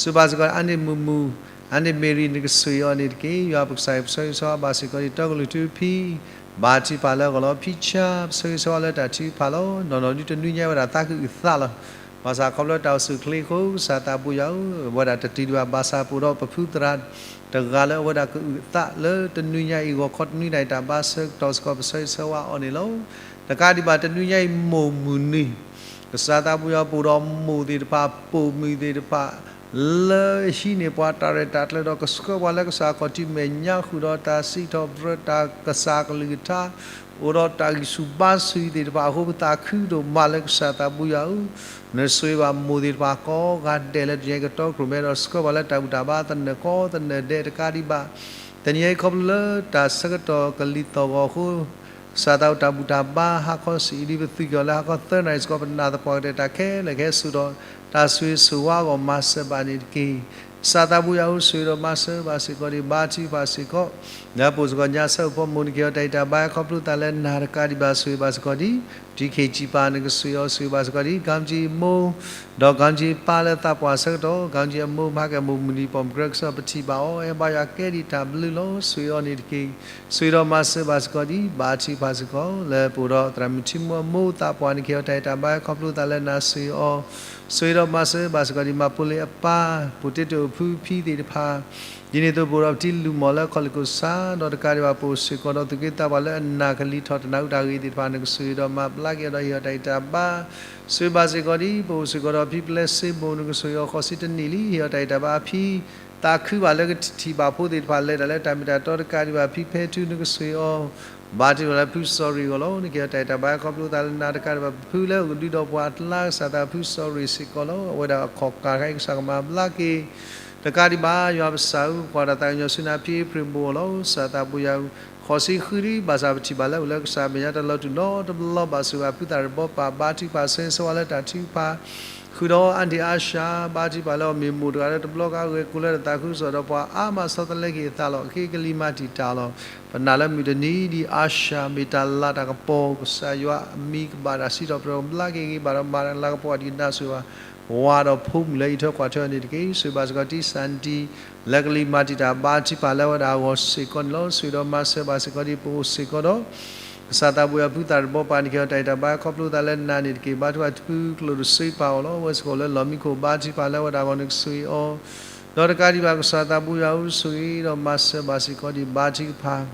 ဆိၣ်ဂ့ၤဘၣ်စ့ၢ်ကီး အါန့ၢ်မုၢ်မုၢ် အါန့ၢ်မ့ၢ်ရံ နကဆိၣ်ဂ့ၤအီၤန့ၣ်တက့ၢ်. ယွၤပကစၢ်အံၤ ပဆိၣ်ဂ့ၤဆိၣ်ဝါဘၣ်စ့ၢ်ကီးဒံး တီကလုၢ်ထူဖံ ဘါထုကဖၣ်လၢအဂီၢ်လီၤ. ဖံဆၢ ပဆၢဂ့ၤဆၢဝါလၢတၢ်ထုကဖၣ်လီၤ. နီၢ်နီၢ်ဒုတနွံညါဝဲဒၣ်သးကအုၣ်သးလီၤ. ဘၣ်ဆၣ်ခီဖျိတၢ်အိၣ်ဆူၣ်အိၣ်ချ့အဃိ ကစၢ်သးပူၤယွၤဧၢ, ဝဲဒၣ်တတုၤဒံးဘၣ်ဘၣ်ဆၣ်ပအိၣ်ဒီးပဖုသရၣ်တဂၤလၢအဝဲဒၣ်ကအုၣ်အသးလၢတနွံညါအံၤ ဂီၤခီတနွံညါအံၤ တၢ်ဘါဆၢကတီၢ်စ့ၢ်ကီး ပဆၢဂ့ၤဆၢဝါအီၤန့ၣ်လီၤ. တကးဒံးဘၣ်တနွံညါအံၤ မိၢ်မုၢ်နံၤ ကစၢ်သးပူၤယွၤပအိၣ်ဒီးမိၢ်သ့ၣ်တဖၣ် ပိာ်မုၣ်သ့ၣ်တဖၣ် လၢအဟံးန့ၢ်ပှၤတၢ်ရဲၣ်တၢ်ကျဲၤဒီးကဆှၢပှၤလၢကစၢ်ခီၣ်ထံးမဲာ်ညါဃုာ်ဒီးတၢ်စံးထီၣ်ပတြၢၤ တၢ်ကစၢ်ကလုၢ်ကထါ အိၣ်ဒီးတၢ်ဂံၢ်ဆူၣ်ဘါဆူၣ်သ့ၣ်တဖၣ်အဃိ ပသးခုဒိၣ်မးလၢကစၢ်သးပူၤယွၤဧၢ, နဆိၣ်ဂ့ၤဘၣ်မိၢ်သ့ၣ်တဖၣ်ကိးဂၤဒဲးလၢတနံၤအံၤကတီၢ်ခိၣ်ရိၣ်မဲဒီး ဆှၢပှၤလၢတၢ်ဘူၣ်တၢ်ဘါသနၢၣ်ကိးသနၢၣ်ဒဲးတကးဒံးဘၣ် တနံၤအံၤခီဖျိလၢတၢ်ဆၢကတီၢ်ကလံၤသီၣ်ဂီၤအဃိ ကစၢ်သးအိၣ်တၢ်ဘူၣ်တၢ်ဘါ ဟါခီဆံးအံၤဒ်ပသွံၣ်ကီၢ်လၢဟါခီသၢနၣ်ရံၣ်စ့ၢ်ကီး ပနာ်သပှၢ်ကတၢၢ်တၢ်ခဲလၢာ်ခဲဆ့ဒီး တၢ်ဆိၣ်ဂ့ၤဆိၣ်ဝါအဂီၢ်မၤစၢၤဘၣ်န့ၣ်တက့ၢ်. ကစၢ်သးပူၤယွၤဧၢ ဆိၣ်ဂ့ၤဒီးမၤစၢၤဘၣ်စ့ၢ်ကီးဒံး ဘါထုကဖၣ်စ့ၢ်ကီး လၢပအိၣ်စ့ၢ်ကီးညါဆၢအဖီမိၢ် နကဟ့ၣ်အီၤတၢ်ဂံၢ်တၢ်ဘါခီဖျိသးလၢနၤတကးဒံးဘၣ် ဆိၣ်ဂ့ၤဘၣ်စ့ၢ်ကီးဒံး ပထံၣ်ခ့ၣ်ကၠံၣ်ပၤ နကဆိၣ်ဂ့ၤအီၤ ဆိၣ်ဂ့ၤဘၣ်စ့ၢ်ကီးဒံး ကၣ်ကၠံၣ်အမိၢ် ဒီးကၣ်ကၠံၣ်အပၢ်လၢသးပှၢ်ဆၢကတီၢ် ကၣ်ကၠံၣ်အမိၢ် မၤကဲမိၢ်မုၢ်နံၤပိာ်မုၣ်ကြၢးကစီၣ် ပထံၣ်ဘၣ်အီၤ အဲၣ်ဘၣ်ယွၤကဲဒံးတၢ်ဘျုးလီၤ. ဆိၣ်ဂ့ၤအီၤန့ၣ်တက့ၢ်. ဆိၣ်ဂ့ၤဒီးမၤစၢၤဘၣ်စ့ၢ်ကီးဒံး ဘါထုကဖၣ်စ့ၢ်ကီး လၢပအိၣ်ဒီးသရၣ်မုၣ်ထံမူအမိၢ်သးပှၢ် နကဟ့ၣ်အီၤတၢ်ဂံၢ်တၢ်ဘါခီဖျိသးလၢနၤ ဆိၣ်ဂ့ၤအီၤ ဆိၣ်ဂ့ၤဒီးမၤစၢၤဘၣ်စ့ၢ်ကီးဒံး မၤဖိလ့အပၢ် ဖိတ့တိာ်အဖုဖံသ့ၣ်တဖၣ် ဒ်န့ၣ်အသိးပအိၣ်ဒီးပတံၤလူၢ်မီၢ်လၢခီၣ်လ့ၣ်ခိၣ်ဆၣ် ဒီးတကးဒံးဘၣ် ပအိၣ်စ့ၢ်ကီးဒီးသူၣ်က့သးပှၢ်လၢအနာ်ကလံၤထီၣ်တနၢ်ဟူတၢ်ဂ့ၢ်သ့ၣ်တဖၣ် နကဆိၣ်ဂ့ၤဒီးမၤဘျါက့ၤအီၤဒီးဟ့ၣ်အီၤတၢ်ဂံၢ်တၢ်ဘါ ဆိၣ်ဂ့ၤဘၣ်စ့ၢ်ကီးဒံး ပအိၣ်စ့ၢ်ကီးဒီးဖံပျဲစ့မိၢ် နကဆိၣ်ဂ့ၤအီၤ ဃိးဆံတနံၣ်လံ ဟ့ၣ်အီၤတၢ်ဂံၢ်တၢ်ဘါ ဖံသးခုဘၣ်လၢကထံၣ်ဘၣ်ဖိသ့ၣ်တဖၣ် လဲၤတၢ်လၢတၢ်မ့ၢ်တၢ်တီတကးဒံးဘၣ် ဖံဖဲထူ နကဆိၣ်ဂ့ၤအီၤ ဘါထုကဖၣ်လၢဖုစီၤရ့ၣ်အဂီၢ်လီၤ. နကဟ့ၣ်အီၤတၢ်ဂံၢ်တၢ်ဘါခီဖျိသးလၢနၤတကးဒံးဘၣ် ပဖုလၢအကဒုးဒီးပှၤအကျါ ကစၢ်သးဖုစီၤရ့ၣ်စ့ၢ်ကီးလီၤ. အဝဲဒၣ်အခီၣ်ကၢ်တခါအံၤ ကစၢ်ကမၤဘျါက့ၤ တကးဒံးဘၣ် ယွၤပစၢ်ဧၢ ပကွၢ်တၢ်သးကညီၤဆူနၤ ဖံအ့ဖြ့ၣ်မိၢ်အဂီၢ်လီၤ. ကစၢ်သးပူၤယွၤဧၢ ဃိးဆံဃုလံ ဘၣ်ဆၣ်ပထံၣ်ဘၣ်လၢအိၣ်လၢကစၢ်မဲာ်ညါတၢ်လီၤတူာ်နီတဘျီဘၣ် ဆိၣ်ဂ့ၤဘၣ်ဖုသးတဘီပၢ် ဘါထုကဖၣ်ဆၢဂ့ၤဆၢဝါလၢတၢ်ထုကဖၣ် ဃုာ်ဒီးအါန့ၢ်အါစှၤ ဘါထုကဖၣ်လၢအမ့ၢ်မိၢ်တဂၤလၢတဘျီကါဂဲၤကျိၤလၢတသးခုကစီၣ်ဒီးပှၤအါမးဆီတလဲက့ၤအသးလီၤ. အဃိကလံၤမၤတံာ်တာ်လီၤ. ပနာ်လၢမုၢ်တနံၤဒ်အါစှၤ မ့ၢ်တၢ်လၤတၢ်ကပီၤ ကစၢ်ယွၤအမံၤကဘၣ်တၢ်စံးထီၣ်ပတြၢၤ ကဘျါက့ၤဂ့ၤဘၣ်ဒီးမၤလၤကပီၤဒ်နၤဆိၣ်ဂ့ၤဘၣ် ဝၤဒီးဖိမုၣ်လၢအံးထွဲကွၢ်ထွဲအီၤန့ၣ်တက့ၢ်. ဆိၣ်ဂ့ၤဘၣ်စ့ၢ်ကီးတံၢ်စၢ်နတံၢ် လၢကလံၤမၤတံာ်တာ် ဘါထုကဖၣ်လၢအဝဲဒၣ်အဂီၢ်စ့ၢ်ကီးန့ၣ်လီၤ. ဆိၣ်ဂ့ၤဒီးမၤစၢၤဘၣ်စ့ၢ်ကီးဒ် ပအိၣ်စ့ၢ်ကီးဒီး ကစၢ်သးပူၤယွၤဖုသးတဘီပၢ် နကဟ့ၣ်အီၤတၢ်ဂံၢ်တၢ်ဘါခီဖျိသးလၢနၤန့ၣ်တက့ၢ်. ဘါထုကဖၣ်တဖုကျိၣ်တစ့ပာ်အီၤလီၤ. အဝဲစ့ၢ်ကီးလၢလီၢ်မံခိၣ် ဘါထုကဖၣ်လၢအဝဲဒၣ်အဂီၢ် နကဆိၣ်ဂ့ၤအီၤ ဒီးတကးဒံးဘၣ် ကစၢ်သးပူၤယွၤဧၢ ဆိၣ်ဂ့ၤဒီးမၤစၢၤဘၣ်စ့ၢ်ကီးဒ် ဘါထုကဖၣ်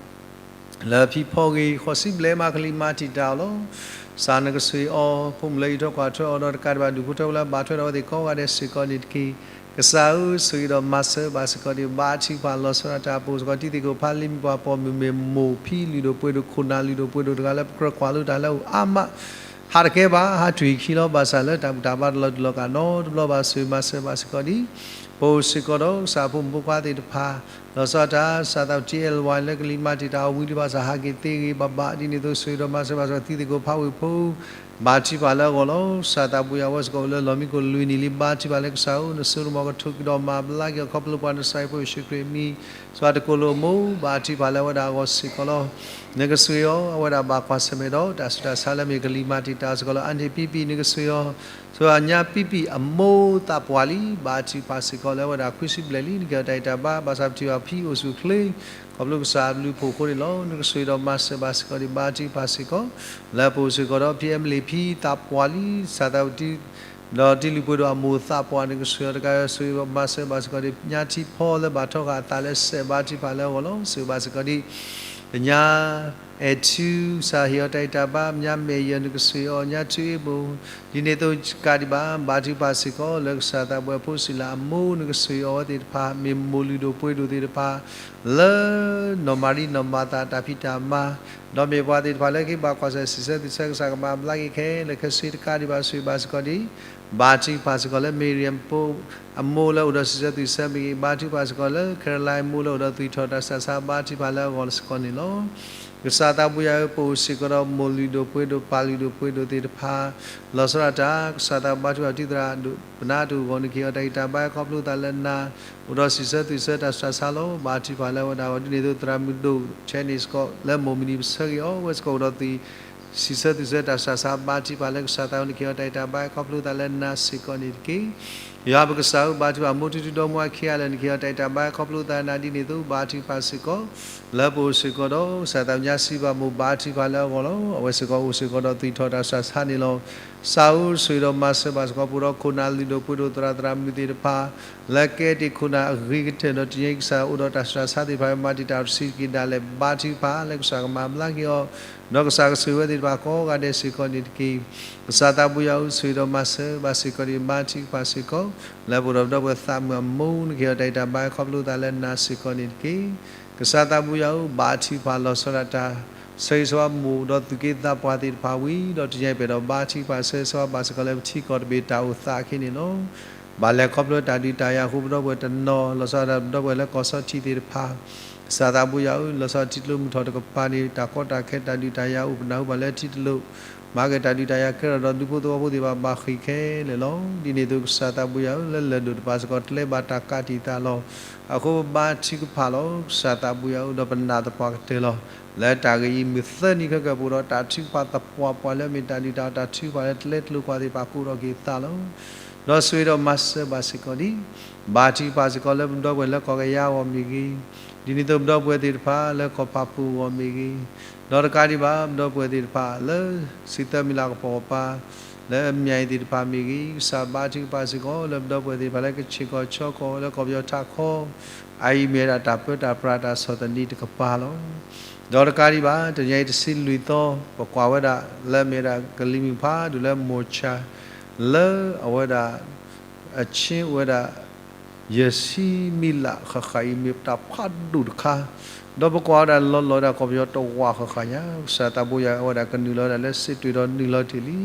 လၢဖံဖီဂ့ၤ ဃိးဆံဘျဲၣ်မး ကလံၤမၤတံာ်တာ်အီၤလီၤ. ကစၢ်နကဆိၣ်ဂ့ၤအီၤ ဖိမုၣ်လၢအံးထွဲကွၢ်ထွဲအီၤ ဒီးတကးဒံးဘၣ် ဒူၣ်ဖိထၢဖိလၢအဘၣ်ထွဲဒီးအဝဲသ့ၣ်ကိးဂၤဒဲးစ့ၢ်ကီးန့ၣ်တက့ၢ်. ကစၢ်ဧၢ ဆိၣ်ဂ့ၤဒီးမၤစၢၤဘၣ်စ့ၢ်ကီးဒ် ဘါထုကဖၣ် လီၤဆီဒၣ်တၢ် ပအိၣ်စ့ၢ်ကီးတံၤသကိးဖးလံာ်မံၤပှၢ်ပိာ်မုၣ် မ့ၢ်မိၢ်ဖံလုၢ်ဒိၣ်ပှ့ၤဒိၣ် ခိၣ်နၢ်လုၢ်ဒိၣ်ပှ့ၤဒိၣ်တဂၤလၢပကြၢးကွၢ်လိတၢ်လၢအအိၣ်အါမး ဟးတကဲဘၣ် ဟးထူၣ်ဟံၣ်ခံလီၤ. ဘၣ်ဆၣ်လၢတၢ်ဘူၣ်တၢ်ဘါတလီၤတူာ်လီၤကာ်နီတဘျီဘၣ် ဆိၣ်ဂ့ၤမၤစၢၤဘၣ်စ့ၢ်ကီးဒ် ပအိၣ်စ့ၢ်ကီးဒီးကစၢ်ဖိမုၣ်ဖိခွါသ့ၣ်တဖၣ် လီၤဆီဒၣ်တၢ် ကစၢ်သးပူၤ လၢကလံၤမၤတံာ်တာ်အီၤဝံၤလံ ဘၣ်ဆၣ်ဟးက့ၤသ့ဂ့ၤဘၣ်ဘၣ် ဒ်န့ၣ်အသိး ဆိၣ်ဂ့ၤဒီးမၤစၢၤဘၣ်စ့ၢ်ကီး တံၤသကိးဖးဝ့ၢ်ဖိ ဘါထုကဖၣ်လၢအဂီၢ်လီၤ. ကစၢ်သးပူၤယွၤ အဝဲစ့ၢ်ကီးအိၣ်လၢလီၢ်မံခိၣ်လွံၢ်နံၣ်လံ ဘါထုကဖၣ်လၢကစၢ်ဧၢ နစိကမီၤကထိးကဒီးမၤဘျါက့ၤအီၤ ခီဖျိပှၤနစၢ်ယွၤဖိယ့ၣ်ၡူးခရံာ်အမံၤ စှၤတကိးလိာ်အမိၢ် ဘါထုကဖၣ်လၢအဝဲဒၣ်အဂီၢ်စ့ၢ်ကီးလီၤ. နကဆိၣ်ဂ့ၤအီၤ အဝဲဒၣ်ဘၣ်ကွၢ်ဆၢၣ်မဲာ်ဒီး တၢ်ဆူးတၢ်ဆါလၢအမ့ၢ်ကလံၤမၤတံာ်တာ်စ့ၢ်ကီးလီၤ. အါန့ၢ်ပံပံၣ် နကဆိၣ်ဂ့ၤအီၤ ဆိၣ်ဂ့ၤညါပံပံၣ်အမိၢ်သးပှၢ်လံ ဘါထုကဖၣ်စ့ၢ်ကီးလၢအဝဲဒၣ်ခွံဆံဘျဲၣ်လံ နကဟ့ၣ်အီၤတၢ်ဂံၢ်တၢ်ဘါ ဘၣ်ဆၣ်ပထံၣ်ဘၣ်ဖံအိၣ်ဆူၣ်အိၣ်ချ့ ခီဖျိကစၢ်အဘျုးအဖှိၣ်အဃိန့ၣ်လီၤ. နကဆိၣ်ဂ့ၤဒီးမၤစၢၤဘၣ်စ့ၢ်ကီးဒ် ဘါထုကဖၣ်စ့ၢ်ကီး လၢပအိၣ်စ့ၢ်ကီးဒီးဖံအဲမလ့ၣ်ဖံသးပှၢ်လံ ကစၢ်သးပူၤ ဒီးတံၤလုၢ်ပှ့ၤဒိၣ်အမိၢ်သးပှၢ် နကဆိၣ်ဂ့ၤအီၤတကး ဆိၣ်ဂ့ၤမၤစၢၤဘၣ်စ့ၢ်ကီးဒ် ညါထံဖီလၢဘၣ်ထီဃာ်အသးလၢစဲး ဘါထုကဖၣ်လၢအဂီၢ်လီၤ. ဆိၣ်ဂ့ၤဘၣ်စ့ၢ်ကီးဒ် တညါ အဲၣ်ထူ ကစၢ်ဟ့ၣ်အီၤတၢ်ဂံၢ်တၢ်ဘါ ညါမဲာ်ယၢၤ နကဆိၣ်ဂ့ၤအီၤ ညါထူအ့ဘိၣ် ဒ်န့ၣ်အသိးတကးဒံးဘၣ် ဘါထုကဖၣ်စ့ၢ်ကီး လၢကစၢ်သးပူၤဖိစံးလၢအမိၢ် နကဆိၣ်ဂ့ၤအီၤအဝဲသ့ၣ်တဖၣ် မ့ၢ်မိၢ်လုၢ်ဒိၣ်ပှ့ၤဒိၣ်သ့ၣ်တဖၣ် လၢနီၢ်မၤရံနီၢ်မၤသၤတၢ်ဖံးတၢ်မၤ ဒီးမ့ၢ်ပှၤသ့ၣ်တဖၣ်လၢကဘၣ်ကွၢ်ဆၢၣ်စံးဆၢသုးဆၢ ကစၢ်ကမၤဘျါက့ၤခဲလၢာ်ခဲဆ့တကးဒံးဘၣ် ဆိၣ်ဂ့ၤဘၣ်စ့ၢ်ကီးဒ် ဘါထုကဖၣ်စ့ၢ်ကီးလၢ Miriam ဖိအမိၢ်လၢအိၣ်ဒီးစံးဆၢသုးဆၢမ့ၢ်ဂ့ၤ, ဘါထုကဖၣ်စ့ၢ်ကီးလၢ Caroline အမိၢ်လၢအိၣ်ဒီးသွံၣ်ထီၣ်တၢ်ဆူးတၢ်ဆါ ဘါထုကဖၣ်လၢအဂီၢ်စ့ၢ်ကီးန့ၣ်လီၤ. ကစၢ်သးပူၤယွၤဧၢ, ပအိၣ်စ့ၢ်ကီးဒီးမိၢ်လုၢ်ဒိၣ်ပှ့ၤဒိၣ်ပၢ်လုၢ်ဒိၣ်ပှ့ၤဒိၣ်သ့ၣ်တဖၣ် လီၤဆီဒၣ်တၢ်, ကစၢ်သးဘါထုကဖၣ် ပတံၤသရၣ်ဒိၣ်ပနၢ်တအိၣ်အဂီၢ် နကဟ့ၣ်အီၤတၢ်ဂံၢ်တၢ်ဘါခီဖျိသးလၢနၤ, အိၣ်ဒီးစံးဆၢသုးဆၢတၢ်ဆူးတၢ်ဆါလီၤ. ဘါထုကဖၣ်လၢအဝဲဒၣ်အဂီၢ် ဒ်န့ၣ်အသိး သရၣ်မုၣ်ဒိၣ် Chinese စ့ၢ်ကီး လၢမိၢ်မုၢ်နံၤပဆၢဂ့ၤအီၤ အဝဲစ့ၢ်ကီးအိၣ်ဒီးသွံၣ် စံးဆၢသုးဆၢတၢ်စှၤဆါ ဘါထုကဖၣ်လၢကစၢ်သးဝံၣ် နကဟ့ၣ်အီၤတၢ်အဲၣ်တၢ်ဘါ ခီဖျိသးလၢနၤစ့ၢ်ကီးန့ၣ်တက့ၢ်. ယွၤပကစၢ်ဧၢ, ဘါထုကဖၣ် မိၢ်ထူထူဒီမါဝၤခံဂၤလၢာ် နကဟ့ၣ်အီၤတၢ်အဲၣ်တၢ်ဘါ ခီဖျိသးနၤဒ်န့ၣ်အသိး ဘါထုကဖၣ်စ့ၢ်ကီး လၢပအိၣ်စ့ၢ်ကီးဒီး ကစၢ်သးပညါစံးဘၣ်မိၢ် ဘါထုကဖၣ်လၢအဂီၢ်လီၤ. အဝဲစ့ၢ်ကီးအိၣ်စ့ၢ်ကီးဒီးသွံၣ်ထီၣ်တၢ်စှၤဆါန့ၣ်လီၤ. ကစၢ်ဧၢ ဆိၣ်ဂ့ၤဒီးမၤစၢၤဘၣ်စ့ၢ်ကီး ပအိၣ်ဒီးခိၣ်နၢ်လုၢ်ဒိၣ်ပှ့ၤဒိၣ်သရၣ်သရၣ်မုၣ်သ့ၣ်တဖၣ် လၢကဲတ့ၢ်ခိၣ်နၢ်အဂ့ၤကတၢၢ်ဒီး တနံၤအံၤကစၢ်အိၣ်ဒီးတၢ်စှၤဆါသ့ၣ်တဖၣ် မၤတ့ၢ်တၢ်အီၤတဆံးတက့ၢ်ဒၣ်လဲာ် ဘါထုကဖၣ်လၢကစၢ်ကမၤဘျါက့ၤအီၤ ဒီးကစၢ်ကဆိၣ်ဂ့ၤဝဲသ့ၣ်တဖၣ်ကိးဂၤဒဲးစ့ၢ်ကီးန့ၣ်တက့ၢ်. ကစၢ်သးပူၤယွၤဧၢ ဆိၣ်ဂ့ၤဒီးမၤစၢၤဘၣ်စ့ၢ်ကီးန့ၣ် ဘါထုကဖၣ်စ့ၢ်ကီး လၢပအိၣ်ဒီးပဒီပုၢ်ဝဲၢ်သးမုၣ်အမိၢ် နကဟ့ၣ်အီၤတၢ်အဲၣ်တၢ်ဘါ ခီဖျိသးလၢနၤစ့ၢ်ကီးန့ၣ်တက့ၢ်. ကစၢ်သးပူၤယွၤဧၢ ဘါထုကဖၣ်လီၤဆီဒၣ်တၢ် ဆၢဂ့ၤဆၢဝါမိၢ်ဒီးသူၣ်က့သးပှၢ်သ့ၣ်တဖၣ်ဝံၤ ဒီးတနံၤအံၤပအဲၣ်ဒိးဘါထုကဖၣ်ဆၢဂ့ၤဆၢဝါဘၣ်စ့ၢ်ကီး လၢပထံကီၢ်တဘ့ၣ်တၢ်အိၣ်သးအခံန့ၣ်လီၤ. ဘၣ်လဲၤခီဖျိတၢ်ဒုးတၢ်ယၤအဃိ ပဒီပုၢ်ဝဲၢ်တနီၤ လီၤဆီဒၣ်တၢ်ပဒီပုၢ်ဝဲၢ်လၢကီၢ်ဆီထံးသ့ၣ်တဖၣ် ကစၢ်သးပူၤယွၤဧၢ လီၤဆီထံကျိမုၢ်ထီၣ်တကပၤန့ၣ် တၢ်ကီတၢ်ခဲတၢ်ဒုးတၢ်ယၤအိၣ် ပနၢ်ဟူဘၣ်လၢထံတလိာ် မၤက့ၤတၢ်ဒုးတၢ်ယၤကဲထီၣ်ဒီး ဒူဖိသဝီဖိသ့ၣ်တဖၣ်ဘၣ်ဃ့ၢ်ခဲလၢာ်လီၤ. ဒ်န့ၣ်အသိး ကစၢ်သးပူၤယွၤဧၢ လၢလၢၢ်ဒိၣ်တဖၣ်စ့ၢ်ကီး ကျဲဘၣ်တၢ်ကးတံာ်သးလီၤ. အဃိပဘါထုကဖၣ်လီၤ ကစၢ်သးပူၤယွၤဧၢ ဒီးပနာ်သပှၢ်ကတၢၢ်လီၤ. လၢတၢ်ဂ့ၢ်အံၤမုၢ်သၢနံၤခဲကၢၢ် ပအိၣ်ဒီးတၢ်ထုကဖၣ်သပှၢ်ပှၢ်လၢအမ့ၢ်တၢ်ဒုးတၢ်အီၣ်တၢ်ထုကဖၣ်လၢကျဲကျိၤကွၢ်သ့ၣ်တဖၣ် ကအိၣ်ထီၣ်က့ၤသးလီၤ. ဒီးဆိၣ်ဂ့ၤဒီးမၤစၢၤဘၣ်စ့ၢ်ကီးဒံး ဘါထုကဖၣ်စ့ၢ်ကီးလၢပဒီပုၢ်ဝဲၢ်လၢကီၢ်ကယၤအဂီၢ်မ့ၢ်ဂ့ၤ, ဒ်န့ၣ်အသိးပဒီပုၢ်ဝဲၢ်သ့ၣ်တဖၣ်လၢကီၢ်ဖးပူၤအဂီၢ်မ့ၢ်ဂ့ၤ, ဒီးတကးဒံးဘၣ် ပဒီပုၢ်ဝဲၢ်သ့ၣ်တဖၣ်လၢ စံးသၢမံၤလၢ်ကပီၤကပၤ လၢအမၠၣ်အံၤသ့ၣ်တဖၣ်မ့ၢ်ဂ့ၤ, ကစၢ်ဘါထုကဖၣ်စ့ၢ်ကီးလၢပဒီပုၢ်ဝဲၢ်သ့ၣ်တဖၣ်လၢကဆ့ၣ်ကီၢ်ဆီကီၢ် လၢကီၢ်ပယီၤထးခီ အအံၤမ့ၢ်ဝဲဒၣ်တၢ်ပၢတၢ်ပြးတၢ်ဆီၣ်သနံးတကပၤလီၤ. ဒီးတကးဒံးဘၣ် တနံၤအံၤတဆံလွံၢ်သီ ပကွၢ်ဝဲဒၣ်လၢအမ့ၢ်ဝဲဒၣ်ကလံၤမုၢ်ဖးဒိၣ်လၢမိၢ်ဆါ လၢအဝဲဒၣ် အဆ့ဝဲဒၣ် ယဲၢ်ဆံမံၤလၢ်ဃၣ်ဃၣ်အံၤ မ့ၢ်တၢ်ဖးဒိၣ်တခါ, ဒီးပကွၢ်ဝဲဒၣ်လီၤလီၤဝဲဒၣ်ကီၢ်ပယီၤတဝာ်ဃၣ်ဃၣ်ညါ, ကစၢ်သးပူၤယွၤအဝဲဒၣ်ကနုာ်လီၤဝဲဒၣ်လၢစ့တူးဒီးနုာ်လီၤတ့ၢ်လံ.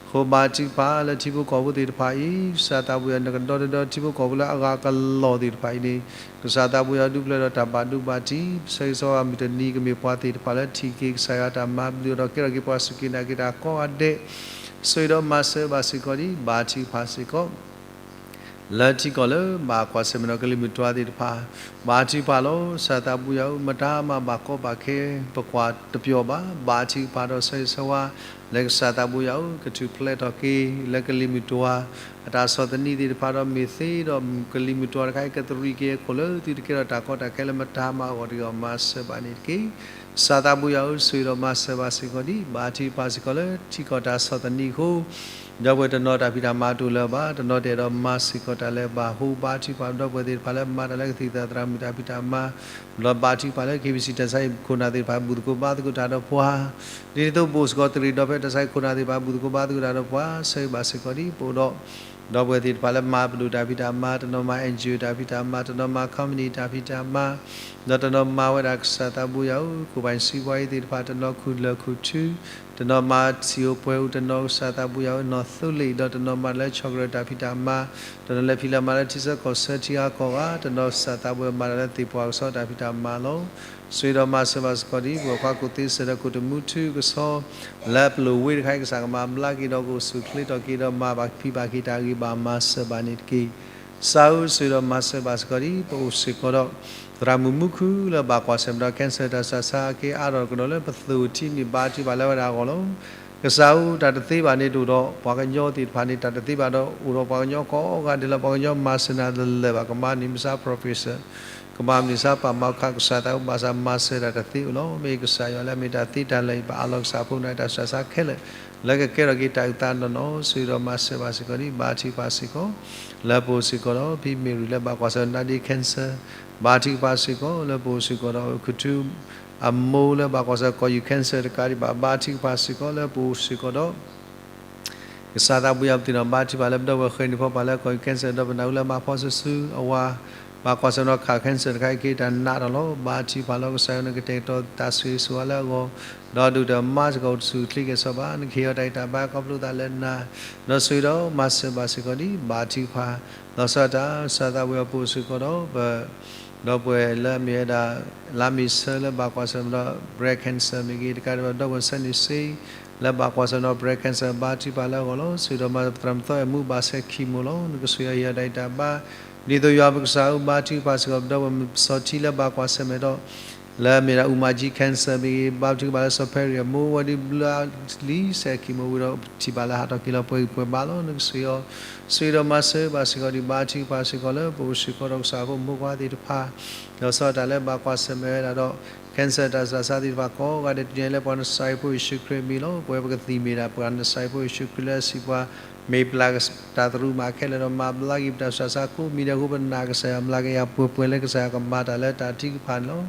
အဃိဘါထုကဖၣ်လၢထံဖိကီၢ်ဖိသ့ၣ်တဖၣ်အံၤ, ကစၢ်သးပူၤယွၤနကဒီတဒီထံဖိကီၢ်ဖိလၢအဂၤကလီၢ်သ့ၣ်တဖၣ်အံၤန့ၣ်, ကစၢ်သးပူၤယွၤဒုးပျၢၤဒီးတၢ်ဘၣ်ဒိဘၣ်ထံး, ပဆၢဂ့ၤဆၢဝါမုၢ်တနံၤကမ့ၢ်ပှၤသ့ၣ်တဖၣ်လၢထံၣ်က့ၤကစၢ်ယွၤတၢ်မၤဘျုးဒီးကဲထီၣ်က့ၤပှၤစူၢ်က့ၤနာ်က့ၤတၢ်ကိးဂၤဒဲး, ဆိၣ်ဂ့ၤဒီးမၤစၢၤဘၣ်စ့ၢ်ကီးဒံး ဘါထုကဖၣ်စ့ၢ်ကီး လၢထံကီၢ်လၢဘၣ်ကွၢ်ဆၢၣ်မဲာ်ဒီးကလံၤမုၢ်တွၤသ့ၣ်တဖၣ်, ဘါထုကဖၣ်လီၤ. ကစၢ်သးပူၤယွၤဧၢ, မတၤမၤဘၣ်ကီဘၣ်ခဲ ပကွၢ်တပျီၤဘၣ်, ဘါထုကဖၣ်ဒီးဆၢဂ့ၤဆၢဝါ လၢကစၢ်သးပူၤယွၤဧၢ, ကထူၣ်ဖျဲးထီၣ်က့ၤ လၢကလံၤမုၢ်တွၤ အတၢ်ဆီၣ်သနံးသ့ၣ်တဖၣ်ဒီးမ့ၢ်သ့ဒီး ကလံၤမုၢ်တွၤတခါအံၤ ကသရံးက့ၤအခိၣ်လၢသုတကဲထီၣ်တၢ်ကီတၢ်ခဲလၢမတၤမၤအဂီၢ်တဂ့ၤအဂီၢ် မၤစၢၤဘၣ်န့ၣ်တက့ၢ်. ကစၢ်သးပူၤယွၤဧၢ, ဆိၣ်ဂ့ၤဒီးမၤစၢၤဘၣ်စ့ၢ်ကီးဒံး, ဘါထုကဖၣ်စ့ၢ်ကီးလၢထံကီၢ်တၢ်ဆီၣ်သနံးအဃိ, ဒီပုၢ်ဝဲၢ်တနီၤတၢ်ဖံးတၢ်မၤတအိၣ်လၢၤဘၣ်, တနီၤတအဲၣ်ဒိးမၤစ့ၢ်ကီးတၢ်လၢၤဘၣ်အဃိ, ဘါထုကဖၣ်ဒီပုၢ်ဝဲၢ်သ့ၣ်တဖၣ်လၢမၤတၢ်လၢကသံၣ်သရၣ်မုၣ်တၢ်ဖံးတၢ်မၤ, ဒီးဘါထုကဖၣ်လၢ KBC တၢ်ဆါဟံၣ်ခိၣ်နၢ်သ့ၣ်တဖၣ် ဘူၣ်သကိးဘါသကိးတၢ်ဒီးပှၤ, ဒ်န့ၣ်အသိးပအိၣ်စ့ၢ်ကီးတရံးဒီးဖဲတၢ်ဆါဟံၣ်ခိၣ်နၢ်သ့ၣ်တဖၣ် ဘူၣ်သကိးဘါသကိးတၢ်ဒီးပှၤ, ဆၢဂ့ၤဘၣ်စ့ၢ်ကီးဒံး ပအိၣ်ဒီး ဒီပုၢ်ဝဲၢ်သ့ၣ်တဖၣ်လၢမၤပဒိၣ်တၢ်ဖံးတၢ်မၤ, တနီၤမၤ NGO တၢ်ဖံးတၢ်မၤ, တနီၤမၤ company တၢ်ဖံးတၢ်မၤ, ဒီးတနီၤမၤဝဲဒၣ်ကစၢ်သးပူၤယွၤဧၢ, ခိၣ်ဘၣ်စံးပှၤအံၤသ့ၣ်တဖၣ် တနီၤခူၣ်လၢၢ်ခူၣ်ထူ, တနီၤမၤစံာ်အိၣ်ပှဲၤအိၣ်, တနီၤကစၢ်သးပူၤယွၤဧၢ, နီၢ်သိလ့ၣ်, ဒီးတနီၤမၤတၢ်လၢဆီၣ်ကရၢၢ်တၢ်ဖံးတၢ်မၤ, တနီၤလဲၤဖံးလဲၤမၤလၢထံဆၢကီၢ်ဆၢထံဂၤကီၢ်ဂၤ, တနီၤကစၢ်သးပူၤယွၤမၤတၢ်လၢသ့ၣ်ပှၢ်ကစီၣ်တၢ်ဖံးတၢ်မၤလီၤ. ဆိၣ်ဂ့ၤဒီးမၤစၢၤဘၣ်စ့ၢ်ကီးဒံး ပဝဲၢ်ခွါကိးသ့စၢၤဒီးကိးတမူထူကစီၣ် လၢပလိာ်ဝ့တခါအံၤ ကစၢ်ကမၤဘျါက့ၤဒီးကအိၣ်ဆူၣ်ချ့ထီၣ်က့ၤဒီးမၤဘၣ်ဖံးဘၣ်က့ၤတၢ်ဂ့ၤဘၣ်မၤစၢၤဘၣ်န့ၣ်တက့ၢ်. ကစၢ်ဧၢ, ဆိၣ်ဂ့ၤဒီးမၤစၢၤဘၣ်စ့ၢ်ကီးဒံး ပအိၣ်စ့ၢ်ကီးဒီး သရၣ်မုၣ်မူခိၣ်လၢဘၣ်ကွၢ်ဆၢၣ်မဲာ်ဒီး cancer တၢ်စှၤဆါက့ၤအါထီၣ်ကဒီးလၢပသိၣ်ထံန့ၣ် ဘါထုကဖၣ်လၢအဝဲဒၣ်အဂီၢ်လီၤ. ကစၢ်ဧၢ, တၢ်တသ့ဘၣ်န့ၣ်တအိၣ်ဒီးပှၤကညီသ့ၣ်တဖၣ်န့ၣ် တၢ်တသ့ဘၣ်ဒီးအိၣ်ဒီးပှၤကညီကိးဂၤဒဲးလၢပှၤကညီမၤစၢၤနၤလၢၤဘၣ်, ကမၤန့ၢ်မုၢ်ဆါ professor ကမၤန့ၢ်မုၢ်ဆါပှၤမၤခး ကစၢ်သးပူၤဘၣ်ဆၣ်မၤစၢၤတၢ်တသ့အိၣ်လီၤ. မ့ၢ်ကစၢ်ယွၤလၢအမ့ၢ်တၢ်သ့တၢ်လၢာ်အံၤ ဘၣ်အးလီၤကစၢ်ဖိန့ၣ်တၢ်စှၤဆါခဲလၢာ် လၢကကဲထီၣ်က့ၤတၢ်အုၣ်သးနီၢ်နီၢ်, ဆိၣ်ဂ့ၤဒီးမၤစၢၤဘၣ်စ့ၢ်ကီးဒံး ဘါထုကဖၣ်စ့ၢ်ကီး လၢပအိၣ်စ့ၢ်ကီးဒီး ဖံမ့ၢ်ရံလၢဘၣ်ကွၢ်ဆၢၣ်နါဒ့ cancer ဘါထုကဖၣ်စ့ၢ်ကီး လၢပအိၣ်စ့ၢ်ကီးဒီး ခူၣ်ထူအမိၢ်လၢဘၣ်ကွၢ်ဆၢၣ်ကီၢ်ယူၢ် cancer တကးဒံးဘၣ် ဘါထုကဖၣ်စ့ၢ်ကီး လၢပအိၣ်စ့ၢ်ကီးဒီး ကစၢ်သးပူၤယွၤပသ့ၣ်နီၣ်ဘါထုကဖၣ်လၢ ပဒီပုၢ်ဝဲၢ်ဃဲၤနံၤဖီပာ်လၢကီၢ်ယူၢ် cancer ဒီးပနၢ်ဟူလၢမၤဖီဆူၣ်ဆူၣ်အဝၤ ဘၣ်ကွၢ်ဆၢၣ်နီၣ်ခး cancer တခါအံၤက့ၤတၢ်နးထီၣ်လီၤ. ဘါထုကဖၣ်လီၤ ကစၢ်ယွၤနကတဲာ်ကတီၤတၢ်ဆိၣ်ဂ့ၤဆိၣ်ဝါလၢအဂီၢ်, ဒီးဒုၣ်တၢ်မါစ့ၢ်ကီးအိၣ်တဆူၣ်အိၣ်ချ့ကဲၣ်ဆိးဘၣ်, နကဟ့ၣ်အီၤတၢ်ဂံၢ်တၢ်ဘါခီဖျိသးလၢနၤ, ဒီးဆိၣ်ဂ့ၤဒီးမၤစၢၤဘၣ်စ့ၢ်ကီးဒံး ဘါထုကဖၣ် လီၤဆီဒၣ်တၢ် ကစၢ်သးပူၤယွၤပအိၣ်စ့ၢ်ကီးဒီး ပ ဒီပုၢ်ဝဲၢ်လၢအမ့ၢ်ဝဲဒၣ် လါမ့ၤဆၢလၢဘၣ်ကွၢ်ဆၢၣ်မဲာ်ဒီး breast cancer မ့ၢ်ဂ့ၤ တကးဒံးဘၣ် ဒီပုၢ်ဝဲၢ်ဆၢန့ၣ်စ့ လၢဘၣ်ကွၢ်ဆၢၣ်မဲာ်ဒီး breast cancer ဘါထုကဖၣ်လၢအဂီၢ်လီၤ. ဆိၣ်ဂ့ၤဒီးမၤသရၣ်မုၣ်သီအဲၣ်မူဘၣ်ဆဲး chemo လီၤ. နကဆိၣ်ဂ့ၤအီၤဟ့ၣ်အီၤတၢ်ဂံၢ်တၢ်ဘါ, ဒ်သိးယွၤပကစၢ်ဧၢ ဘါထုကဖၣ်စ့ၢ်ကီး ပဒီပုၢ်ဝဲၢ်မုၢ်ပစီထံလၢဘၣ်ကွၢ်ဆၢၣ်မဲာ်ဒီး လၢအမ့ၢ်ဒၣ်အူမၤကၠံ cancer မ့ၢ်ဂ့ၤ, ဘါထုကဖၣ်လၢစီၤဖဲရံၤအမိၢ်ဝဲဒၣ်ဘျုးလံစဲး chemo ဝံၤဒီးထံၣ်ဘၣ်လၢဟးထီၣ်က့ၤလီၤပှဲၤဂံၢ်ပှဲၤဘါလီၤ. နကစၢ်ယွၤ ဆိၣ်ဂ့ၤဒီးမၤစၢၤဘၣ်စ့ၢ်ကီးဒံး ဘါထုကဖၣ်စ့ၢ်ကီးလၢပအိၣ်စ့ၢ်ကီးဒီးကစၢ်ဖိမုၣ်ဖိခွါသ့ၣ်တဖၣ် ဒီးစီၤတၢ်လၢဘၣ်ကွၢ်ဆၢၣ်မဲာ်ဝဲဒၣ်ဒီး cancer တၢ်ဆူးတၢ်ဆါသ့ၣ်တဖၣ်ကိးဂၤဒဲး တနံၤညါလၢပှၤနစၢ်ဖိယ့ၣ်ၡူးခရံာ်အမံၤလီၤ. ပဝဲပကသံၣ်မ့ၢ်ဒၣ်ပှၤနစၢ်ဖိယ့ၣ်ၡူးခရံာ်လၢအစံးပှၤ မ့ၢ်ပျၢ်တၢ်သရူးမးခဲလၢာ်ဒီးမၤဘျါက့ၤပတၢ်ဆူးတၢ်ဆါကိးမံၤဒဲးအဃိ ပနာ်ကစၢ်ယွၤမျးကယၤပှဲၤပှဲၤလၢကစၢ်ယွၤကမၤတၢ်လၢတၢ်ထုကဖၣ်န့ၣ်လီၤ.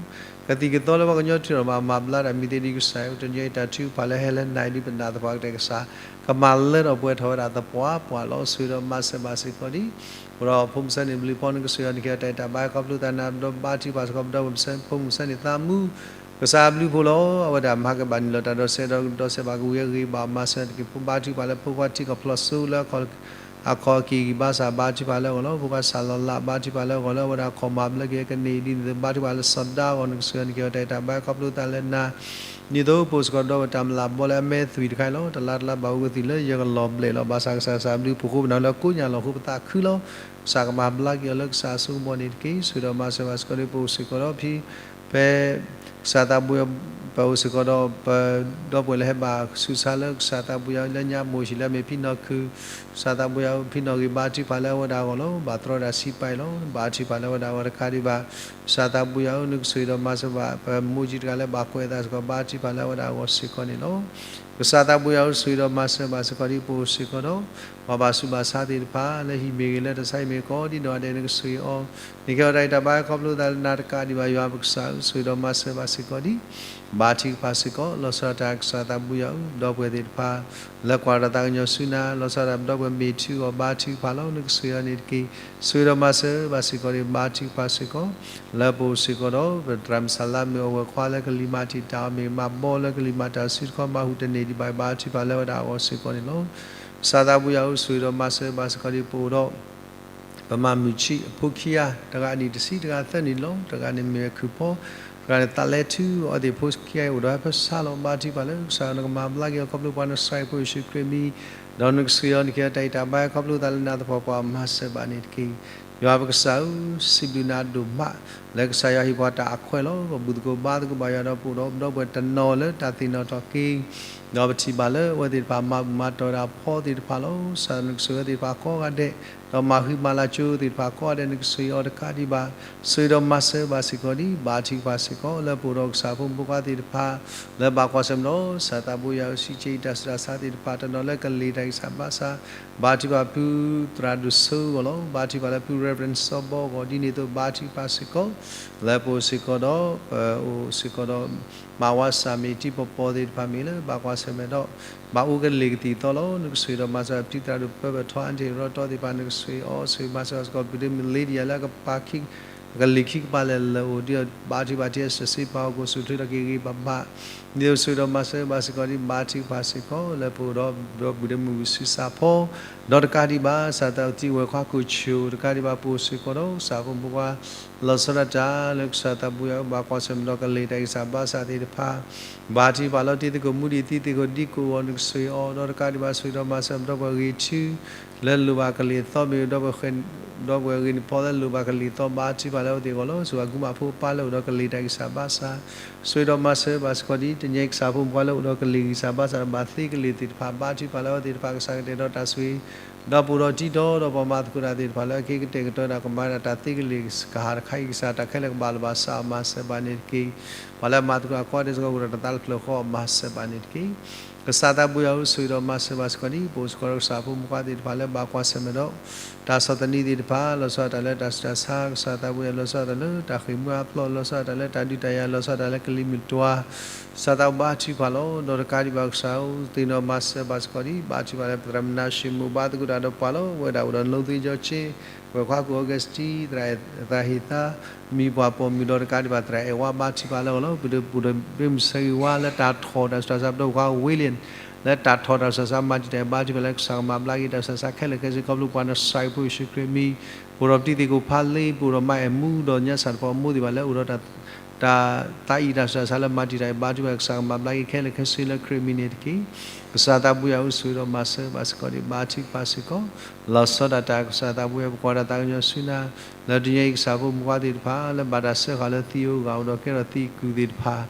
ကသံၣ်ကသီလၢပှၤကညီထံၣ်ဒီးမၤမၤဘျါတၢ်မံၤသ့ၣ်ဒ်ကစၢ်ယွၤ တနံၤညါအံၤတၢ်ထုကဖၣ်လၢဟဲလၢနၤအံၤဒ်ပနာ်သပှၢ်ကတၢၢ်ကစၢ် ကမၤလၢထီၣ်ပှဲၤထီၣ်ဝဲဒၣ်သပှၢ်ပှၢ်လီၤ. ဆိၣ်ဂ့ၤဒီးမၤစၢၤဘၣ်စ့ၢ်ကီးဒံး အိၣ်ဒီးဖိမုၣ်စၢ်န့ၣ်ဘျုးဖီ နကစၢ်ယွၤန့ၣ် ကဲထီၣ်တၢ်အံၤတၢ်ဘါ ခီဖျိသးနၤဒီးဘါထုကဖၣ်စ့ၢ်ကီး ပဒီပုၢ်မုၣ်စၢ်ဖိမုၣ်စၢ်န့ၣ်သးမူ ကစၢ်ဘျုးဖှိၣ်လီၤ. အဝဲဒၣ်မၤကဘၣ်န့ၣ်လီၤ တၢ်ဒီးစဲးဒီးဒီးစဲးဘၣ်ကဝံၤအဂ့ၤ ဘၣ်မၤစၢၤတက့ၢ်. ဖိဘါထုကဖၣ်လၢဖိခွါထံကီၢ်ဖျိးစိလၢ အခီၣ်က့ၤဂံၢ်ဘါစၢ် ဘါထုကဖၣ်လၢအဂီၢ်လီၤ. ဖိခွါစၢ်လီၤလး ဘါထုကဖၣ်လၢအဂီၢ်လၢအဝဲဒၣ်အခီၣ်မၤဘျါက့ၤကန့ၢ်ဒ်န့ၣ်အသိး ဘါထုကဖၣ်လၢစီၤဒါအဂီၢ် နကစၢ်ယွၤန့ၣ် ကဲထီၣ်တၢ်အံၤတၢ်ဘါ ခီဖျိသးလၢနၤ ဒ်သိးပအိၣ်စ့ၢ်ကီးဒီးပတၢ်မုၢ်လၢ်ဘီလၢအမဲသွံၣ်တခါအံၤလီၤ. တလါတလါဘၣ်အိၣ်ကသံၣ်လၢယကလီၤဘျဲးလီၤ. ဘၣ်ဆၣ်ကစၢ်ယွၤဘျုးဖှိၣ်ဃိ ပနၢ်လၢကိးညါလီၤဃိ ပသးခုလီၤ. ကစၢ်ကမၤဘျါက့ၤအီၤလၢကစၢ်အစိကမီၤန့ၣ်တက့ၢ်. ဆိၣ်ဂ့ၤဒီးမၤစၢၤဘၣ်စ့ၢ်ကီးဒံး ပအိၣ်စ့ၢ်ကီးဒီးဖဲ ဖဲ ကစၢ်သးဘိယွၤ ပအိၣ်စ့ၢ်ကီးဒီးပဒီပုၢ်ဝဲၢ်လၢဟဲဘၣ်ဆူးဆါလၢ ကစၢ်သးဘိယွၤလၢညါမိၢ်ဆံးလၢအမ့ၢ်ဖံနီၢ်ခုၣ် ကစၢ်သးဘိယွၤဧၢ ဖံနီၢ်ဂ့ၤ ဘါထုကဖၣ်လၢအဝဲဒၣ်အဂီၢ်လီၤ. ဘၣ်တြီတၢ်ဆံးပာ်အံၤလီၤ. ဘါထုကဖၣ်လၢအဝဲဒၣ်အဂီၢ်တကးဒံးဘၣ် ကစၢ်သးဘိယွၤဧၢ နကဆိၣ်ဂ့ၤဒီးမၤစၢၤဘၣ် ပမိၢ်ကၠံတဂၤလၢဘၣ်ကွဲးအသးစ့ၢ်ကီး ဘါထုကဖၣ်လၢအဝဲဒၣ်အဂီၢ်စ့ၢ်ကီးန့ၣ်လီၤ. ကစၢ်သးဘိယွၤဧၢ ဆိၣ်ဂ့ၤဒီးမၤစၢၤဘၣ်စ့ၢ်ကီးဒံး ပအိၣ်စ့ၢ်ကီးဒီး ပှၤဘၣ်ဆူးဘၣ်ဆါသ့ၣ်တဖၣ် လၢဟံၣ်မ့ၢ်ဂ့ၤလၢတၢ်ဆါဟံၣ်မ့ၢ်ဂ့ၤ ကိးဒ်နီၢ်ဂၤဒဲး နကဆိၣ်ဂ့ၤအီၤ န့ၣ်ကဲထီၣ်တၢ်အံၤတၢ်ဘါ ခီဖျိသးလၢနၤတကးဒံးဘၣ် ယွၤပကစၢ်ဧၢ ဆိၣ်ဂ့ၤဒီးမၤစၢၤဘၣ်စ့ၢ်ကီးဒံး ဘါထုကဖၣ်စ့ၢ်ကီး လီၤဆီဒၣ်တၢ် ကစၢ်သးဘိယွၤဧၢ ဒီပုၢ်ဝဲၢ်သ့ၣ်တဖၣ် လၢကွၢ်တၢ်သးကညီၤဆူနၤ လီၤဆီဒၣ်တၢ် ပဒီပုၢ်ဝဲၢ်မ့ၢ်ထုအီၤ ဘါထုကဖၣ်လီၤ နကဆိၣ်ဂ့ၤအီၤန့ၣ်တက့ၢ်. ဆိၣ်ဂ့ၤဒီးမၤစၢၤဘၣ်စ့ၢ်ကီးဒံး ဘါထုကဖၣ်စ့ၢ်ကီး လၢပအိၣ်စ့ၢ်ကီးဒီး ပသရၣ်မုၣ်စၢ်လါမ့ၢ်အဝဲၢ်ခွါလၢကလံၤမၤတံာ်တာ်အီၤ မ့ၢ်မၤဘီလၢကလံၤမၤတၢ်စုတခီ မၤဟူးတန့ၢ်ဒံးဘၣ် ဘါထုကဖၣ်လၢအဝဲဒၣ်အဂီၢ်စ့ၢ်ကီးန့ၣ်လီၤ. ကစၢ်သးဘိယွၤဧၢ ဆိၣ်ဂ့ၤဒီးမၤစၢၤဘၣ်စ့ၢ်ကီးဒံး ပအိၣ်ဒီး ပမၤမုၢ်ဆံးအဖိခံဂၤ တဂၤန့ၣ်တဆံ တဂၤသၢနံၣ်လီၤ. တဂၤန့ၣ်မ့ၢ်ဝဲခုၣ်ဖီ တဂၤန့ၣ်သးလဲထူ အဝဲသ့ၣ်ဖိခံဂၤအံၤအိၣ်ဒီးဟဲဖၢဆါလီၤ ဘါထုကဖၣ်လၢကစၢ်ယွၤနကမၤဘျါက့ၤအီၤ ခီဖျိပှၤနစၢ်ဖိယ့ၣ်ၡူးခရံာ်အမံၤ ဒီးနကဆိၣ်ဂ့ၤအီၤန့ၣ်ကဲထီၣ်တၢ်အံၤတၢ်ဘါ ခီဖျိသးလၢနၤသပှၢ်ပှၢ် မၤစၢၤဘၣ်န့ၣ်တက့ၢ်. ယွၤပကစၢ်ဧၢ စံးဘျုးနၤဒိၣ်မး လၢကစၢ်ယွၤဟ့ၣ်ပှၤတၢ်အခွဲးလီၤ. ပဘူၣ်သကိးဘါသကိးဘၣ်ယွၤဒီးပအိၣ်ဒီးပဒီပုၢ်ဝဲၢ်တနီၤလၢတၢ်သ့ၣ်နီၣ်ထီၣ်က့ၤ ဒီးပထံၣ်ဘၣ်လၢအဝဲသ့ၣ်တဖၣ်မၤဘူၣ်မၤတီၢ်ဝဲဒၣ်ဖီသ့ၣ်တဖၣ်လီၤ. ကစၢ်နကဆိၣ်ဂ့ၤအဝဲသ့ၣ်တဖၣ်ကိးဂၤဒဲး ဒီးမၤဃံမၤလၤကၠိသ့ၣ်တဖၣ်ကိးဂၤဒဲး နကဆိၣ်ဂ့ၤအီၤတကးဒံးဘၣ် ဆိၣ်ဂ့ၤဒီးမၤစၢၤဘၣ်စ့ၢ်ကီးဒံး ဘါထုကဖၣ်စ့ၢ်ကီး လၢပအိၣ်ဒီးကစၢ်ဖိမုၣ်ဖိခွါသ့ၣ်တဖၣ် လၢဘၣ်ကွၢ်ဆၢၣ်မဲာ်ဒီး ကစၢ်သးဘိယွၤဧၢ စံးက့တၢ်ဆူးတၢ်ဆါသ့ၣ်တဖၣ် တနီၤလၢကလ့ၤတၢ်ဂံၢ်စၢ်ဘါစၢ် ဘါထုကဖၣ်ဖုသရၣ်ဒိၣ်စိအဂီၢ်လီၤ. ဘါထုကဖၣ်လၢဖု Reverend စီၤဘီအဂီၢ် ဒ်န့ၣ်အသိး ဘါထုကဖၣ်စ့ၢ်ကီး လၢပအိၣ်စ့ၢ်ကီးဒီး ပအိၣ်စ့ၢ်ကီးဒီး မၤဝါစၢ်မ့ၢ်တံၤပီၢ်ပီၢ်သ့ၣ်တဖၣ်မ့ၢ်လၢ ဘၣ်ကွၢ်ဆၢၣ်မဲာ်ဒီး ဘၣ်အိၣ်ကလ့ၤကသံၣ်သီလီၤ. နကဆိၣ်ဂ့ၤဒီးမၤစၢၤဖုသရၣ်ဒိၣ်ပၢဘၢၣ်ထီ အါတ့ၢ်ရီတီသ့ၣ်တဖၣ် နကဆိၣ်ဂ့ၤအီၤ ဆိၣ်ဂ့ၤမၤစၢၤစ့ၢ်ကီး ပုၢ်ဒ့မုၢ်လ့ဒံယၤလၢအကပၤခံ အကလံၤခံကပၤလဲၣ်လၢအိၣ်ဒီး ဘါထုကဖၣ်ထံအစၢၢ်စ့ပာ်အီၤ ကအိၣ်ဆူၣ်အိၣ်ချ့ထီၣ်က့ၤဂ့ၤဂ့ၤဘၣ်ဘၣ် ဒ်သိးဆိၣ်ဂ့ၤဒီးမၤစၢၤဘၣ်စ့ၢ်ကီးဒံး ဘါထုကဖၣ်စ့ၢ်ကီး လၢပအိၣ်ဒီး ဒီပုၢ်ဒ့မုၢ်ဝံၤဆူစၢ်ဖီ ဒီးတကးဒံးဘၣ် ကစၢ်သးအိၣ်သံဝဲၢ်ခွါကိၣ်ဆူၣ် တကးဒံးဘၣ် ပအိၣ်စ့ၢ်ကီးဒီး ကစၢ်ဖိမုၣ်ဖိခွါ လီၤဆီဒၣ်တၢ်လၢကစၢ်သးဘိယွၤ ဘၣ်ကွၢ်ဆၢၣ်မဲာ်ဒီးကလ့ၤတၢ်ဂံၢ်စၢ်ဘါစၢ်သ့ၣ်တဖၣ် ဘါထုကဖၣ်လီၤတံၤသကိးမူဒံး သံသကိးဒံးကိးဂီၤ နကဆိၣ်ဂ့ၤအီၤ ဒီးတကးဒံးဘၣ် ဆိၣ်ဂ့ၤဒီးမၤစၢၤဒီပုၢ်ဝဲၢ်ဂ့ၤထူ လၢလိၣ်ဘၣ်ကလ့ၤအသီမ့ၢ်ဂ့ၤ ဒီပုၢ်ဝဲၢ်ဂ့ၤနဖီလၢလိၣ်ဘၣ်ကလ့ၤအသီ ဘါထုကဖၣ်လၢအဝဲသ့ၣ်အဂီၢ်လီၤ. ဆိၣ်ဂ့ၤဘၣ်ကုမုၣ်ဖိအပၢ်လၢအိၣ်ဒီးကလ့ၤတၢ်ဂံၢ်စၢ်ဘါစၢ် ဆိၣ်ဂ့ၤဒီးမၤစၢၤဘၣ်စ့ၢ်ကီးဒံး တနံၤအံၤကစၢ်ဖိမုၣ်ဖိခွါလၢအိၣ်ဒီးကလ့ၤဂံၢ်စၢ်ဘါစၢ် ဘၣ်သ့ကလ့ၤသ့ၣ်တဖၣ် ဘါထုကဖၣ်လၢအဝဲသ့ၣ်တဖၣ်ကစၢ်ကတဲာ်ဒီးတၢ်ဆိၣ်ဂ့ၤ ဒီးပအိၣ်ဒီးတံၤဒီး ဒီးပှၤမၤသကိးတၢ်သ့ၣ်တဖၣ်လၢအက့ၤကတဲာ်ကတီၤဒၣ်ကမၤဒၣ်တၢ်သ့ကလ့ၤကဟၣ်တခါအံၤ ကစၢ်တၢ်ခဲလၢာ်ကဘၣ်လၢၤဘၣ်စးအီၤမၤစၢၤဘၣ်န့ၣ်တက့ၢ်. ပှၤလၢအမၤသကိးအကွၢ်ဒဲးစ့ၢ်ကီး အိၣ်ဒီးတၢ်သးတဖျၢၣ်ဃီ မၤစၢၤဘၣ်န့ၣ်တက့ၢ်. ကစၢ်သးဘိယွၤဧၢ ဆိၣ်ဂ့ၤဒီးမၤစၢၤဘၣ်စ့ၢ်ကီးဒံး ပအိၣ်စ့ၢ်ကီးဒီးကစၢ်ဖိမုၣ်ဖိခွါသ့ၣ်တဖၣ်လၢဘၣ်ကွၢ်ဆၢၣ်မဲာ်ဒီး တၢ်ဆီၣ်သနံးသ့ၣ်တဖၣ် လီၤဆီဒၣ်တၢ်လၢတၢ်ဆူးတၢ်ဆါ ကစၢ်သးဘိယွၤ လီၤဆီဒၣ်တၢ်လၢတၢ်ဃ့ၢ်မှံဟးဖျိး လီၤဆီဒၣ်တၢ်လၢတၢ်ဒုးတၢ်ယၤ လီၤဆီဒၣ်တၢ်လၢကလံၤမုၢ်တွၤ ကစၢ်သးဘိဘါထုကဖၣ်လီၤ. ဒီးတကးဒံးဘၣ်ကစၢ်ဧၢ သ့ၣ်နီၣ်မၤစၢၤဘၣ်စ့ၢ်ကီးဒံး ဘါထုကဖၣ်လၢပသရၣ်မုၣ်နါၡ့မိၣ် ဘါသကိးတၢ်ဒီးပှၤလီၤ. ဝဲဒၣ်အိၣ်ဒီး နီၣ်သံကၠီဆ့ ဝဲၢ်ခွါကိၣ်အီကူးစတံ သရၣ်အဲၣ်သးဟ့ၣ်သါ မံၤပှၢ်ပိာ်မုၣ်ဒီးတကးဒံးဘၣ် သရၣ်အဲၣ်ဝါ ဘါထုကဖၣ်လၢအဂီၢ်လီၤ. ပဒီပုၢ်ဝဲၢ်မုၣ်ဆၢဂ့ၤဝါလၢတၢ်ထီၣ်တၢ်ဆူးတၢ်ဆါ ပဒီပုၢ်ဝဲၢ်ခွါဝ့လ့ၣ် လၢတၢ်ထီၣ်တၢ်ဆူးတၢ်ဆါ မၤတံာ်တာ် ဘါထုကဖၣ်လၢကစၢ်ကမၤဘျါက့ၤတၢ်ဆူးတၢ်ဆါခဲလၢာ်ခဲဆ့ ခီဖျိပှၤနစၢ်ဖိယ့ၣ်ၡူးခရံာ်အမံၤ ပအိၣ်ဒီးပတံၤသကိးဖးလ့ ပအိၣ်ဒီးမါအဲၣ်မူ ဒီးညါစၢ်တပှၤမိၢ်သ့ၣ်တဖၣ်လၢအိၣ်ဒီးတၢ် တၢ်သးအံၣ်တၢ်ဆူးတၢ်ဆါလၢမၤတံာ်တာ်အံၤ ဘါထုကဖၣ်ကစၢ်ကမၤဘျါက့ၤခဲလၢာ်ခဲဆ့လၢခရံာ်မံၤန့ၣ်တက့ၢ်. ကစၢ်သးဘိယွၤဧၢ ဆိၣ်ဂ့ၤဒီးမၤစၢၤဘၣ်စ့ၢ်ကီးဒံး ဘါထုကဖၣ်စ့ၢ်ကီး လီၤဆီဒၣ်တၢ်ကစၢ်သးဘိယွၤ ပကွၢ်တၢ်သးကညီၤဆူနၤ လၢတနံၤအံၤကစၢ်ဖိမုၣ်ခွါသ့ၣ်တဖၣ် လၢဘၣ်တၢ်စၢဃာ်လၢသံအဂၤအိၣ်ဒီးကဲထီၣ်သံအကုၢ်သ့ၣ်တဖၣ်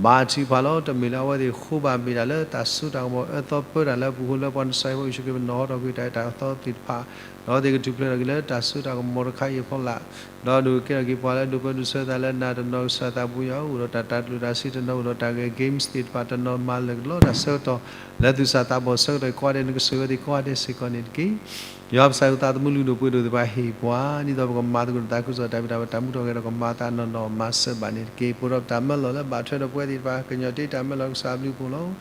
ဘါထုကဖၣ်လီၤ. တမ့ၢ်လၢအဝဲသ့ၣ်အဃိဘၣ် မ့ၢ်ဒၣ်လၢတၢ်စိတၢ်ကမီၤအၢသီပၢတၢ်လၢအပူၤဃိ လၢပှၤနစဲးဖိယ့ၣ်ၡူးခရံာ်ပနီၢ်ဟီထီၣ်ကွံာ်တၢ်အဲၣ်တၢ်သီသ့ၣ်တဖၣ် ဒီးအဝဲသ့ၣ်ကထူၣ်ဖျဲးထီၣ်က့ၤလၢတၢ်စိတၢ်ကမီၤတခါအံၤအဖီလာ် ဒီးဒုးကဲထီၣ်က့ၤပှၤလၢဒိးပၢဒိးဆှၢသးလၢနၤတနီၤ ကစၢ်သးဘိယွၤဧၢ အိၣ်ဒီးတၢ်တၢ်ကျိၣ်တၢ်စ့တနီၤ အိၣ်ဒီးတၢ်ဂဲၤ games သ့ၣ်တဖၣ်တနီၤ မၤလၢာ်ကဒီးတၢ်ဆၢကတီၢ် လၢသူၣ်စၢ်သးဘီၣ်ဆၢကတီၢ် ကိးဂၤဒဲးနကဆိၣ်ဂ့ၤအဝဲသ့ၣ်ကိးဂၤဒဲးစ့ၢ်ကီးန့ၣ်တက့ၢ်. ယွၤပကစၢ်ဧၢ သးသမူလုၢ်ဒိၣ်ပှ့ၤဒိၣ်သ့ၣ်တဖၣ်ဟ့ၣ်ပှၤ ဒ်သိးပကမၤသကိးတၢ်သးခုကစီၣ်တၢ်ဖံးတၢ်မၤ တၢ်မူထီၣ်ဂဲၤထီၣ်ကမၤသးနီၢ်နီၢ် မၤစၢၤဘၣ်န့ၣ်တက့ၢ်. ပအိးထီၣ်ပတၢ်မၢလီၤလၢဘၣ်ထွဲဒီးပဝဲသ့ၣ်တဖၣ် ကညီၤတ့တၢ်မၢလီၤ ကစၢ်ဘျုးဖှိၣ်လီၤ.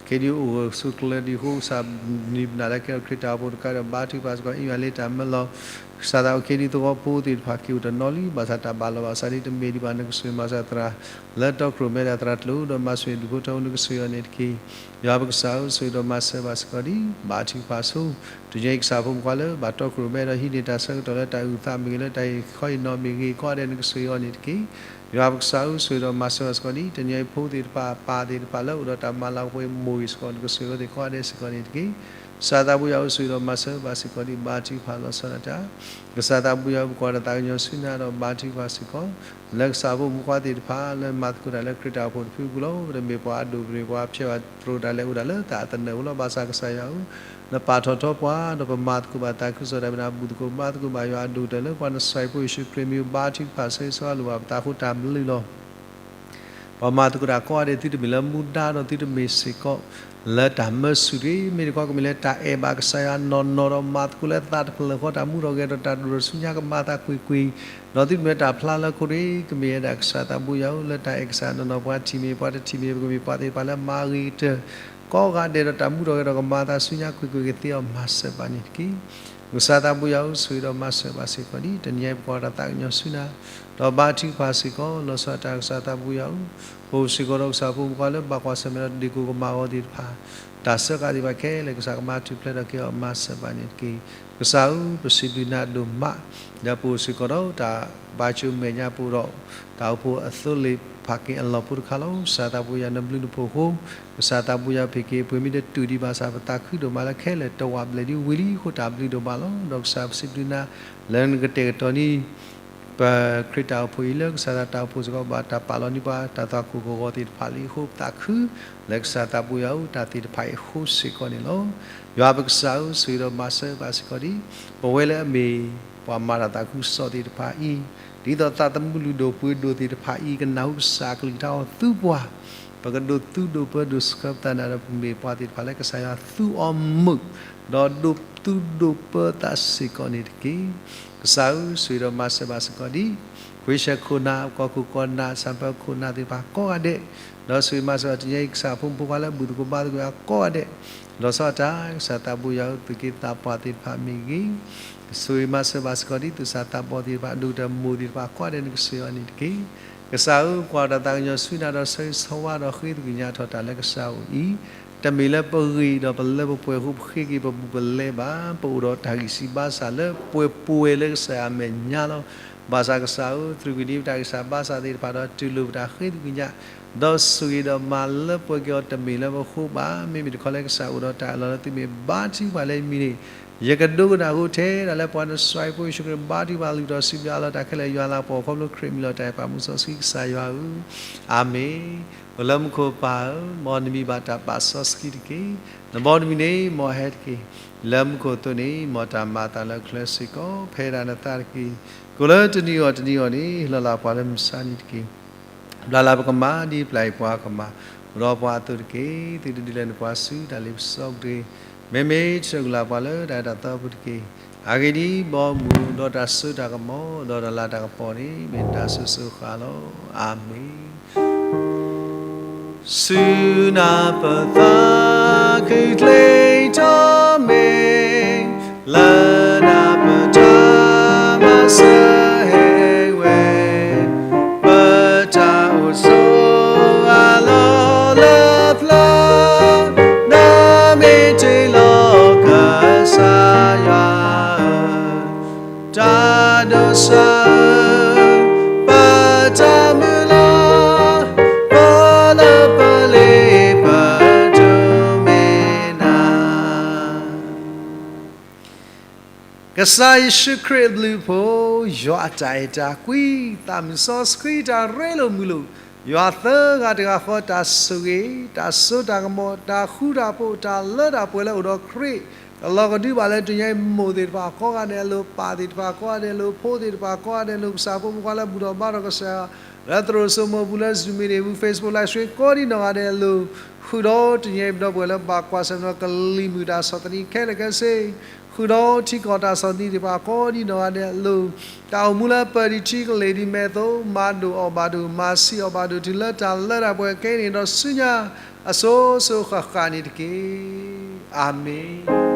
ခဲဒုးအိၣ်ဂၢၢ်ဆိးကျၢၤဒံးအဃိ ကစၢ်နံၤပနၢ်လၢကဲထီၣ်ခရံာ်တၢ်အိၣ်ဖှိၣ်တခါဒီး ဘါထုကဖၣ်စ့ၢ်ကီး အ့ၣ်ယွၤလၢတၢ်မၢလီၤ ကစၢ်သးအိၣ်ခ့ဒံးသဝီဖိသ့ၣ်တဖၣ် က့ၤအိၣ်တနီၤလံ ဘၣ်ဆၣ်တၢ်ဘၣ်လီၤဘၣ်စးဒ်တမ့ၢ်ဒံးဘၣ် နကဆိၣ်ဂ့ၤမၤစၢၤသရၣ် လၢတီခိၣ်ရိၣ်မဲဒၣ်သရၣ်ကျိၤ ဒီးမၤဆိၣ်ဂ့ၤဒူၣ်ဖိထၢဖိ နကဆိၣ်ဂ့ၤအီၤန့ၣ်တက့ၢ်. ယွၤပကစၢ်ဧၢ ဆိၣ်ဂ့ၤဒီးမၤစၢၤဘၣ်စ့ၢ်ကီးဒံး ဘါထုကဖၣ်ဆိ တနံၤအံၤကစၢ်ဖိမုၣ်ခွါလၢ ဘၣ်တီခိၣ်ရိၣ်မဲဒီးဟံးန့ၢ်တၢ်ဆၢကတီၢ်လၢတၢ်အုၣ်သးမ့ၢ်ဂ့ၤ လၢတၢ်ဟ့ၣ်ခီဟ့ၣ်နီၤမ့ၢ်ဂ့ၤ ကိးဂၤဒဲးနကဆိၣ်ဂ့ၤအီၤန့ၣ်တက့ၢ်. ယွၤပကစၢ်ဧၢ ဆိၣ်ဂ့ၤဒီးမၤစၢၤဘၣ်စ့ၢ်ကီးဒံး တနံၤအံၤဖိသ့ၣ်တဖၣ် ပၢ်သ့ၣ်တဖၣ်လၢအိၣ်ဒီးတၢ်မၤလၤကပီၤအံၤ မိၢ်ဂ့ၤစ့ၢ်ကီး နကဆိၣ်ဂ့ၤအဝဲသ့ၣ်ကိးဂၤဒဲးစ့ၢ်ကီးန့ၣ်တက့ၢ်. ကစၢ်သးဘိယွၤဧၢ ဆိၣ်ဂ့ၤဒီးမၤစၢၤဘၣ်စ့ၢ်ကီးဒံး ဘါထုကဖၣ်လီၤဆီဒၣ်တၢ် ကစၢ်သးဘိယွၤဧၢ ပကွၢ်တၢ်သးကညီၤဆူနၤဒီးဘါထုကဖၣ်စ့ၢ်ကီး လၢကစၢ်ဖိမုၣ်ခွါသ့ၣ်တဖၣ် လၢမၤသကိးတၢ်လၢခရံာ်တၢ်အိၣ်ဖှိၣ်တဖုအပူၤလီၤ. ပတမ့ၢ်ပှၤအဒိၣ် ပတမ့ၢ်ပှၤဖျဲးဘၣ် ပတအိၣ်ဒၣ်လဲာ်အိၣ်ဒၣ်လၢတၢ်အသနၢၣ်အပူၤလီၤ. ဘၣ်ဆၣ်ကစၢ်ယွၤဧၢ နပာ်ထီၣ်ထီပှၤ ဒီးပမၤသကိးဘၣ်တၢ်သးခုကစီၣ်တၢ်ဖံးတၢ်မၤ ဘူၣ်သကိးဘါသကိးဘၣ်ယွၤအဒိၣ်ကတၢၢ်လၢပှၤနစဲးဖိယ့ၣ်ၡူးခရံာ်မံၤ ဘါထုကဖၣ်ဆိၣ်ဂ့ၤဆိၣ်ဂ့ၤလိာ်ဘၣ်ပသးအဃိတၢ်ဘျုးလီၤ. ပှၤမၤသကိးတၢ်ကိးဂၤဒဲး သုတမ့ၢ်လၢမူဒါဒီးသုတမ့ၢ်စ့ၢ်ကီး လၢတၢ်မၢဆူၣ်တဂ့ၤ မ့ၢ်တခီကမ့ၢ်လၢတၢ်အဲၣ်ဘၣ်ကစၢ်ယွၤနီၢ်နီၢ်ဒီးမၤသကိးလၢသးတဖျၢၣ်ဃီ တၢ်မူထီၣ်ဂဲၤထီၣ်တၢ်ဒိၣ်ထီၣ်ဆူညါကမၤသးကွ့ၢ်ကွ့ၢ် ဒီးသုတမ့ၢ်လၢတၢ်ဖျါလၢခိတဂ့ၤ ကမ့ၢ်ဝဲဒၣ်ကစၢ်သးဘိယွၤဧၢ လၢတၢ်အဲၣ်ကစၢ်နီၢ်နီၢ် ပှၤထံၣ်မ့ၢ်ပှၤတထံၣ်မ့ၢ် ပကမ့ၢ်ပှၤသ့ၣ်တဖၣ်လၢမၤဂ့ၤကတၢၢ် ကိးဂၤဒဲးဒီးတၢ်မူထီၣ်ဂဲၤထီၣ်ကမၤသးဆူညါကွ့ၢ်ကွ့ၢ်ကသ့အီၤ မၤစၢၤဘၣ်န့ၣ်တက့ၢ်. ကစၢ်သးဘိယွၤဧၢ ဆိၣ်ဂ့ၤဒီးမၤစၢၤဘၣ်စ့ၢ်ကီးဒံး တနံၤအံၤပကွၢ်တၢ်သးကညီၤဆူနၤ ဒီးဘါထုကဖၣ်စ့ၢ်ကီး လီၤဆီဒၣ်တၢ်ကစၢ်သးဘိယွၤဧၢ ပအိၣ်စ့ၢ်ကီးဒီးကစၢ်ဖိမုၣ်ခွါလၢဘၣ်ကွၢ်ဆၢၣ်မဲာ်ဒီးတဒ့ၣ်ကိၢ်ကမၣ်အဂီၢ်သ့ၣ်တဖၣ် တၢ်စၢဃာ်သ့ၣ်တဖၣ်ခဲလၢာ် ကစၢ်ကမၤထူၣ်ဖျဲးထီၣ်က့ၤအီၤ မၤစၢၤဘၣ်န့ၣ်တက့ၢ်. ကစၢ်ဧၢ ပစံးဘျုးနၤဒိၣ်မး ဒီးပအိၣ်စ့ၢ်ကီးဒီးတၢ်ဘါကၠိမဲာ်ညါ ပအိၣ်ဒီး တၢ်အိၣ်ဖှိၣ်အသိလ့ၣ်ဖးက့ၤအလီၢ်ဖိတခါလီၤ. ကစၢ်သးဘိယွၤနဘျုးနဖှိၣ်အဃိ ကစၢ်သးဘိယွၤဖံးက့ၤပှ့ၤမ့ၢ်တတူၢ်ဒံးဘၣ်ဆၣ် ပသးခုဒိၣ်မးလၢခဲလၢာ်တဝာ်ဘျဲၣ်ဒံးဝံၤလံအဃိ တၢ်ဘျုးဒိၣ်မးလီၤ. ဒီးကစၢ်ပစံးဘျုးနၤ လၢနကတဲာ်ကတီၤန့ၢ် ပခရံာ်တၢ်အိၣ်ဖှိၣ်အံၤလၢကစၢ်သးတၢ်အိၣ်ဖှိၣ်စ့ၢ်ကီး ဘၣ်တၢ်ပာ်လီၤန့ၢ်ပှၤတၢ်သွၣ်ခိၣ်ကဂီၤသ့ၣ်တဖၣ်လံအဃိ ပသးခု လၢကစၢ်သးဘိယွၤဧၢ တၢ်သ့ၣ်တဖၣ်အံၤအဃိစ့ၢ်ကီးန့ၣ်လီၤ. ယွၤပကစၢ်ဧၢ ဆိၣ်ဂ့ၤဒီးမၤစၢၤဘၣ်စ့ၢ်ကီးဒံး ပဝဲလၢအမ့ၢ်ပှၤမၤတၢ်သးခုကစီၣ်သ့ၣ်တဖၣ်အံၤ ဒ်သိးသးသမူလုၢ်ဒိၣ်ပှ့ၤဒိၣ်သ့ၣ်တဖၣ်အံၤ ကနၢ်ဟူကစၢ်အကလုၢ်ကထါအီၤဆူပှၤ ပကဒိးသူဒိးပၢဒိးဆှၢပသးနၤဒီး ပမ့ၢ်ပှၤသ့ၣ်တဖၣ်လၢကစၢ်ယွၤသူအီၤမုာ် ဒီးဒိးသူဒိးပၢသးစ့ၢ်ကီးန့ၣ်တက့ၢ်. ကစၢ်ဧၢ ဆိၣ်ဂ့ၤဒီးမၤစၢၤဘၣ်စ့ၢ်ကီးဒံး ခွံဆၢခိၣ်နၢ် ကီၢ်ခိၣ်ကီၢ်နၢ် ဆၣ်ပၢၤခိၣ်နၢ်သ့ၣ်တဖၣ်ကိးဂၤဒဲး ဒီးဆိၣ်ဂ့ၤမၤစၢၤဘၣ်တနံၤအံၤ ကစၢ်ဖိမုၣ်ဖိခွါလၢဘူၣ်သကိးဘါသကိးအကိးဂၤဒဲး လီၤဆီဒၣ်တၢ် ကစၢ်သးဘိယွၤဧၢ သုးက့သးပှၢ်သ့ၣ်တဖၣ်မ့ၢ်ဂ့ၤ ဆိၣ်ဂ့ၤမၤစၢၤဘၣ်စ့ၢ်ကီးဒံး သူၣ်စၢ်သးဘီၣ်သ့ၣ်တဖၣ် ဒိၣ်ကတၢၢ်မိၢ်သ့ၣ်တဖၣ်ကိးဂၤဒဲး နကဆိၣ်ဂ့ၤအီၤန့ၣ်တက့ၢ်. ကစၢ်ဧၢ ကွၢ်တၢ်သးကညီၤဆူနၤဒီး ဆၢဂ့ၤဆၢဝါဒီးဃ့သကွံၢ်ကညးထီၣ်တၢ်လၢကစၢ်အအိၣ်အံၤ တမ့ၢ်လၢပဂ့ၤဒီးပလၢပပှဲၤအဃိ ပဃ့က့ၤပဘူးပလဲဘၣ်. ပအိၣ်ဒီးတၢ်ဂံၢ်စၢ်ဘါစၢ်လၢပှဲၤပှဲၤလၢကစၢ်ယွၤအမဲာ်ညါလီၤ. ဘၣ်ဆၣ်ကစၢ်ဧၢ သရူးကနံၤပတၢ်ဂံၢ်စၢ်ဘါစၢ်သ့ၣ်တဖၣ်ဒီး တူၢ်လိာ်ပတၢ်ဃ့သကွံၢ်ကညး ဒီးဆိၣ်ဂ့ၤဒီးမၤလၢပှဲၤက့ၤအီၤတမ့ၢ်လၢပဃိဘၣ်. မ့မ့ၢ်တခီလၢကစၢ်အိၣ်ဒီးတၢ်အၢၣ်လီၤလၢသုမ့ၢ်ဘါထုကဖၣ်လၢအမံၤန့ၣ် ယကဒိကနၣ်ဃုာ်ထဲဒၣ်လၢပှၤနစၢ်ဖိယ့ၣ်ၡူးခရံာ်ဘါထုကဖၣ်လုၢ်ထီၣ်စံးဘျုးအလီၢ်တၢ်ခဲလၢာ်ယွၤလၢပှဲၤခီဖျိခရံာ်မံၤလီၤတၢ်အဲၣ်ပာ်မူစီဆှံ ကစၢ်ယွၤဧၢ, အၤမ့ၣ်. အိၣ်လၢမူခိၣ်ပၢ်ဧၢ, မ်နမံၤဘၣ်တၢ်ပာ်စီဆှံတက့ၢ်. နဘီနမံၤန့ၣ်မ်အဟဲတက့ၢ်. လၢမူခိၣ်အသိးန့ၣ် မ်တၢ်မၤအသးလၢအချၢစ့ၢ်ကီး ဖဲဒၣ်နသးတက့ၢ်. ကအိၣ်လၢတနံၤအဂီၢ်တနံၤအဂီၢ်န့ၣ် ဟ့ၣ်လီၤလၢပှၤလၢမုၢ်မဆါတနံၤတက့ၢ်. ဘျါလၢပကမၤ ဒ်ပျၢ်အံၤပှၤကမၤ, အိၣ်ဒီးပှၤအသိးတက့ၢ်. သုတဒုးလဲၤနပှၤဆူတၢ်လ့ပစီပူၤတဂ့ၤ. မ့မ့ၢ်ဆှၢကလာ်ပှၤလၢတၢ်အဲၣ်တၢ်သီပူၤတက့ၢ်. အဂ့ၢ်ဒ်အံၤ, ဘီမုၢ်ဒီးတၢ်စိတၢ်ကမီၤ ဒီးတၢ်လၤတၢ်ကပီၤန့ၣ် မ့ၢ်တၢ်စိၤစိၤဃၣ်ဃၣ်လီၤ. အၤမ့ၣ်. ဆူနၤပသးခုကျ့ထီၣ်မ့ၢ် လၢနၤပတၢ်မၤစၢၤဟဲဝဲ, ပတၢ်အိၣ်ဆိးအလီၢ်လၢပျၢၤ, နမ့ၢ်တ့ၢ်လီၤကစၢ်ယွၤဧၢ, တၢ်ဒိးစၢ်ဧၢ, ပတၢ်မုၢ်လၢ် ကစၢ်ယ့ၣ်ၡူးခရံာ်အဘျုးအဖှိၣ်, ယွၤအတၢ်အဲၣ်တၢ်ကွံ, သးမုၢ်စီဆှံတၢ်ရ့လိာ်မုာ်လိာ်, ယွၤသၢဂၤတဂၤဃီတၢ်ဆိၣ်ဂ့ၤ, တၢ်စိတၢ်ကမီၤ, တၢ်ဃူတၢ်ဖိး, တၢ်လၢတၢ်ပှဲၤလၢအိၣ်ဒီးခရံာ်, ကလီၤကဒုဘၣ်လၢတနံၤအံၤ မိၢ်သ့ၣ်တဖၣ်ကိးဂၤဒဲးအလိၤ, ပၢ်သ့ၣ်တဖၣ်ကိးဂၤဒဲးအလိၤ, ဖိသ့ၣ်တဖၣ်ကိးဂၤဒဲးအလိၤ, ကစၢ်ဖိမုၣ်ဖိခွါလၢဘူၣ်ထီၣ်ဘါထီၣ်ကစၢ်, လၢသရိာ်စိမိၤပူၤလၢ Zoom မ့ၢ်ဒၣ် Facebook Live Stream ကိးဒံနီၢ်ဂၤဒဲးအလိၤ, ဃုာ်ဒီးတနံၤအံၤပဒီပုၢ်ဝဲၢ်လၢဘၣ်ကွၢ်ဆၢၣ်မဲာ်ဒီးကလံၤမုၢ်တၢ်ဆီၣ်သနံးခဲလၢာ်ခဲဆ့, ဃုာ်ဒီးထံကီၢ်တၢ်ဆီၣ်သနံးသ့ၣ်တဖၣ်ကိးဒံနီၢ်ဂၤဒဲးအလိၤ, တၢ်အိၣ်မူလၢပၢၢ်ဒံးထံကလ့ၢ်ဒံးမဲာ်သိး မၤဒိၣ်အီၣ်ဘၣ်ဒိၣ် မၤဆံးအီၣ်ဘၣ်ဒိၣ် တုၤလၢတၢ်လၢတၢ်ပှဲၤခဲအံၤန့ၣ်ဒီးဆူညါ အစိၤစိၤဃၣ်ဃၣ်န့ၣ်တက့ၢ်. အၤမ့ၣ်.